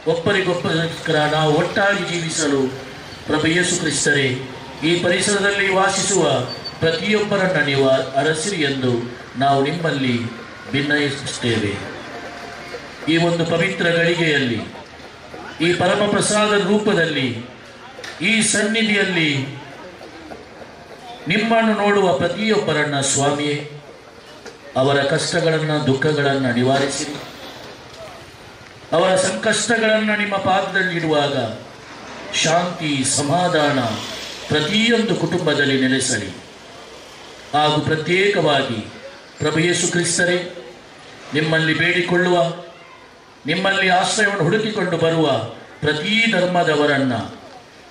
ಒಬ್ಬರಿಗೊಬ್ಬರಿಗೋಸ್ಕರ ನಾವು ಒಟ್ಟಾಗಿ ಜೀವಿಸಲು ಪ್ರಭು ಯೇಸು ಕ್ರಿಸ್ತರೇ, ಈ ಪರಿಸರದಲ್ಲಿ ವಾಸಿಸುವ ಪ್ರತಿಯೊಬ್ಬರನ್ನ ನೀವು ಅರಸಿರಿ ಎಂದು ನಾವು ನಿಮ್ಮಲ್ಲಿ ವಿನಯಿಸುತ್ತೇವೆ. ಈ ಒಂದು ಪವಿತ್ರ ಗಳಿಗೆಯಲ್ಲಿ, ಈ ಪರಮ ಪ್ರಸಾದ ರೂಪದಲ್ಲಿ, ಈ ಸನ್ನಿಧಿಯಲ್ಲಿ ನಿಮ್ಮನ್ನು ನೋಡುವ ಪ್ರತಿಯೊಬ್ಬರನ್ನ ಸ್ವಾಮಿಯೇ, ಅವರ ಕಷ್ಟಗಳನ್ನು ದುಃಖಗಳನ್ನು ನಿವಾರಿಸಿರಿ. ಅವರ ಸಂಕಷ್ಟಗಳನ್ನು ನಿಮ್ಮ ಪಾದದಲ್ಲಿಡುವಾಗ ಶಾಂತಿ ಸಮಾಧಾನ ಪ್ರತಿಯೊಂದು ಕುಟುಂಬದಲ್ಲಿ ನೆಲೆಸಲಿ. ಹಾಗೂ ಪ್ರತ್ಯೇಕವಾಗಿ ಪ್ರಭು ಯೇಸು ಕ್ರಿಸ್ತರೇ, ನಿಮ್ಮಲ್ಲಿ ಬೇಡಿಕೊಳ್ಳುವ, ನಿಮ್ಮಲ್ಲಿ ಆಶ್ರಯವನ್ನು ಹುಡುಕಿಕೊಂಡು ಬರುವ ಪ್ರತಿ ಧರ್ಮದವರನ್ನು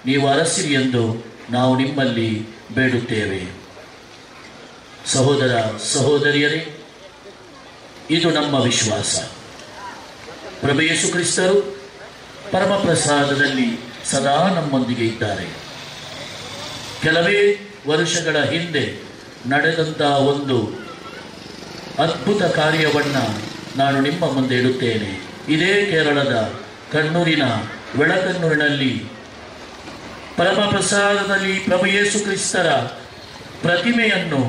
ನೀವು ಅರಸಿರಿ ಎಂದು ನಾವು ನಿಮ್ಮಲ್ಲಿ ಬೇಡುತ್ತೇವೆ. ಸಹೋದರ ಸಹೋದರಿಯರೇ, ಇದು ನಮ್ಮ ವಿಶ್ವಾಸ. ಪ್ರಭು ಯೇಸು ಕ್ರಿಸ್ತರು ಪರಮಪ್ರಸಾದದಲ್ಲಿ ಸದಾ ನಮ್ಮೊಂದಿಗೆ ಇದ್ದಾರೆ. ಕೆಲವೇ ವರ್ಷಗಳ ಹಿಂದೆ ನಡೆದಂಥ ಒಂದು ಅದ್ಭುತ ಕಾರ್ಯವನ್ನು ನಾನು ನಿಮ್ಮ ಮುಂದೆ ಇಡುತ್ತೇನೆ. ಇದೇ ಕೇರಳದ ಕಣ್ಣೂರಿನ ಬೆಳಕನ್ನೂರಿನಲ್ಲಿ ಪರಮಪ್ರಸಾದದಲ್ಲಿ ಪ್ರಭು ಯೇಸು ಕ್ರಿಸ್ತರ ಪ್ರತಿಮೆಯನ್ನು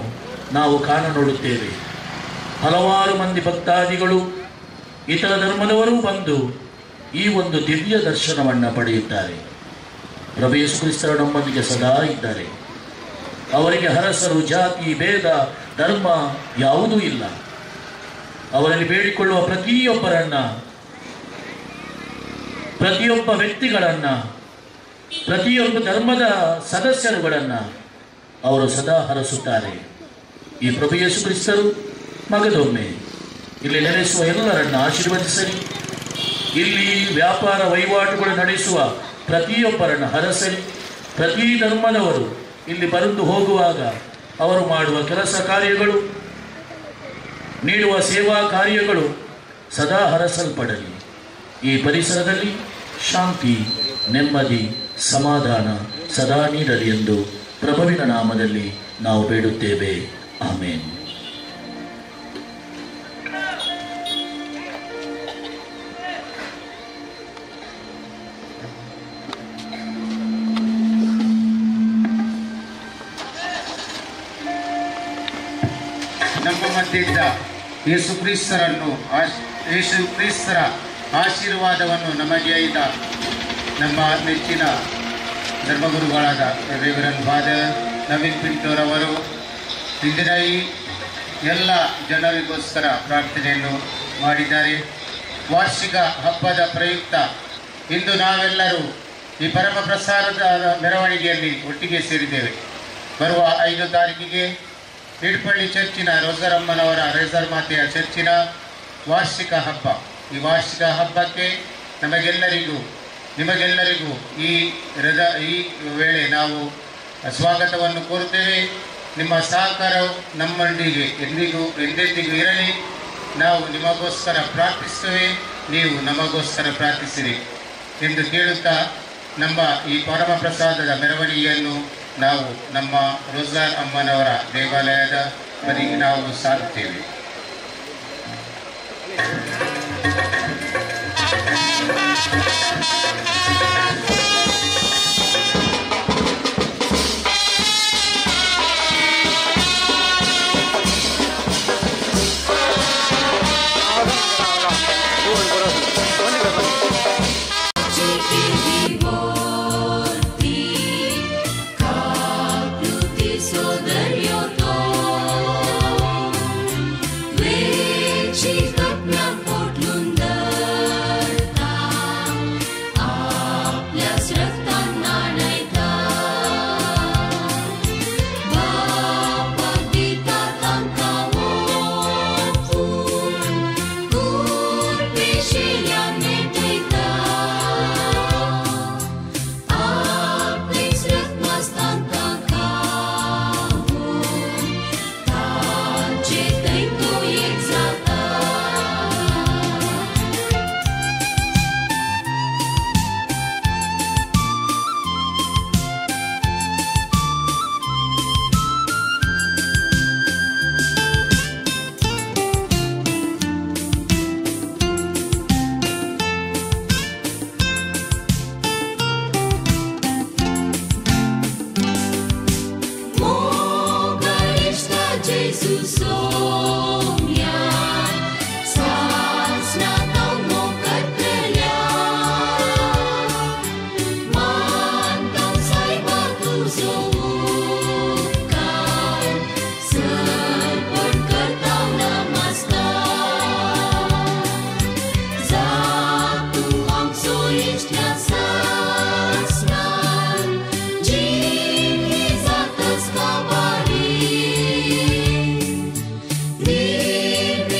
ನಾವು ಕಾಣ ನೋಡುತ್ತೇವೆ. ಹಲವಾರು ಮಂದಿ ಭಕ್ತಾದಿಗಳು, ಇತರ ಧರ್ಮದವರೂ ಬಂದು ಈ ಒಂದು ದಿವ್ಯ ದರ್ಶನವನ್ನು ಪಡೆಯುತ್ತಾರೆ. ಪ್ರಭು ಯೇಸು ಕ್ರಿಸ್ತರು ನಮ್ಮೊಂದಿಗೆ ಸದಾ ಇದ್ದಾರೆ. ಅವರಿಗೆ ಹರಸರು ಜಾತಿ ಭೇದ ಧರ್ಮ ಯಾವುದೂ ಇಲ್ಲ. ಅವರಲ್ಲಿ ಬೇಡಿಕೊಳ್ಳುವ ಪ್ರತಿಯೊಬ್ಬರನ್ನ, ಪ್ರತಿಯೊಬ್ಬ ವ್ಯಕ್ತಿಗಳನ್ನು, ಪ್ರತಿಯೊಬ್ಬ ಧರ್ಮದ ಸದಸ್ಯರುಗಳನ್ನು ಅವರು ಸದಾ ಹರಸುತ್ತಾರೆ. ಈ ಪ್ರಭು ಯೇಸು ಕ್ರಿಸ್ತರು ಮಗದೊಮ್ಮೆ ಇಲ್ಲಿ ನೆಲೆಸುವ ಎಲ್ಲರನ್ನ ಆಶೀರ್ವದಿಸಲಿ. ಇಲ್ಲಿ ವ್ಯಾಪಾರ ವಹಿವಾಟುಗಳು ನಡೆಸುವ ಪ್ರತಿಯೊಬ್ಬರನ್ನು ಹರಸಲಿ. ಪ್ರತಿ ಧರ್ಮದವರು ಇಲ್ಲಿ ಬಂದು ಹೋಗುವಾಗ ಅವರು ಮಾಡುವ ಕೆಲಸ ಕಾರ್ಯಗಳು, ನೀಡುವ ಸೇವಾ ಕಾರ್ಯಗಳು ಸದಾ ಹರಸಲ್ಪಡಲಿ. ಈ ಪರಿಸರದಲ್ಲಿ ಶಾಂತಿ, ನೆಮ್ಮದಿ, ಸಮಾಧಾನ ಸದಾ ನೀಡಲಿ ಎಂದು ಪ್ರಭುವಿನ ನಾಮದಲ್ಲಿ ನಾವು ಬೇಡುತ್ತೇವೆ. ಆಮೇನ್. ನಮ್ಮ ಮಧ್ಯೆ ಯೇಸು ಕ್ರಿಸ್ತರನ್ನು ಯೇಸು ಕ್ರಿಸ್ತರ ಆಶೀರ್ವಾದವನ್ನು ನಮಗೆ ಐದ ನಮ್ಮ ನೆಚ್ಚಿನ ಧರ್ಮಗುರುಗಳಾದ ರೆವರೆಂಡ್ ಫಾದರ್ ನವೀನ್ ಪಿಂಟೋರವರು ಇಂದಿನ ಈ ಎಲ್ಲ ಜನರಿಗೋಸ್ಕರ ಪ್ರಾರ್ಥನೆಯನ್ನು ಮಾಡಿದ್ದಾರೆ. ವಾರ್ಷಿಕ ಹಬ್ಬದ ಪ್ರಯುಕ್ತ ಇಂದು ನಾವೆಲ್ಲರೂ ಈ ಪರಮ ಪ್ರಸಾರದ ಮೆರವಣಿಗೆಯಲ್ಲಿ ಒಟ್ಟಿಗೆ ಸೇರಿದ್ದೇವೆ. ಬರುವ 5 ತಾರೀಕಿಗೆ ಇಡ್ಪಳ್ಳಿ ಚರ್ಚಿನ ರೋಸರಮ್ಮನವರ ರೇಸರ್ ಮಾತೆಯ ಚರ್ಚಿನ ವಾರ್ಷಿಕ ಹಬ್ಬ. ಈ ವಾರ್ಷಿಕ ಹಬ್ಬಕ್ಕೆ ನಮಗೆಲ್ಲರಿಗೂ ನಿಮಗೆಲ್ಲರಿಗೂ ಈ ವೇಳೆ ನಾವು ಸ್ವಾಗತವನ್ನು ಕೋರುತ್ತೇವೆ. ನಿಮ್ಮ ಸಹಕಾರವು ನಮ್ಮೊಂದಿಗೆ ಎಂದೆಂದಿಗೂ ಇರಲಿ. ನಾವು ನಿಮಗೋಸ್ಕರ ಪ್ರಾರ್ಥಿಸುತ್ತೇವೆ, ನೀವು ನಮಗೋಸ್ಕರ ಪ್ರಾರ್ಥಿಸಿರಿ ಎಂದು ಕೇಳುತ್ತಾ ನಮ್ಮ ಈ ಪರಮ ಪ್ರಸಾದದ ಮೆರವಣಿಗೆಯನ್ನು ನಾವು ನಮ್ಮ ರೋಜಾರ್ ಅಮ್ಮನವರ ದೇವಾಲಯದ ಬದಿಗೆ ನಾವು ಸಾರುತ್ತೇವೆ. Be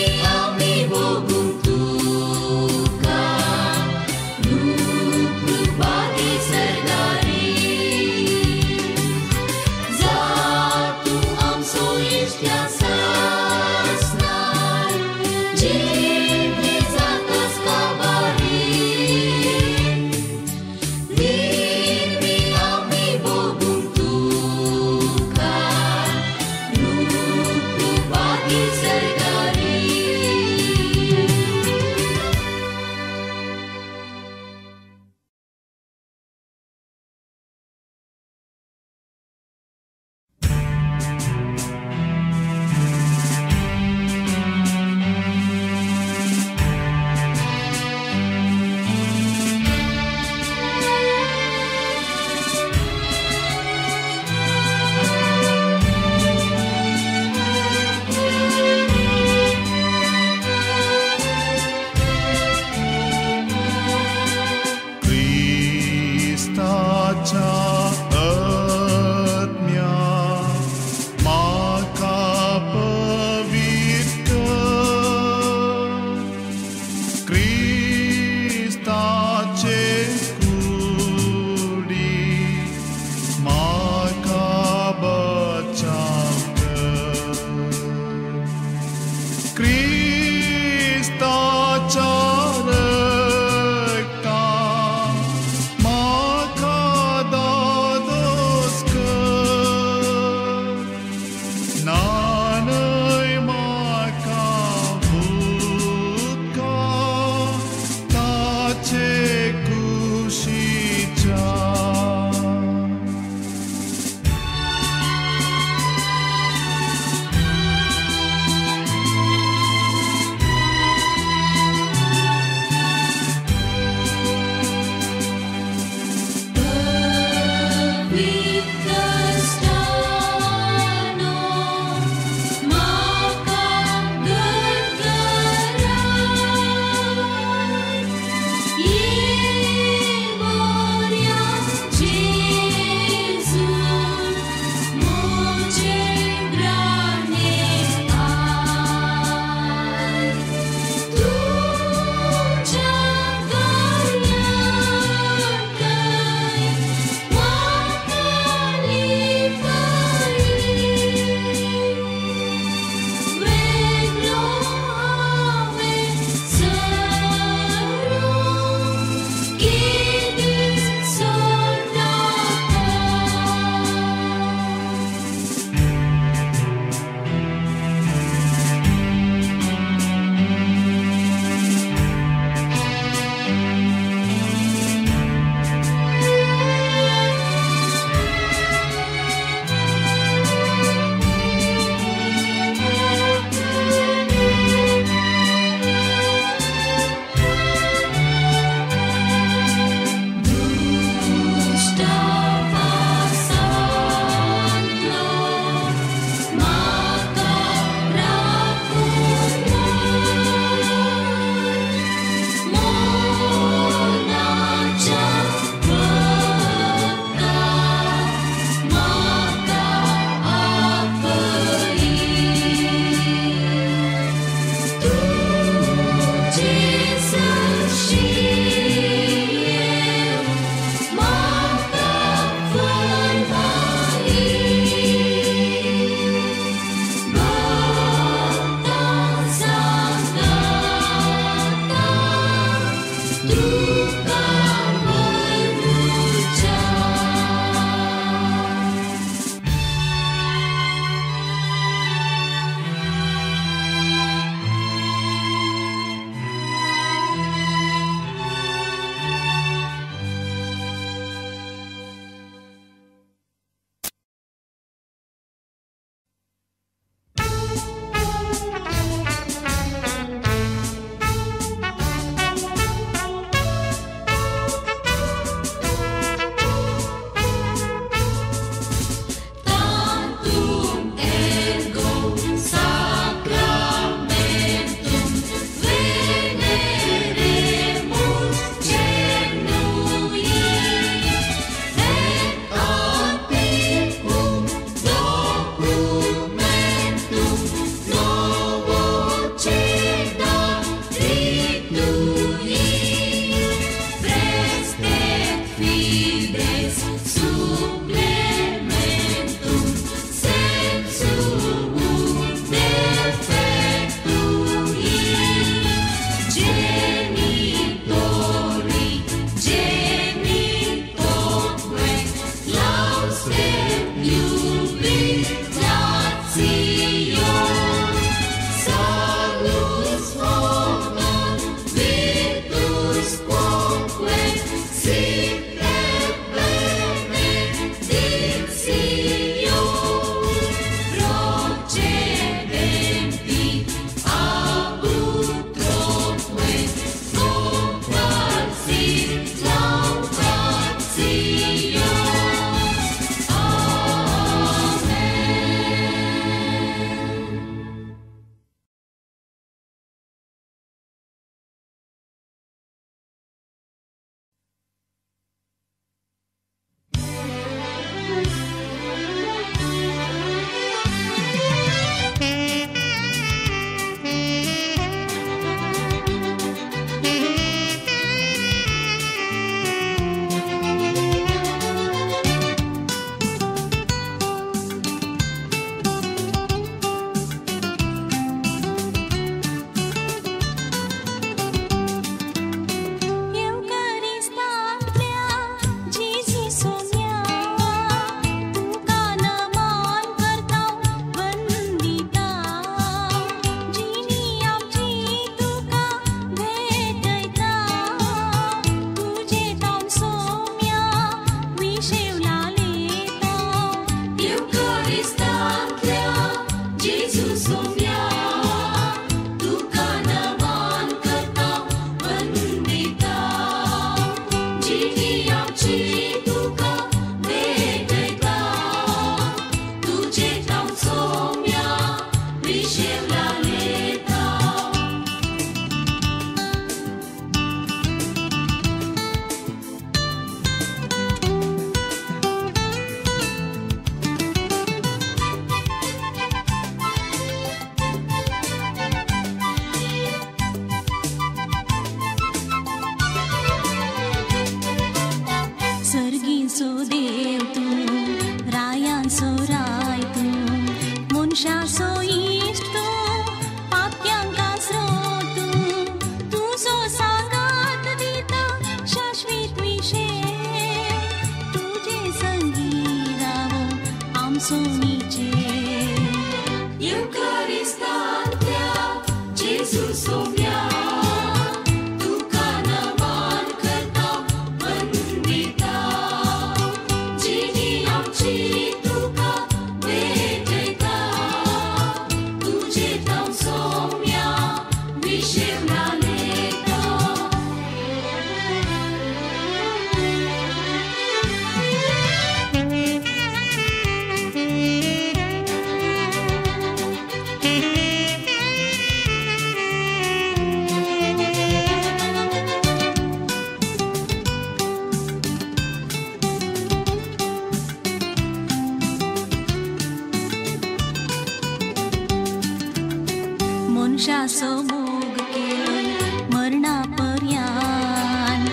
मनशाचो मोग केलोय मरणा पर्यान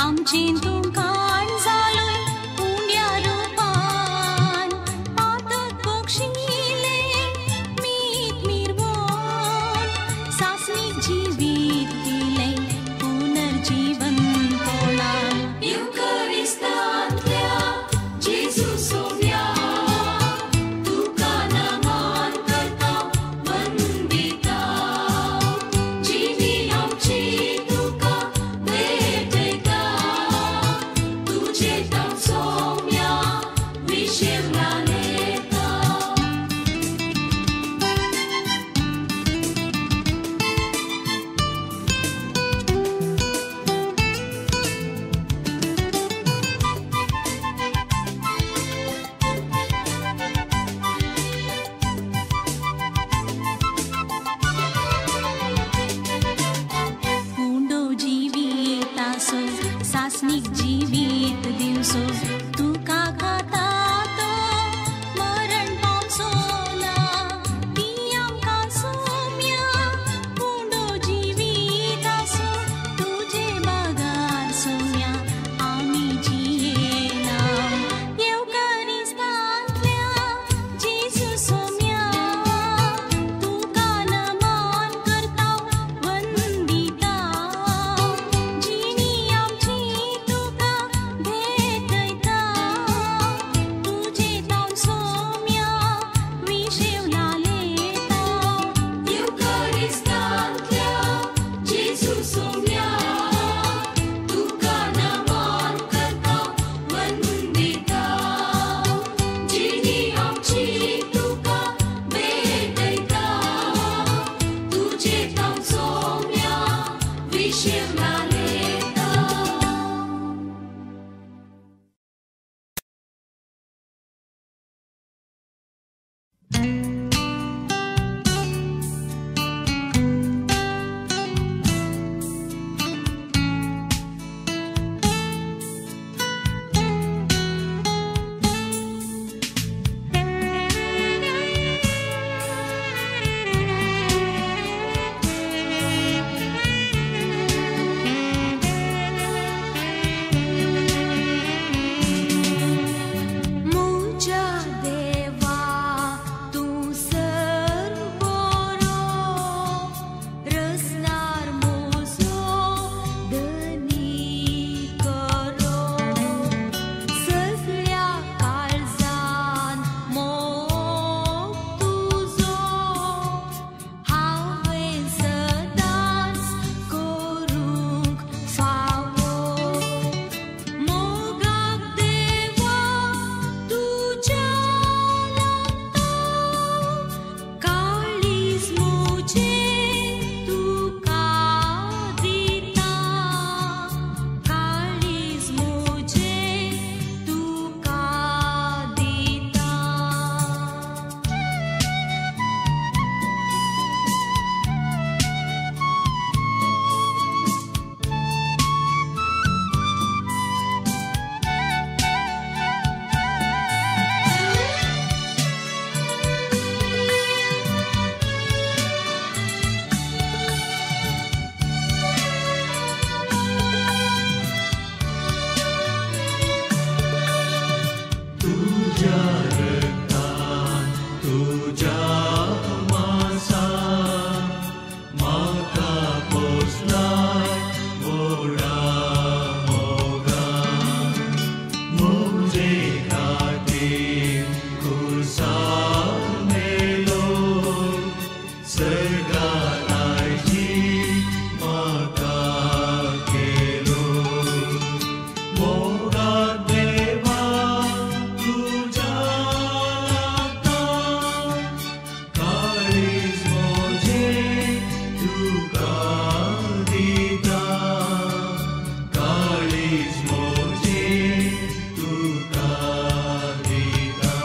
आमचें तूं काण जालोय उंड्या रुपान पातक बक्षिलें मीत मिरवोन सासणीक जिवीत दिलें पुनर्जीवन कोणान युकरिस्तांतल्या जेजू सोम्या तुका नमन करता वंदिता जिवी आमची तुका भेटयता तुजे तांव सोम्या विशेवना लेता. उंडो जिवीत आसो सासणीक जिवीत दिवसो तुका खाता तो मरण पावचो ना ती आमकां सोम्या उंडो जिवीत आसो तुजे बागार सोम्या आमी जियेना येवकरिस्तांतल्या जेजू सोम्या तुका नमन करता वंदिता जिणी आमची तुका भेटयता तुजे तांव सोम्या विशेवना लेता. युकरिस्तांतल्या जेजू सोम्या तुका नमन करता वंदिता जिणी आमची तुका भेटयता तुजे तांव सोम्या विशेवना लेता. म्हज्या देवा तूं सर बरो रसनार म्हजो धनी करो सगळ्या काळजान मोग तुजो हांवें सदांच करूंक फावो मोगाक देवा तुज्या लागता काळीज म्हजें तुका दिता काळीज म्हजें तुका दिता. तुझ्या रक्तान तुझ्या मांसान म्हाका पोसलाय व्हडा मोगान म्हजे खातीर खुर्सार मेलो सर्गात आयची म्हाका केलो मोगाक देवा तुझ्या लागता काळीज म्हजें तुका दिता काळीज म्हजें तुका दिता.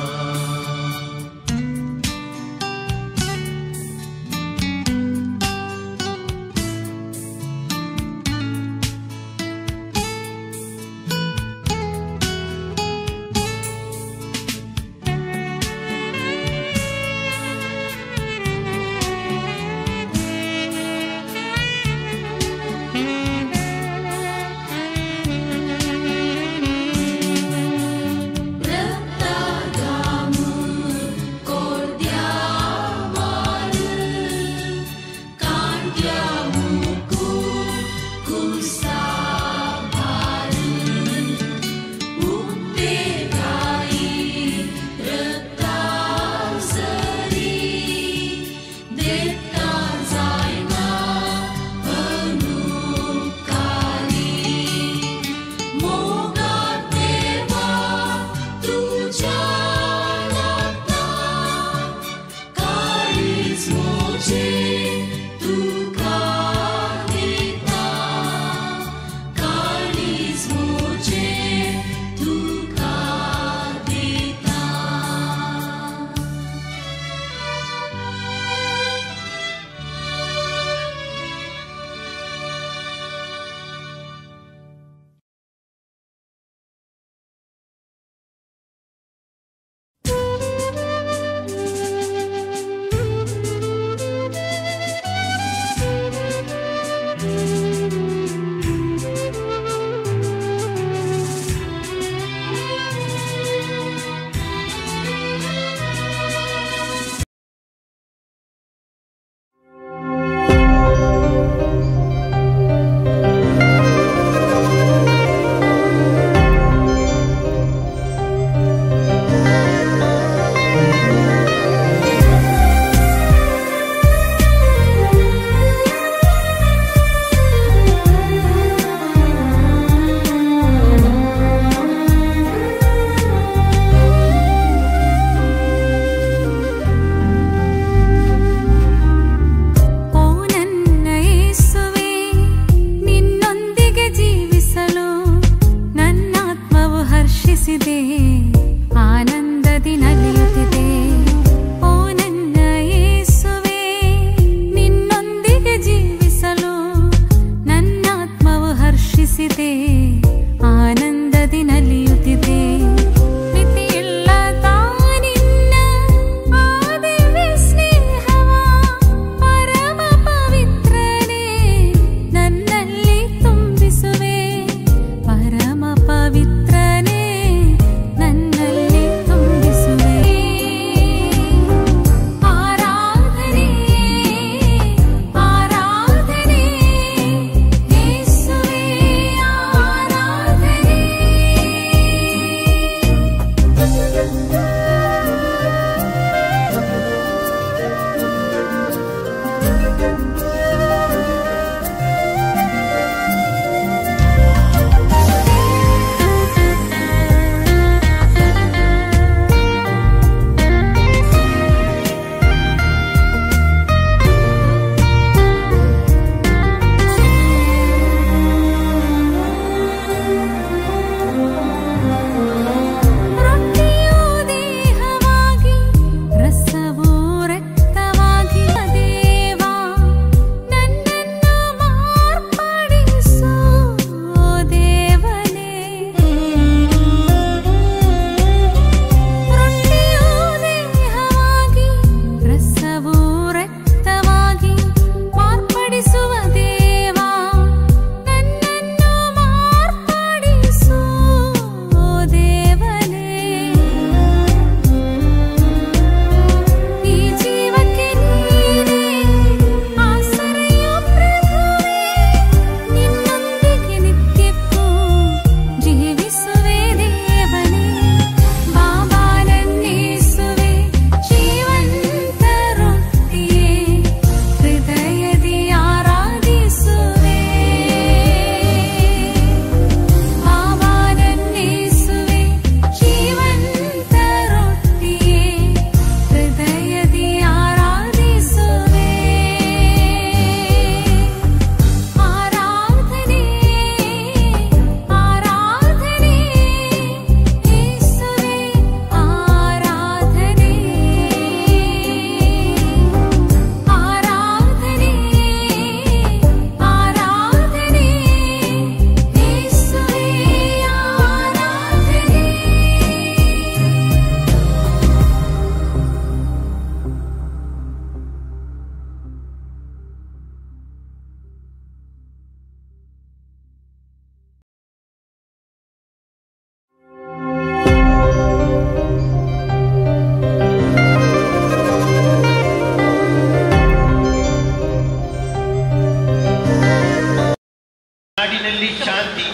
ದೇಶದಲ್ಲಿ ಶಾಂತಿ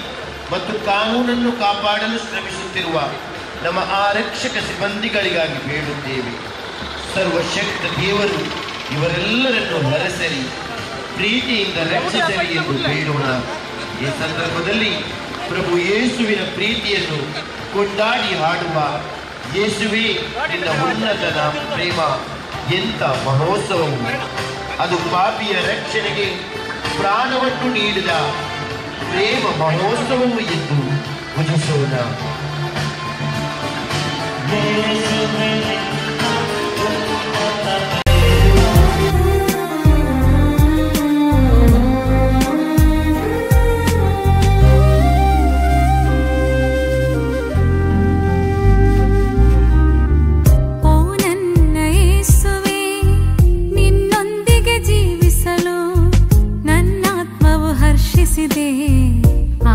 ಮತ್ತು ಕಾನೂನನ್ನು ಕಾಪಾಡಲು ಶ್ರಮಿಸುತ್ತಿರುವ ನಮ್ಮ ಆರಕ್ಷಕ ಸಿಬ್ಬಂದಿಗಳಿಗಾಗಿ ಬೇಡುತ್ತೇವೆ. ಸರ್ವಶಕ್ತ ದೇವರು ಇವರೆಲ್ಲರನ್ನು ಹರಸಲಿ, ಪ್ರೀತಿಯಿಂದ ರಕ್ಷಿಸಲಿ ಎಂದು ಬೇಡೋಣ. ಈ ಸಂದರ್ಭದಲ್ಲಿ ಪ್ರಭು ಯೇಸುವಿನ ಪ್ರೀತಿಯನ್ನು ಕೊಂಡಾಡಿ ಹಾಡುವ ಯೇಸುವೇ ನಿನ್ನ ಉನ್ನತ ಪ್ರೇಮ ಎಂಥ ಮಹೋತ್ಸವವು! ಅದು ಪಾಪಿಯ ರಕ್ಷಣೆಗೆ ಪ್ರಾಣವನ್ನು ನೀಡಿದ ಪ್ರೇಮ ಮಹೋತ್ಸವವು ಎಂದು ಪೂಜಿಸೋಣ.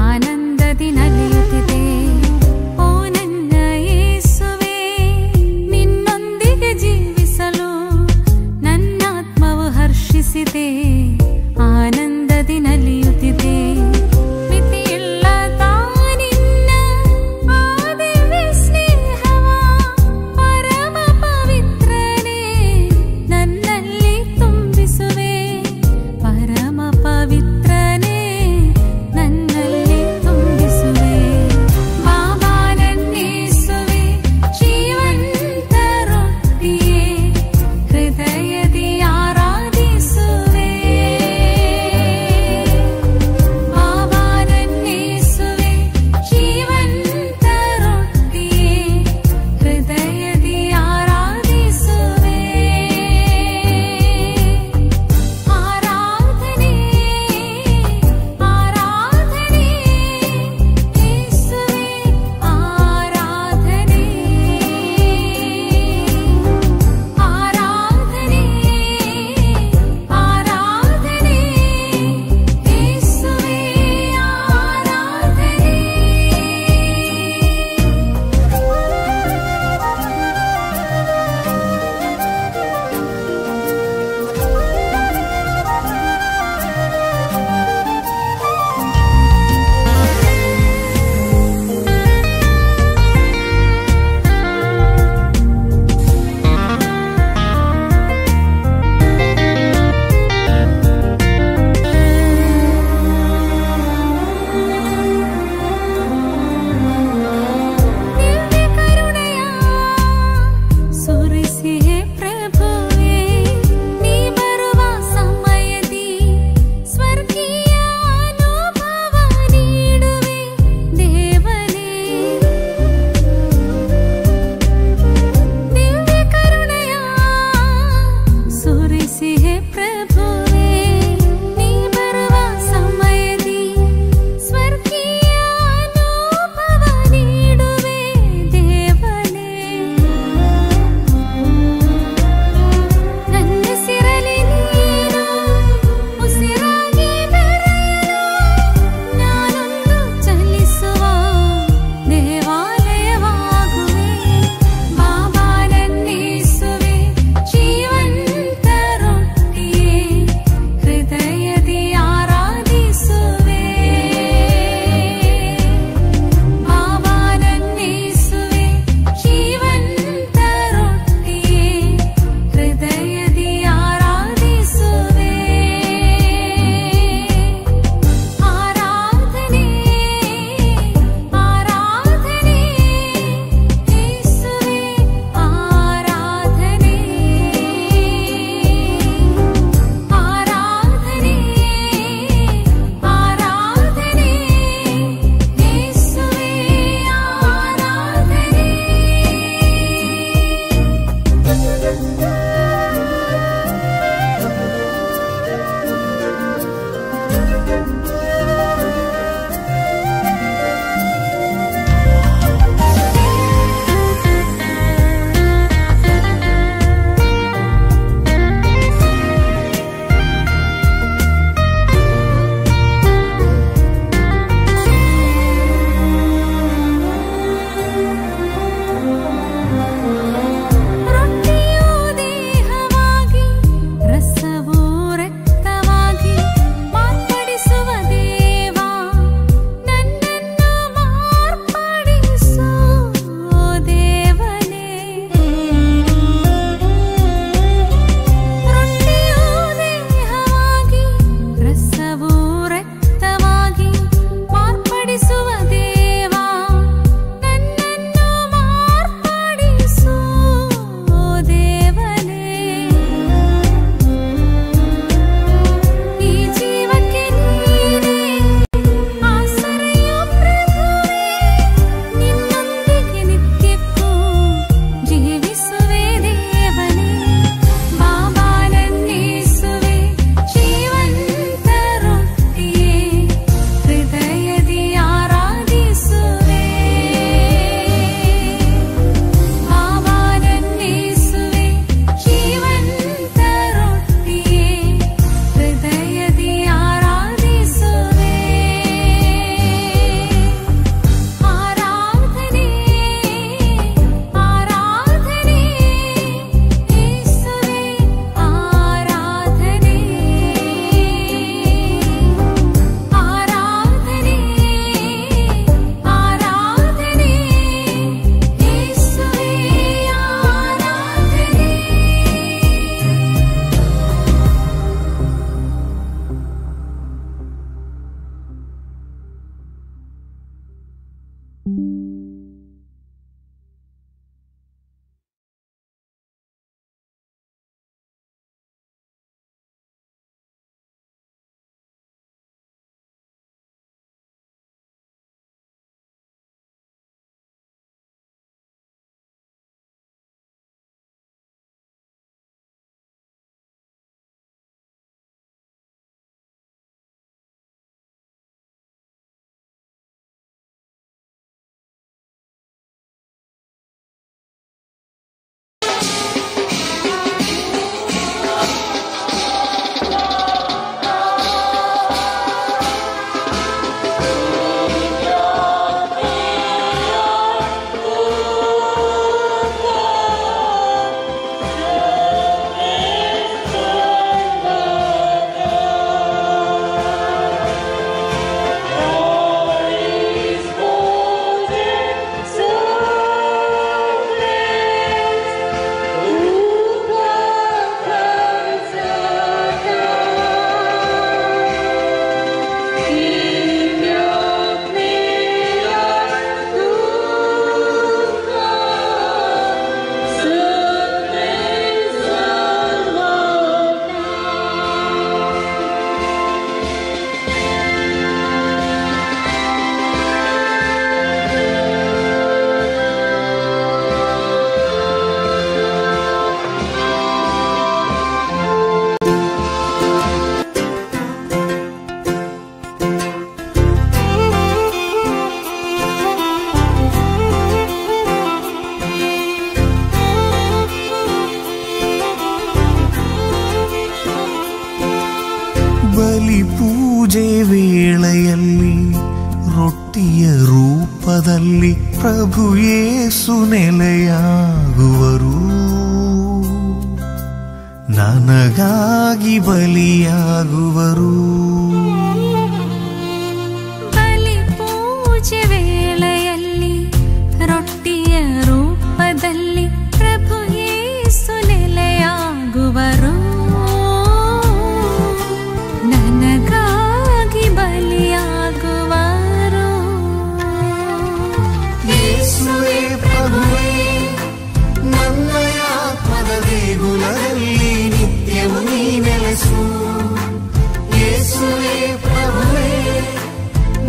ಆನಂದದಿ ನಲಿಯುತ್ತಿದೆ. ಓ ನನ್ನ ಯೇಸುವೆ, ನಿನ್ನೊಂದಿಗೆ ಜೀವಿಸಲು ನನ್ನಾತ್ಮವು ಹರ್ಷಿಸಿದೆ, ಆನಂದದಿ ನಲಿಯುತ್ತಿದೆ. ಮಿತಿಯಿಲ್ಲದ ನಿನ್ನ ಆ ದಿವ್ಯ ಸ್ನೇಹವ ಪರಮ ಪವಿತ್ರನೇ ನನ್ನಲ್ಲಿ ತುಂಬಿಸುವೆ, ಪರಮ ಪವಿತ್ರನೇ ನನ್ನಲ್ಲಿ ಬಲಿ ಪೂಜೆ ವೇಳೆಯಲ್ಲಿ ರೊಟ್ಟಿಯ ರೂಪದಲ್ಲಿ ಪ್ರಭು ಯೇಸು ನೆಲೆಯಾಗುವರು, ನನಗಾಗಿ ಬಲಿಯಾಗುವರು. ಬಲಿ ಪೂಜೆ ವೇಳೆಯಲ್ಲಿ ರೊಟ್ಟಿಯ ರೂಪದಲ್ಲಿ ಪ್ರಭು ಯೇಸು ನೆಲೆಯಾಗುವರು, ನನಗಾಗಿ ಬಲಿಯಾಗುವರು. ಯೇಸುವೇ ಪ್ರಭುವೇ, ನನ್ನ ಆತ್ಮದ ದೇಗುಲದಲ್ಲಿ ನಿತ್ಯವು ನೀ ನೆಲೆಸು. ಯೇಸುವೇ ಪ್ರಭುವೇ,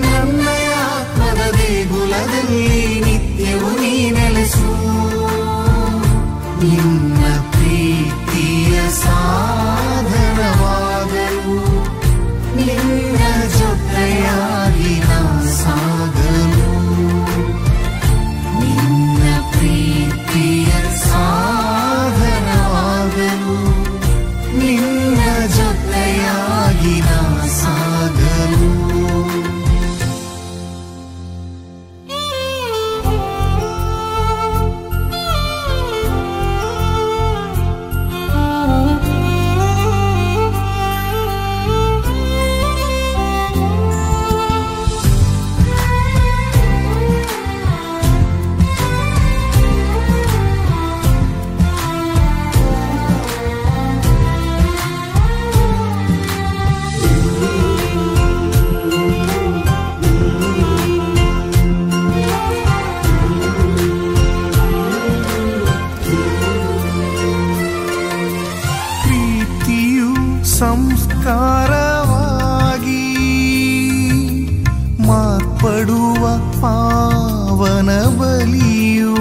ನನ್ನ ಆತ್ಮದ ದೇಗುಲದಲ್ಲಿ ನಿತ್ಯವು ನೀ ನೆಲೆಸು. ನಿನ್ನ ಪ್ರೀತಿಯ ಸಾಧನವಾಗಲು, ನಿನ್ನ ಜೊತೆಯಾಗಿ ನಾ ಸಾಗಲು. ನಿನ್ನ ಪ್ರೀತಿಯ ಸಾಧನವಾಗಲು, ನಿನ್ನ ಜೊತೆಯಾಗಿ ನಾ ಸಾಗಲು. ಪ್ರೀತಿಯು ಸಂಸ್ಕಾರವಾಗಿ ಮಾರ್ಪಡುವ ಪಾವನ ಬಲಿಯು,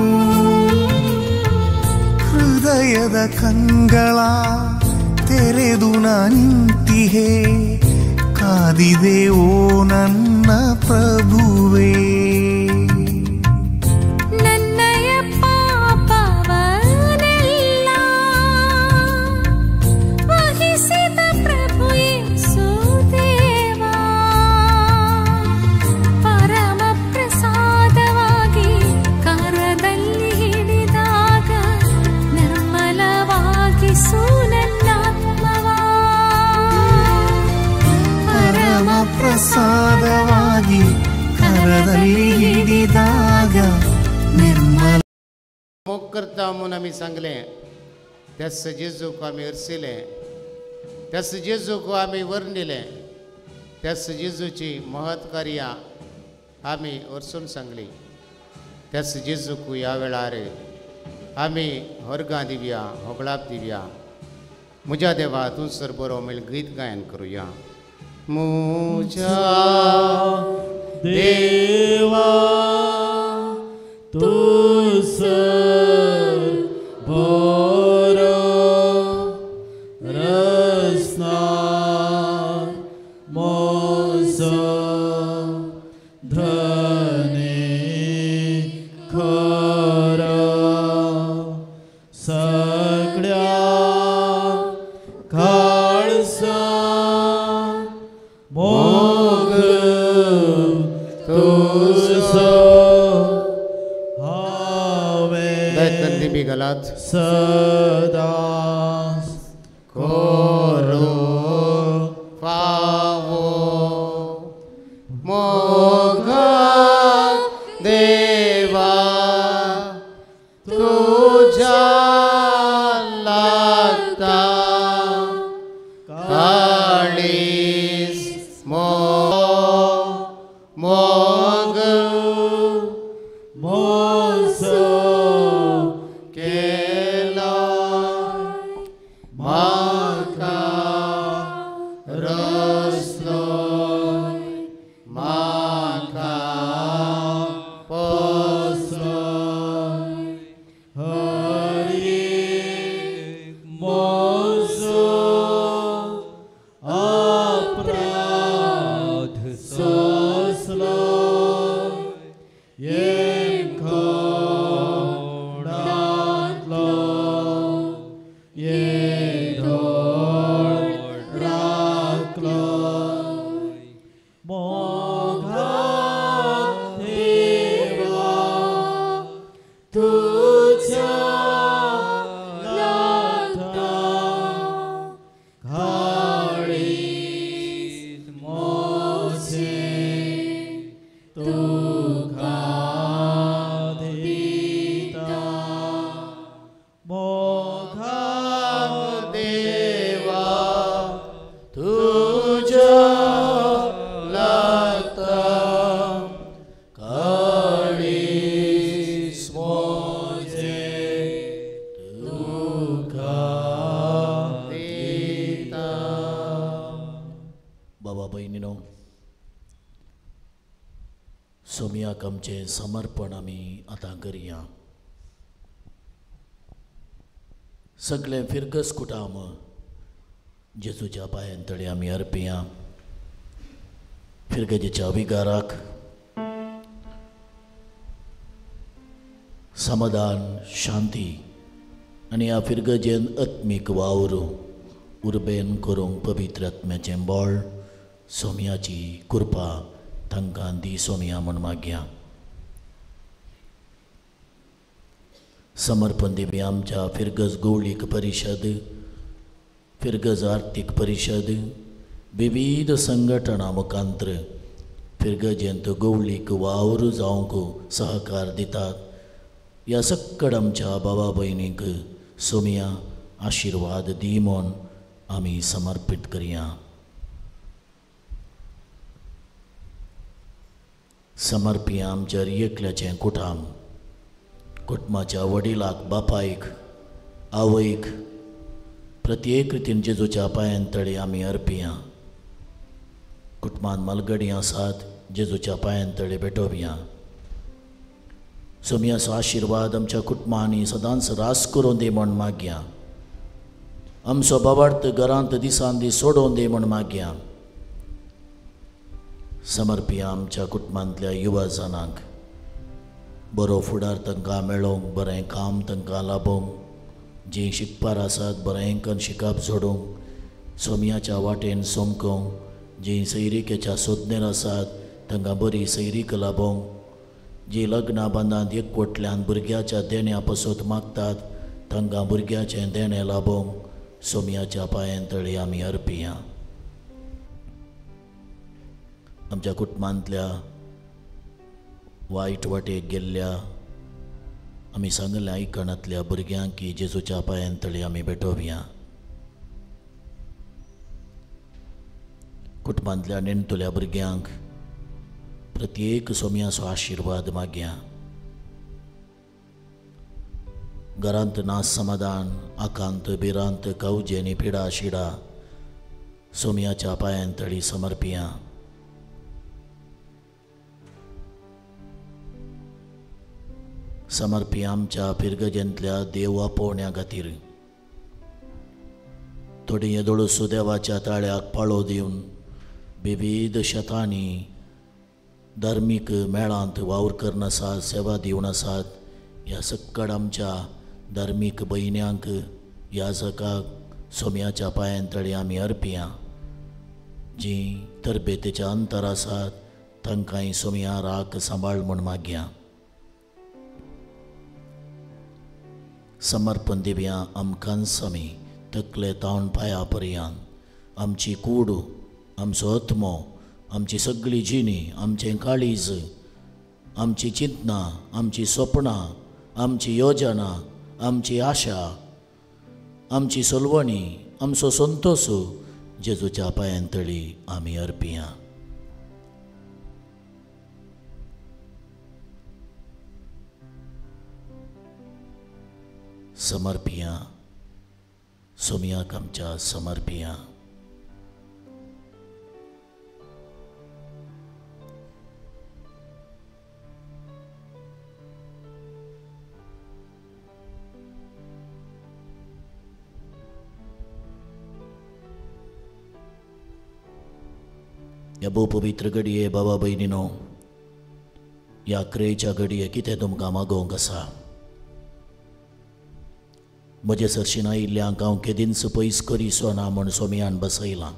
ಹೃದಯದ ಕಂಗಳ ತೆರೆದು ನಿಂತಿಹೆ, ಕಾದಿದೆ ಓ ನನ್ನ ಪ್ರಭುವೇ. ನನ್ನಯ ಪಾಪವನೆಲ್ಲ ವಹಿಸಿದ ಪ್ರಭು ಯೇಸು ದೇವಾ, ಪರಮ ಪ್ರಸಾದವಾಗಿ ಕರದಲ್ಲಿ ಹಿಡಿದಾಗ ನಿರ್ಮಲವಾಗಿಸು ನನ್ನಾತ್ಮವಾ. ಪರಮ ಪ್ರಸಾದವಾಗಿ ಕರದಲ್ಲಿ ಹಿಡಿದಾಗ ನಿರ್ಮಲ. मोग करता म्हूण आमी सांगलें, त्याच जेजूक आमी अर्सिलें, त्याच जेजूक आमी वर्णिलें, त्याच जेजूची महत् कार्यां आमी अर्सून सांगली. त्याच जेजूक ह्या वेळार आमी हरगां दिवया, होगळाप दिवया. म्हज्या देवा तूं सर बरो मेळ गीत गायन करुया. म्हज्या देवा तूं सर बरो, रसना म्हजो धनी खरो, सगळ्या काळसा मोग तुजो हांवें गलात सदां करो फावो मोग देवा तुझ्या लागता काळीज मोग म्हजो केला म्हाका रसलो म्हाका पोसलो. हरी म्हजो अपराध सोंसलो, येमकोणांतलो येदोळ राखलो. तुज्या लागता काळीज म्हजें तुका दिता. बाबा भयणीनो, सोमयाक आमचें समर्पण आमी आतां करया. सगळें फिरगस कुटाम जेजूच्या पांयां तळे आमी अर्पिया. फिरगजेच्या विगाराक समाधान, शांती आनी ह्या फिरगजेन आत्मीक वावर उर्बेन करूंक पवित्र आत्म्याचें बळ सोमयाची कृपा तांकां दी सोमया म्हूण मागया. समर्पण दिवया आमच्या फिरगज गवळीक परिशद, फिरगज आर्थीक परिशद, विविध संघटना मुखांत्र फिरगजेंत गवळीक वावर जावंक सहकार दितात. ह्या सक्कड आमच्या बाबा भयणीक सोमया आशिर्वाद दी म्हूण आमी समर्पीत करया. समर्पिया आमच्या एकल्याचें कुटाम, कुटुंबाच्या वडिलाक, बापायक, आवयक प्रत्येक रितीन जेजूच्या पांयां तळे आमी अर्पिया. कुटुंबान मालगडी आसात, जेजूच्या पांयां तळे भेटोवया. सोमयाचो आशिर्वाद आमच्या कुटुंबांनी सदांच रास करून दी म्हूण मागया. आमचो बाबार्थ घरांत दिसान दीस सोडोवन दी म्हूण मागया. समर्पिया आमच्या कुटुंबांतल्या युवा जाणांक बरो फुडार तांकां मेळोवंक, बरें काम तांकां लाबोवंक, जीं शिकपार आसात बरें करून शिकप जोडूंक, सोमयाच्या वाटेन सोमकोवंक, जीं सैरिकेच्या सोदनेर आसात तांकां बरी सैरीक लाबोवंक, जीं लग्ना बांदांत एकवटल्यान भुरग्याच्या देण्या पसत मागतात तांकां भुरग्याचें देणें लाबोवंक सोमयाच्या पांयां तळे आमी अर्पिया. आमच्या कुटुंबांतल्या वायट वाटेक गेल्ल्या आमी सांगल्या आयकणांतल्या भुरग्यांक की जेजूच्या पांयां तळे आमी भेटोवया. कुटुंबांतल्या नेणटुल्या भुरग्यांक प्रत्येक सोमयाचो आशिर्वाद मागया. घरांत ना समाधान, आकांत, भिरांत, कावजे आनी पिडा शिडा सोमयाच्या पांयां तळी समर्पिया. समर्पिया आमच्या फिरगजेंतल्या देव आपोवण्या खातीर. थोडी येदोळसो देवाच्या ताळ्याक पाळो दिवन विविध शेतांनी धार्मीक मेळांत वावर करून आसात, सेवा दिवन आसात. ह्या सक्कड आमच्या धार्मीक भयण्यांक ह्या जकाक सोमयाच्या पांयां तळे आमी अर्पिया. जीं तरबेतेच्या अंतर आसात तांकांय सोमया राख सांबाळ म्हूण मागया. समर्पण दिवया आमकां स्वामी तकले तावन पांया पर्यंत आमची कूड, आमचो आत्मो, आमची सगळी जिणी, आमचें काळीज, आमची चिंतनां, आमची सपनां, आमची योजना, आमची आशा, आमची सोलवणी, आमचो संतोश जेजूच्या पांयां तळी आमी अर्पिया. समर्पिया सोमयाक आमच्या समर्पिया. ह्या भोव पवित्र घडये बाबा भयणीनो, ह्या क्रेच्या घडये कितें तुमकां मागोवंक आसा? म्हजे सरशीन आयिल्ल्यांक हांव केदींच पयस करीसो ना म्हूण सोमयान बसयलां.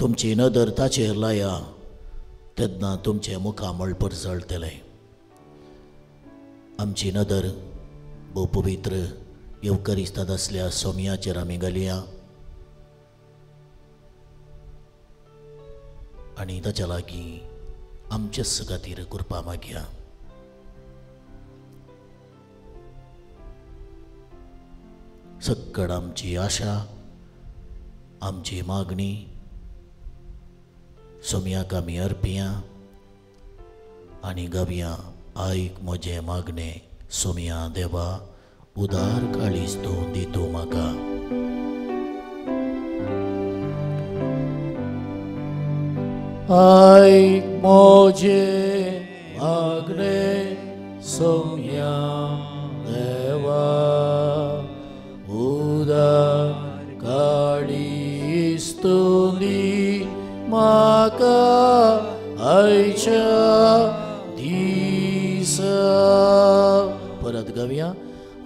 तुमची नदर ताचेर लाया तेन्ना तुमचें मुखामळ परजळटलें. आमची नदर भोव पवित्र येवकरिस्तांत आसल्या सोमयाचेर आमी घालया आनी ताच्या लागीं आमचेच खातीर कृपा मागया. सक्कड आमची आशा आमची मागणी सोमयाक आमी अर्पिया आनी गावया, आयक म्हजें मागणें सोमया देवा, उदार काळीज तूं दितू म्हाका. आयक म्हजें मागणें सोमया देवा, उदार काळीज तूं दी म्हाका आयच्या दिसा. परत गावया,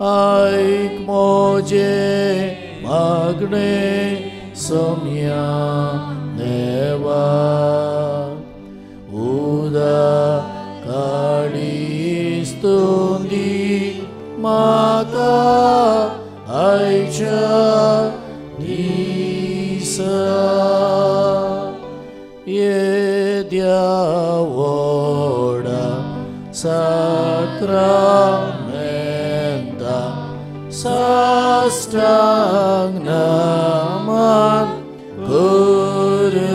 आयक म्हजें मागणें सोमया देवा, उदार काळीज तूं दी म्हाका आयच्या दिसा. येद्या व्हडा साक्रामेंता साष्टांग नमन करुया,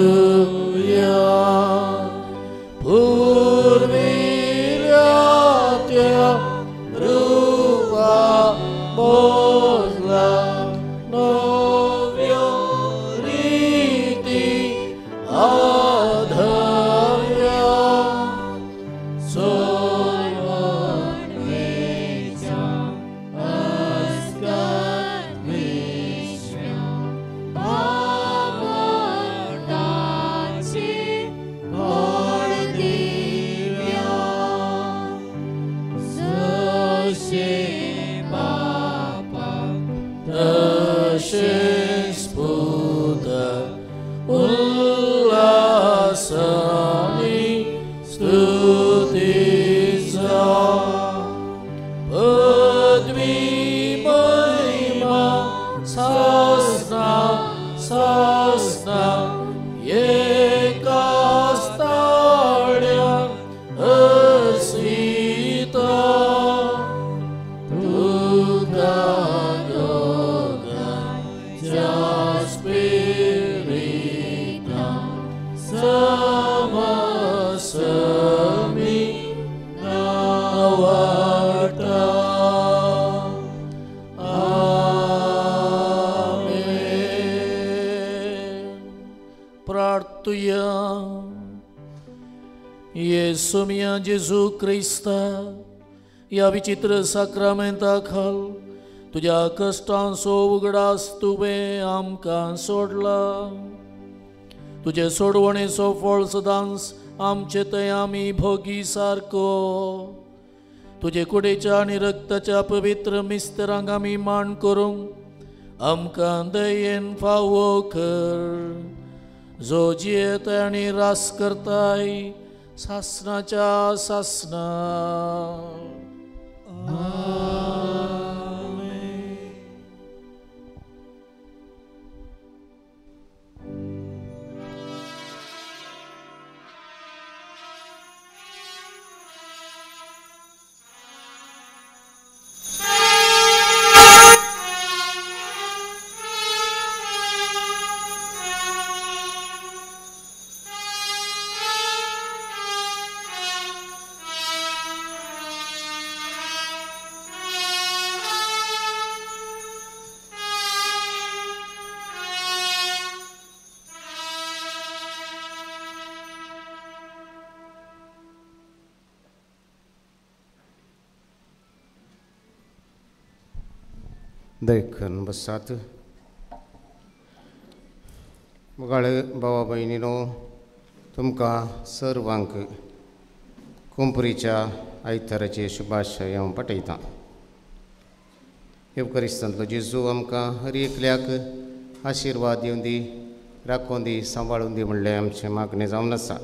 पुर्विल्ल्या त्या रुपा बदला नव्यो रिती आधारया, सोडवणेच्या अस्कत विश्व्या भावार्थाची गोड दिव्या, जशें बापाक तशेंच पुताक उल्हासानी स्तुती जावं, पदवी महिमा सासना सासना एकाच ताळ्यान हसीता, तुका दोगांच्या स्पिरितान समसमी नांवाडटा. आमेन. प्रार्थुया. येसू मिया जेजू क्रिस्ता, ह्या विचित्र साक्रामेंता खाल तुज्या कश्टांचो उगडास तुवें आमकां सोडला. तुजे सोडवणेचो फळ सदांच आमचे थंय आमी भोगी सारको. तुजे कुडीच्या आनी रक्ताच्या पवित्र मिस्तरांक आमी मान करूंक आमकां दयेन फावो कर, जो जियेत आनी रास करताय सासनाच्या सासना. देखून बसात. मुगाळ भावा भयणीनो, तुमकां सर्वांक कुंपरीच्या आयताराचे शुभाशय हांव पाठयतां. येवकरिस्तांतलो जेजू आमकां हर एकल्याक आशिर्वाद दिवन दी, राखून दी, सांबाळून दी म्हणलें आमचें मागणें जावन आसा.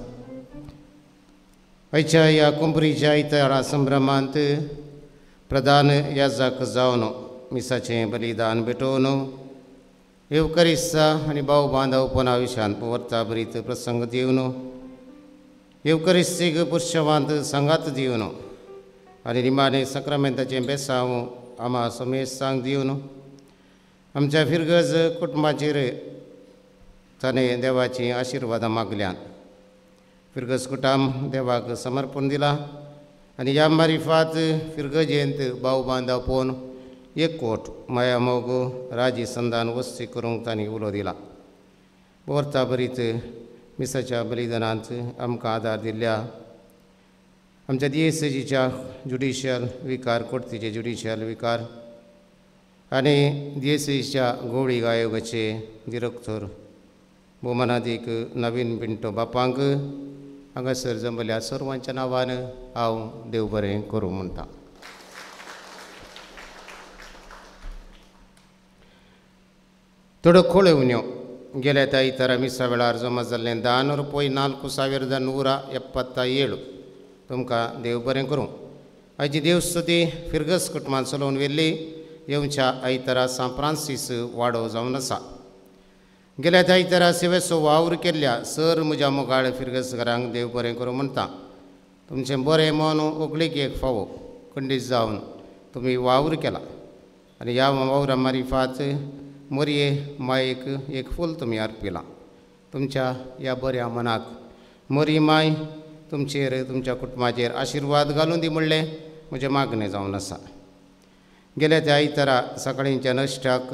आयच्या ह्या कुंपरीच्या आयतारा संभ्रमांत प्रधान याजक जावन मिसाचें बलिदान भेटोवन येवकरिस्ता आनी भाव बांदवपणा विशयांत वर्ता बरीत प्रसंग दिवन येवकरिस्तीक पुरशवांत सांगात दिवन आनी निमाणें साक्रामेंताचें बेसांव आमा समेस्तांक दिवन आमच्या फिरगज कुटुंबाचेर ताणें देवाचीं आशिर्वादां मागल्यात. फिरगज कुटाम देवाक समर्पण दिलां आनी ह्या मारिफात फिरगजेंत भाव बांद आपोवन एकवट माया मोग राजी संदान वस्ती करूंक तांणी उलो दिला. वर्ता बरीत मिसाच्या बलिदानांत आमकां आदार दिल्ल्या आमच्या दियेसजीच्या ज्युडिशियल विकार कोर्तीचे ज्युडिशियल विकार आनी दियेसजीच्या गोवळी आयोगाचे दिरक्तर भोवमानादीक नवीन पिंटो बापांक हांगासर जमल्या सर्वांच्या नांवान हांव देव बरें करूं म्हणटा. थोडो खोळेवन्यो गेल्या त्या इतर मिसा वेळार जमा जाल्लें दान रुपय 4,177 तुमकां देव बरें करूं. आयची देवस्तुती फिरगस कुटुंबान चलोवन व्हेल्ली येवच्या आयतारा सांत फ्रांसीस वाडो जावन आसा. गेल्या त्या आयतारा सेवेचो वावर केल्ल्या सर म्हज्या मोगाळ फिरगसकारांक देव बरें करूं म्हणटा. तुमचें बरें मन ओगळीक एक फावो खंडीत जावन तुमी वावर केला आनी ह्या वावरा मारिफात मोरये मायेक एक फूल तुमी अर्पिलां. तुमच्या ह्या बऱ्या मनाक मोरी माय तुमचेर तुमच्या कुटुंबाचेर आशिर्वाद घालून दी म्हणलें म्हजें मागणें जावन आसा. गेल्या त्या आयतारा सकाळींच्या नश्टाक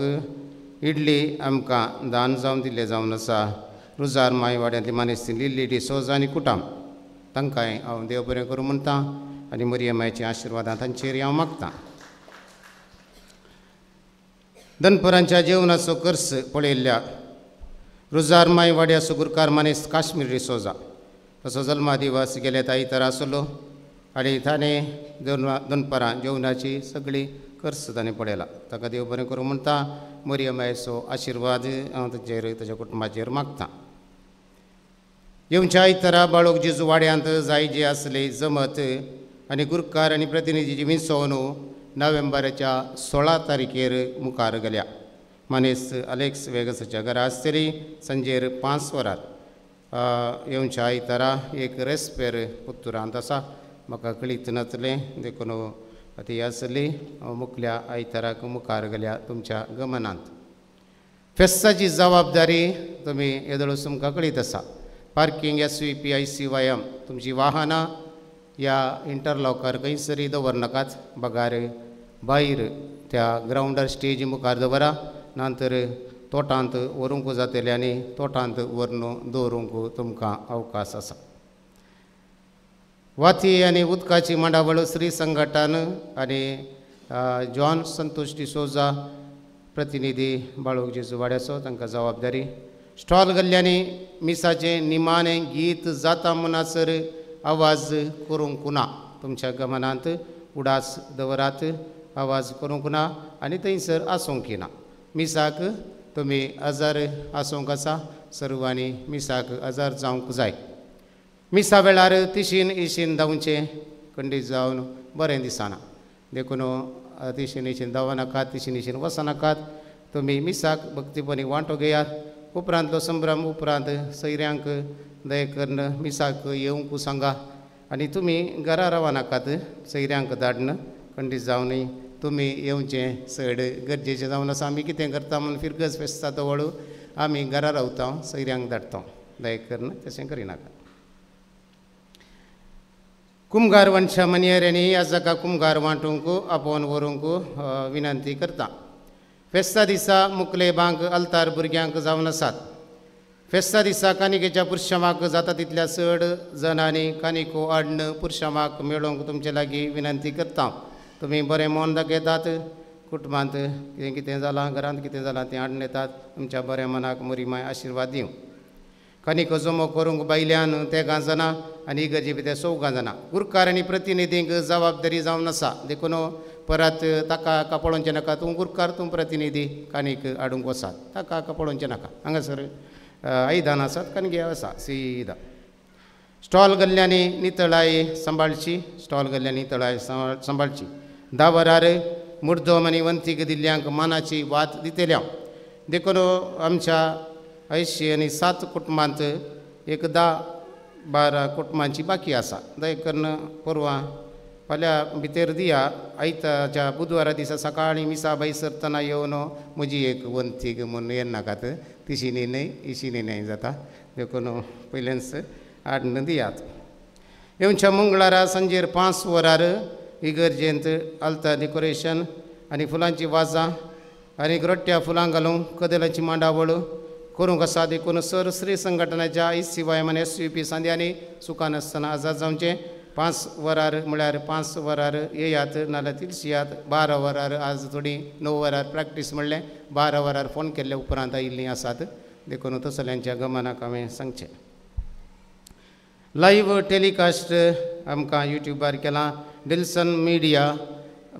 इडली आमकां दान जावन दिल्लें जावन आसा. रुजार माय वाड्यांतली मानेस्ती लिल्ली डिसोजा आनी कुटाम तांकांय हांव देव बरें करूं म्हणटा आनी मोरये मायच्या आशिर्वादां तांचेर हांव मागतां. दनपरांच्या जेवणाचो खर्च पळयल्ल्या रुजार माय वाड्याचो गुरकार मानेस्त काश्मीर डिसोजा तसो जल्मा दिवस गेल्या त्या आयतारा आसलो आनी ताणें दनपरां जेवणाची सगळी खर्च ताणें पळयला. ताका देव बरें करूं म्हणटा. मोरये मायेचो आशिर्वाद हांव ताचेर ताच्या कुटुंबाचेर मागतां. येवच्या आयतारा बाळोक जेजू वाड्यांत जाय जे आसले जमत आनी गुरकार आनी प्रतिनिधीची विंचवण नोव्हेंबराच्या 16 तारखेर मुखार गेल्या. मानेस्त अलेक्स वेगसाच्या घरा आसतली सांजेर 5 वरार. येवच्या आयतारा एक रेस्पेर पुत्तुरांत आसा म्हाका कळीत नातलें देखून ती आसली मुखल्या आयताराक मुखार गेल्या तुमच्या गमनांत. फेस्ताची जबाबदारी तुमी येदोळ तुमकां कळीत आसा. पार्किंग SVP ICYM तुमची वाहनां ह्या इंटरलॉकार खंयसरी दवरनाकात बगार भायर त्या ग्रावंडार स्टेजी मुखार दवरा नंतर तोटांत व्हरूंक जातलें आनी तोटांत व्हरून दवरूंक तुमकां अवकाश आसा. वाती आनी उदकाची मांडावळ श्री संघटन आनी जॉन संतोष डिसोजा प्रतिनिधी बाळोक जेजू वाड्याचो तांकां जबाबदारी. स्टॉल गल्ल्यांनी मिसाचें निमाणें गीत जाता म्हणसर आवाज करूंक ना. तुमच्या गमनांत उडास दवरात आवाज करूंक ना आनी थंयसर आसूंक ना. मिसाक तुमी आजार आसूंक आसा सर्वांनी मिसाक आजार जावंक जाय. मिसा वेळार तिशीन इशीन धांवचें खंडीत जावन बरें दिसना देखून तिशीन इशीन धांवनाकात तिशीन इशीन वचनाकात. तुमी मिसाक भक्तीपणी वांटो घेयात. उपरांतलो संभ्रम उपरांत सैऱ्यांक दया करून मिसाक येवंक सांगा आनी तुमी घरा रावनाकात सैऱ्यांक धाडन खंडीत जावनय तुमी येवचें चड गरजेचें जावन आसा. आमी कितें करता म्हूण फिरगज फेस्ता वळू आमी घरा रावता सैऱ्यांक धाडटा दया करून तशें करिनाका. कुमगार वंशा मनियऱ्यांनी ह्या जागा कुमगार वांटूंक आपोवन व्हरूंक विनंती करता. फेस्ता दिसा मुकले बांक अल्तार भुरग्यांक जावन आसात. फेस्ता दिसा कानिकेच्या पुरशामाक जाता तितल्या चड जणांनी कानिको हाडून पुरशामाक मेळोवंक तुमचे लागीं विनंती करता. तुमी बरें मन दाखयतात कुटुंबांत कितें कितें जालां घरांत कितें जालां तें हाडून येतात. तुमच्या बऱ्या मनाक मोरी माय आशिर्वाद दिवं. कानिको जमो करूंक बायल्यान तेगां जाणां आनी इगर्जे भितर 4 जाणां. गुरकार आनी प्रतिनिधींक जबाबदारी जावन आसा देखून परत ताका कापळोवचें नाका. तूं गुरकार तूं प्रतिनिधी कानीक हाडूंक वचात ताका कापळोवचें नाका. हांगासर आयदनां आसात कानगे आसा सीदा. Stall गल्ल्यांनी नितळाय सांबाळची stall गल्ल्यांनी नितळाय सांबाळची. 10 वरार मुर्दोम आनी वंतीक दिल्ल्यांक मानाची वात दितल्या देखून आमच्या 80 आनी 7 कुटुंबांत एक 10-12 कुटुंबांची बाकी आसा. दया करून परवां फाल्यां भितर दिया आयताच्या बुधवारा दिसा सकाळीं मिसा बाय सरतना येवन म्हजी एक वंतीक म्हूण येनाकात तिशींनी न्हय इशींनी न्हय जाता देखून पयलेंच हाडून दियात. येवच्या मंगळारा सांजेर 5 वरार इगर्जेंत आल्तार डेकोरेशन आनी फुलांची वाजां आनी रोट्या फुलां घालून कदेलाची मांडावळ करूंक आसा. देखून सर श्री संघटनाच्या ई सी वाय एम आनी एस यू पी सांद्यांनी चुकानासतना आजाद जावचें. 5 वरार म्हळ्यार 5 वरार येयात नाल्यार तिळशियात. 12 वरार आज थोडी 9 वरार प्रॅक्टीस म्हणलें 12 वरार फोन केल्ले उपरांत आयिल्लीं आसात. देखून तसल्यांच्या गमनाक हांवें सांगचें. लायव्ह टेलिकास्ट आमकां युट्यूबार केलां डिल्सन मिडिया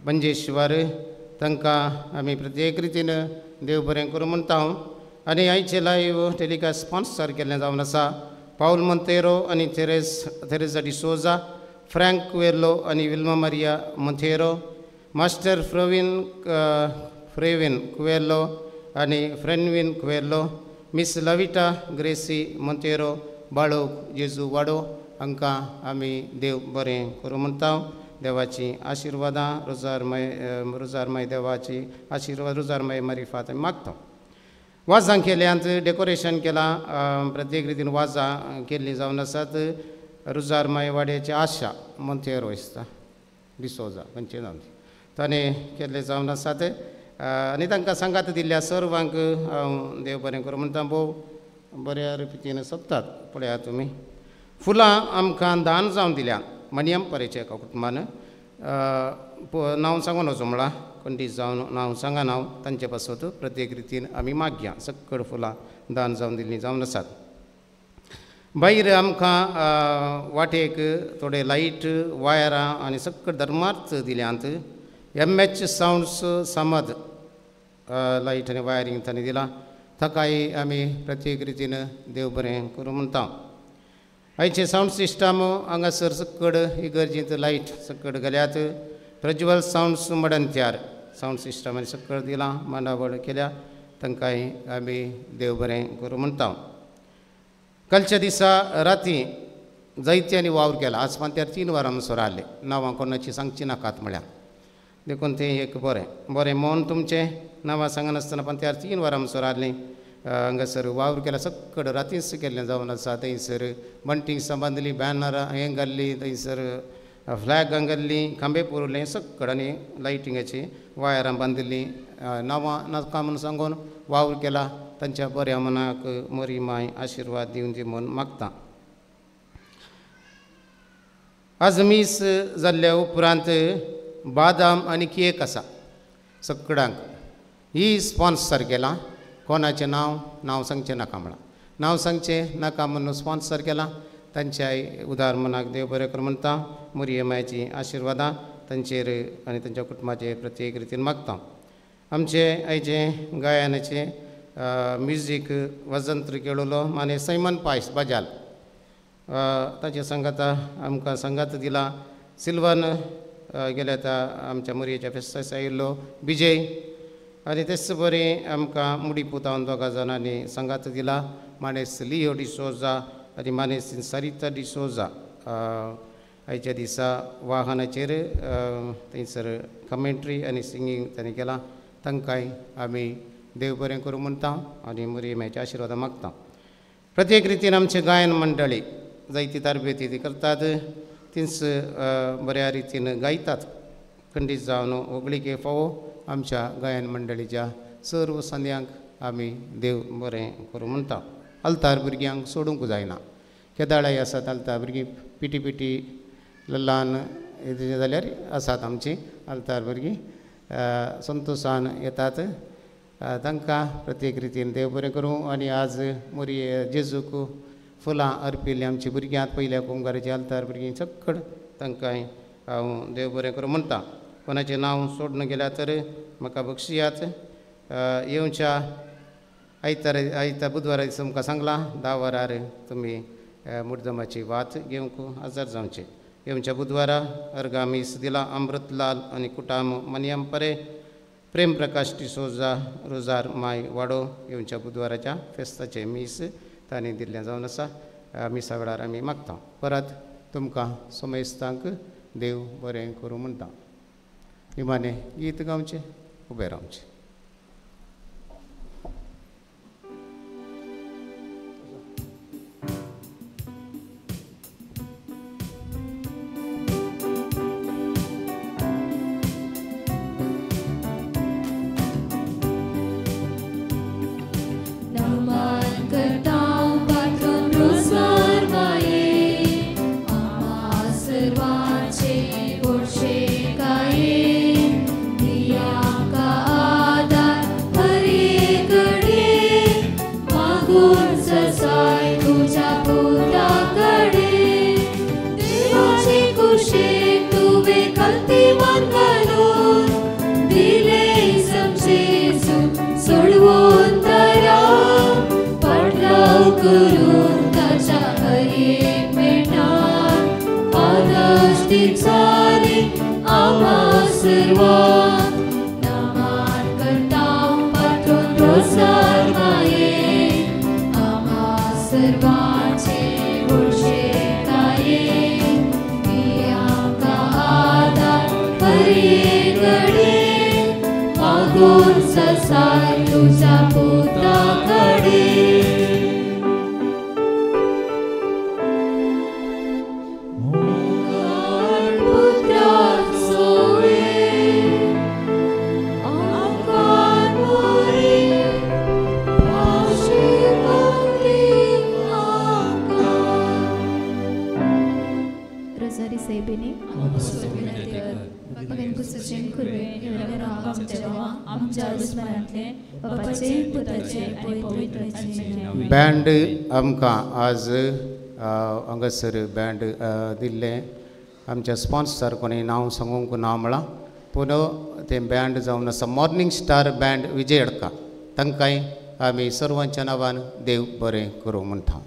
मंजेश्वर तांकां आमी प्रत्येक रितीन देव बरें करूं म्हणटा हांव. आनी आयचें लायव्ह टेलिकास्ट स्पॉन्सर केल्लें जावन आसा पावल मोंतेरो आनी थेरेजा डिसोजा, फ्रँक कुएलो आनी विल्मा मारिया मोंतेरो, मास्टर फ्रेविन कुएलो आनी फ्रेनविन कुएलो, मिस लविटा ग्रेसी मोंतेरो, बाळोक जेजू वाडो हांकां आमी देव बरें करूं म्हणटा. देवाची आशिर्वादां रोजारमय देवाची आशिर्वाद रोजारमय मारिफात आमी मागता. वाजां केल्यांत डेकोरेशन केलां प्रत्येक रितीन वाजां केल्लीं जावन आसात. रोजारमय वाड्याची आशा मोंतेरो दिसता डिसोजा खंयचें जावन ताणें केल्लें जावन आसात. आनी तांकां सांगात दिल्ल्या सर्वांक हांव देव बरें करूं म्हणटा. भोव बऱ्या रितीन सोदतात पळयात तुमी. फुलां आमकां दान जावन दिल्या मनियम परेच्या एका कुटुंबान नांव सांगून वचो म्हळां खंडीत जावन नांव सांगा नांव तांचे पासत प्रत्येक रितीन आमी मागया. सक्कड फुलां दान जावन दिल्लीं जावन आसात. भायर आमकां वाटेक थोडे लायट वायरां आनी सक्कड धर्मार्थ दिल्यांत. एम एच सावंड्स समद लायट आनी वायरींग तांणी दिलां ताकाय आमी प्रत्येक रितीन देव बरें करूं म्हणटा. आयचें सावंड सिस्टम हांगासर सक्कड इगर्जेंत लायट सक्कड घाल्यात. प्रज्वल सावंड्स मडंत्यार सावंड सिस्टम आनी सक्कड दिलां मांडावळ केल्या तांकांय आमी देव बरें करूं म्हणटा. कालच्या दिसा राती जायत्यांनी वावर केला. आज पांत्यार 3 वरां म्हणसर आसले नांवां कोणाची सांगची नाकात म्हळ्यार देखून तें एक बरें बरें मन तुमचें नांवां सांगनासतना पांत्यार 3 वरां म्हणसर आसलीं हांगासर वावर केला सक्कड रातीच केल्लें जावन आसा. थंयसर बंटिंग्सां बांदलीं बॅनरां हें घाल्लीं थंयसर फ्लॅग घाल्लीं खांबे पुरवले सक्कड आनी लायटिंगाची वायरां बांदिल्लीं नांवां नाका म्हूण सांगून वावर केला. तांच्या बऱ्या मनाक मरी माय आशिर्वाद दिवन दी म्हूण मागता. आज मीस जाल्ल्या उपरांत बादाम आनी केक आसा सक्कडांक ही स्पॉन्सर केलां. कोणाचें नांव नांव सांगचें नाका म्हळां नांव सांगचें नाका म्हणून स्पॉन्सर केलां. तांच्याय उदार मनाक देव बरें करूं म्हणटा. मोरये मायची आशिर्वादां तांचेर आनी तांच्या कुटुंबाचेर प्रत्येक रितीन मागता. आमचे आयचें गायनाचें म्युजीक वजंत्र केळोलो माने सैमन पायस बजाल ताचे सांगाता आमकां सांगात दिला. सिल्वन गेल्या त्या आमच्या मोरयेच्या फेस्ताक आयिल्लो विजय आनी तेच बरें आमकां मुडी पुतावन दोगा जाणांनी सांगात दिला. मानेस लियो डिसोजा आनी मानेस सरिता डिसोजा आयच्या दिसा वाहनाचेर थंयसर कमेंट्री आनी सिंगींग तांणी केलां. तांकांय आमी देव बरें करूं म्हणटा आनी मोरये मायच्या आशिर्वादा मागता. प्रत्येक रितीन आमचें गायन मंडळी जायती तरबेती ती करतात तीच बऱ्या रितीन गायतात. खंडीत जावन होगळिके फावो आमच्या गायन मंडळीच्या सर्व संद्यांक आमी देव बरें करूं म्हणटा. आल्तार भुरग्यांक सोडूंक जायना. केदाळाय आसात आल्तार भुरगीं पिटी पिटी ल्हान जाल्यार आसात आमचीं आल्तार भुरगीं संतोशान येतात. तांकां प्रत्येक रितीन देव बरें करूं. आनी आज मोरये जेजूक फुलां अर्पिल्लीं आमची भुरग्यांत पयल्या कुमगाराची आल्तार भुरगीं सक्कड तांकांय हांव देव बरें करूं म्हणटा. कोणाचें नांव सोडून गेल्यार तर म्हाका बक्षियात. येवच्या आयतार आयता बुधवारा दिसा तुमकां सांगलां 10 वरार तुमी मुर्दमाची वात घेवंक हजर जावचें. येवच्या बुधवारा अर्गा मीस दिला अमृतलाल आनी कुटाम मनियम परे प्रेम प्रकाश डिसोजा रोजार माय वाडो येवच्या बुधवाराच्या फेस्ताचें मीस तांणी दिल्लें जावन आसा. मिसा वेळार आमी मागता. परत तुमकां समेस्तांक देव बरें करूं म्हणटा. निमाणें गीत गावचें उबें रावचें. मागून ससाय तुज्या पुता कडेन देवाचे कुशीक तुवें कल्तीमान घालून दिले समजेजू सोडवून तरा पाटलाव करून ताच्या हर एक मिनटाक आदर्श दिवचाली आम्हा सर्वांक नामान करता पात्रोन रोजार माये आम्हा सर्वांचे व्हडशेताये ती आमकां आदार हर एक घडये मागून ससाय तुज्या पुता कडेन. रोजारी सायबिणी बँड आमकां आज हांगासर बँड दिल्लें आमच्या स्पॉन्सर कोणी नांव सांगूंक ना म्हळां पूण तें बँड जावन आसा मॉर्निंग स्टार बँड विजय अडका तांकांय आमी सर्वांच्या नांवान देव बरें करूं म्हणटा.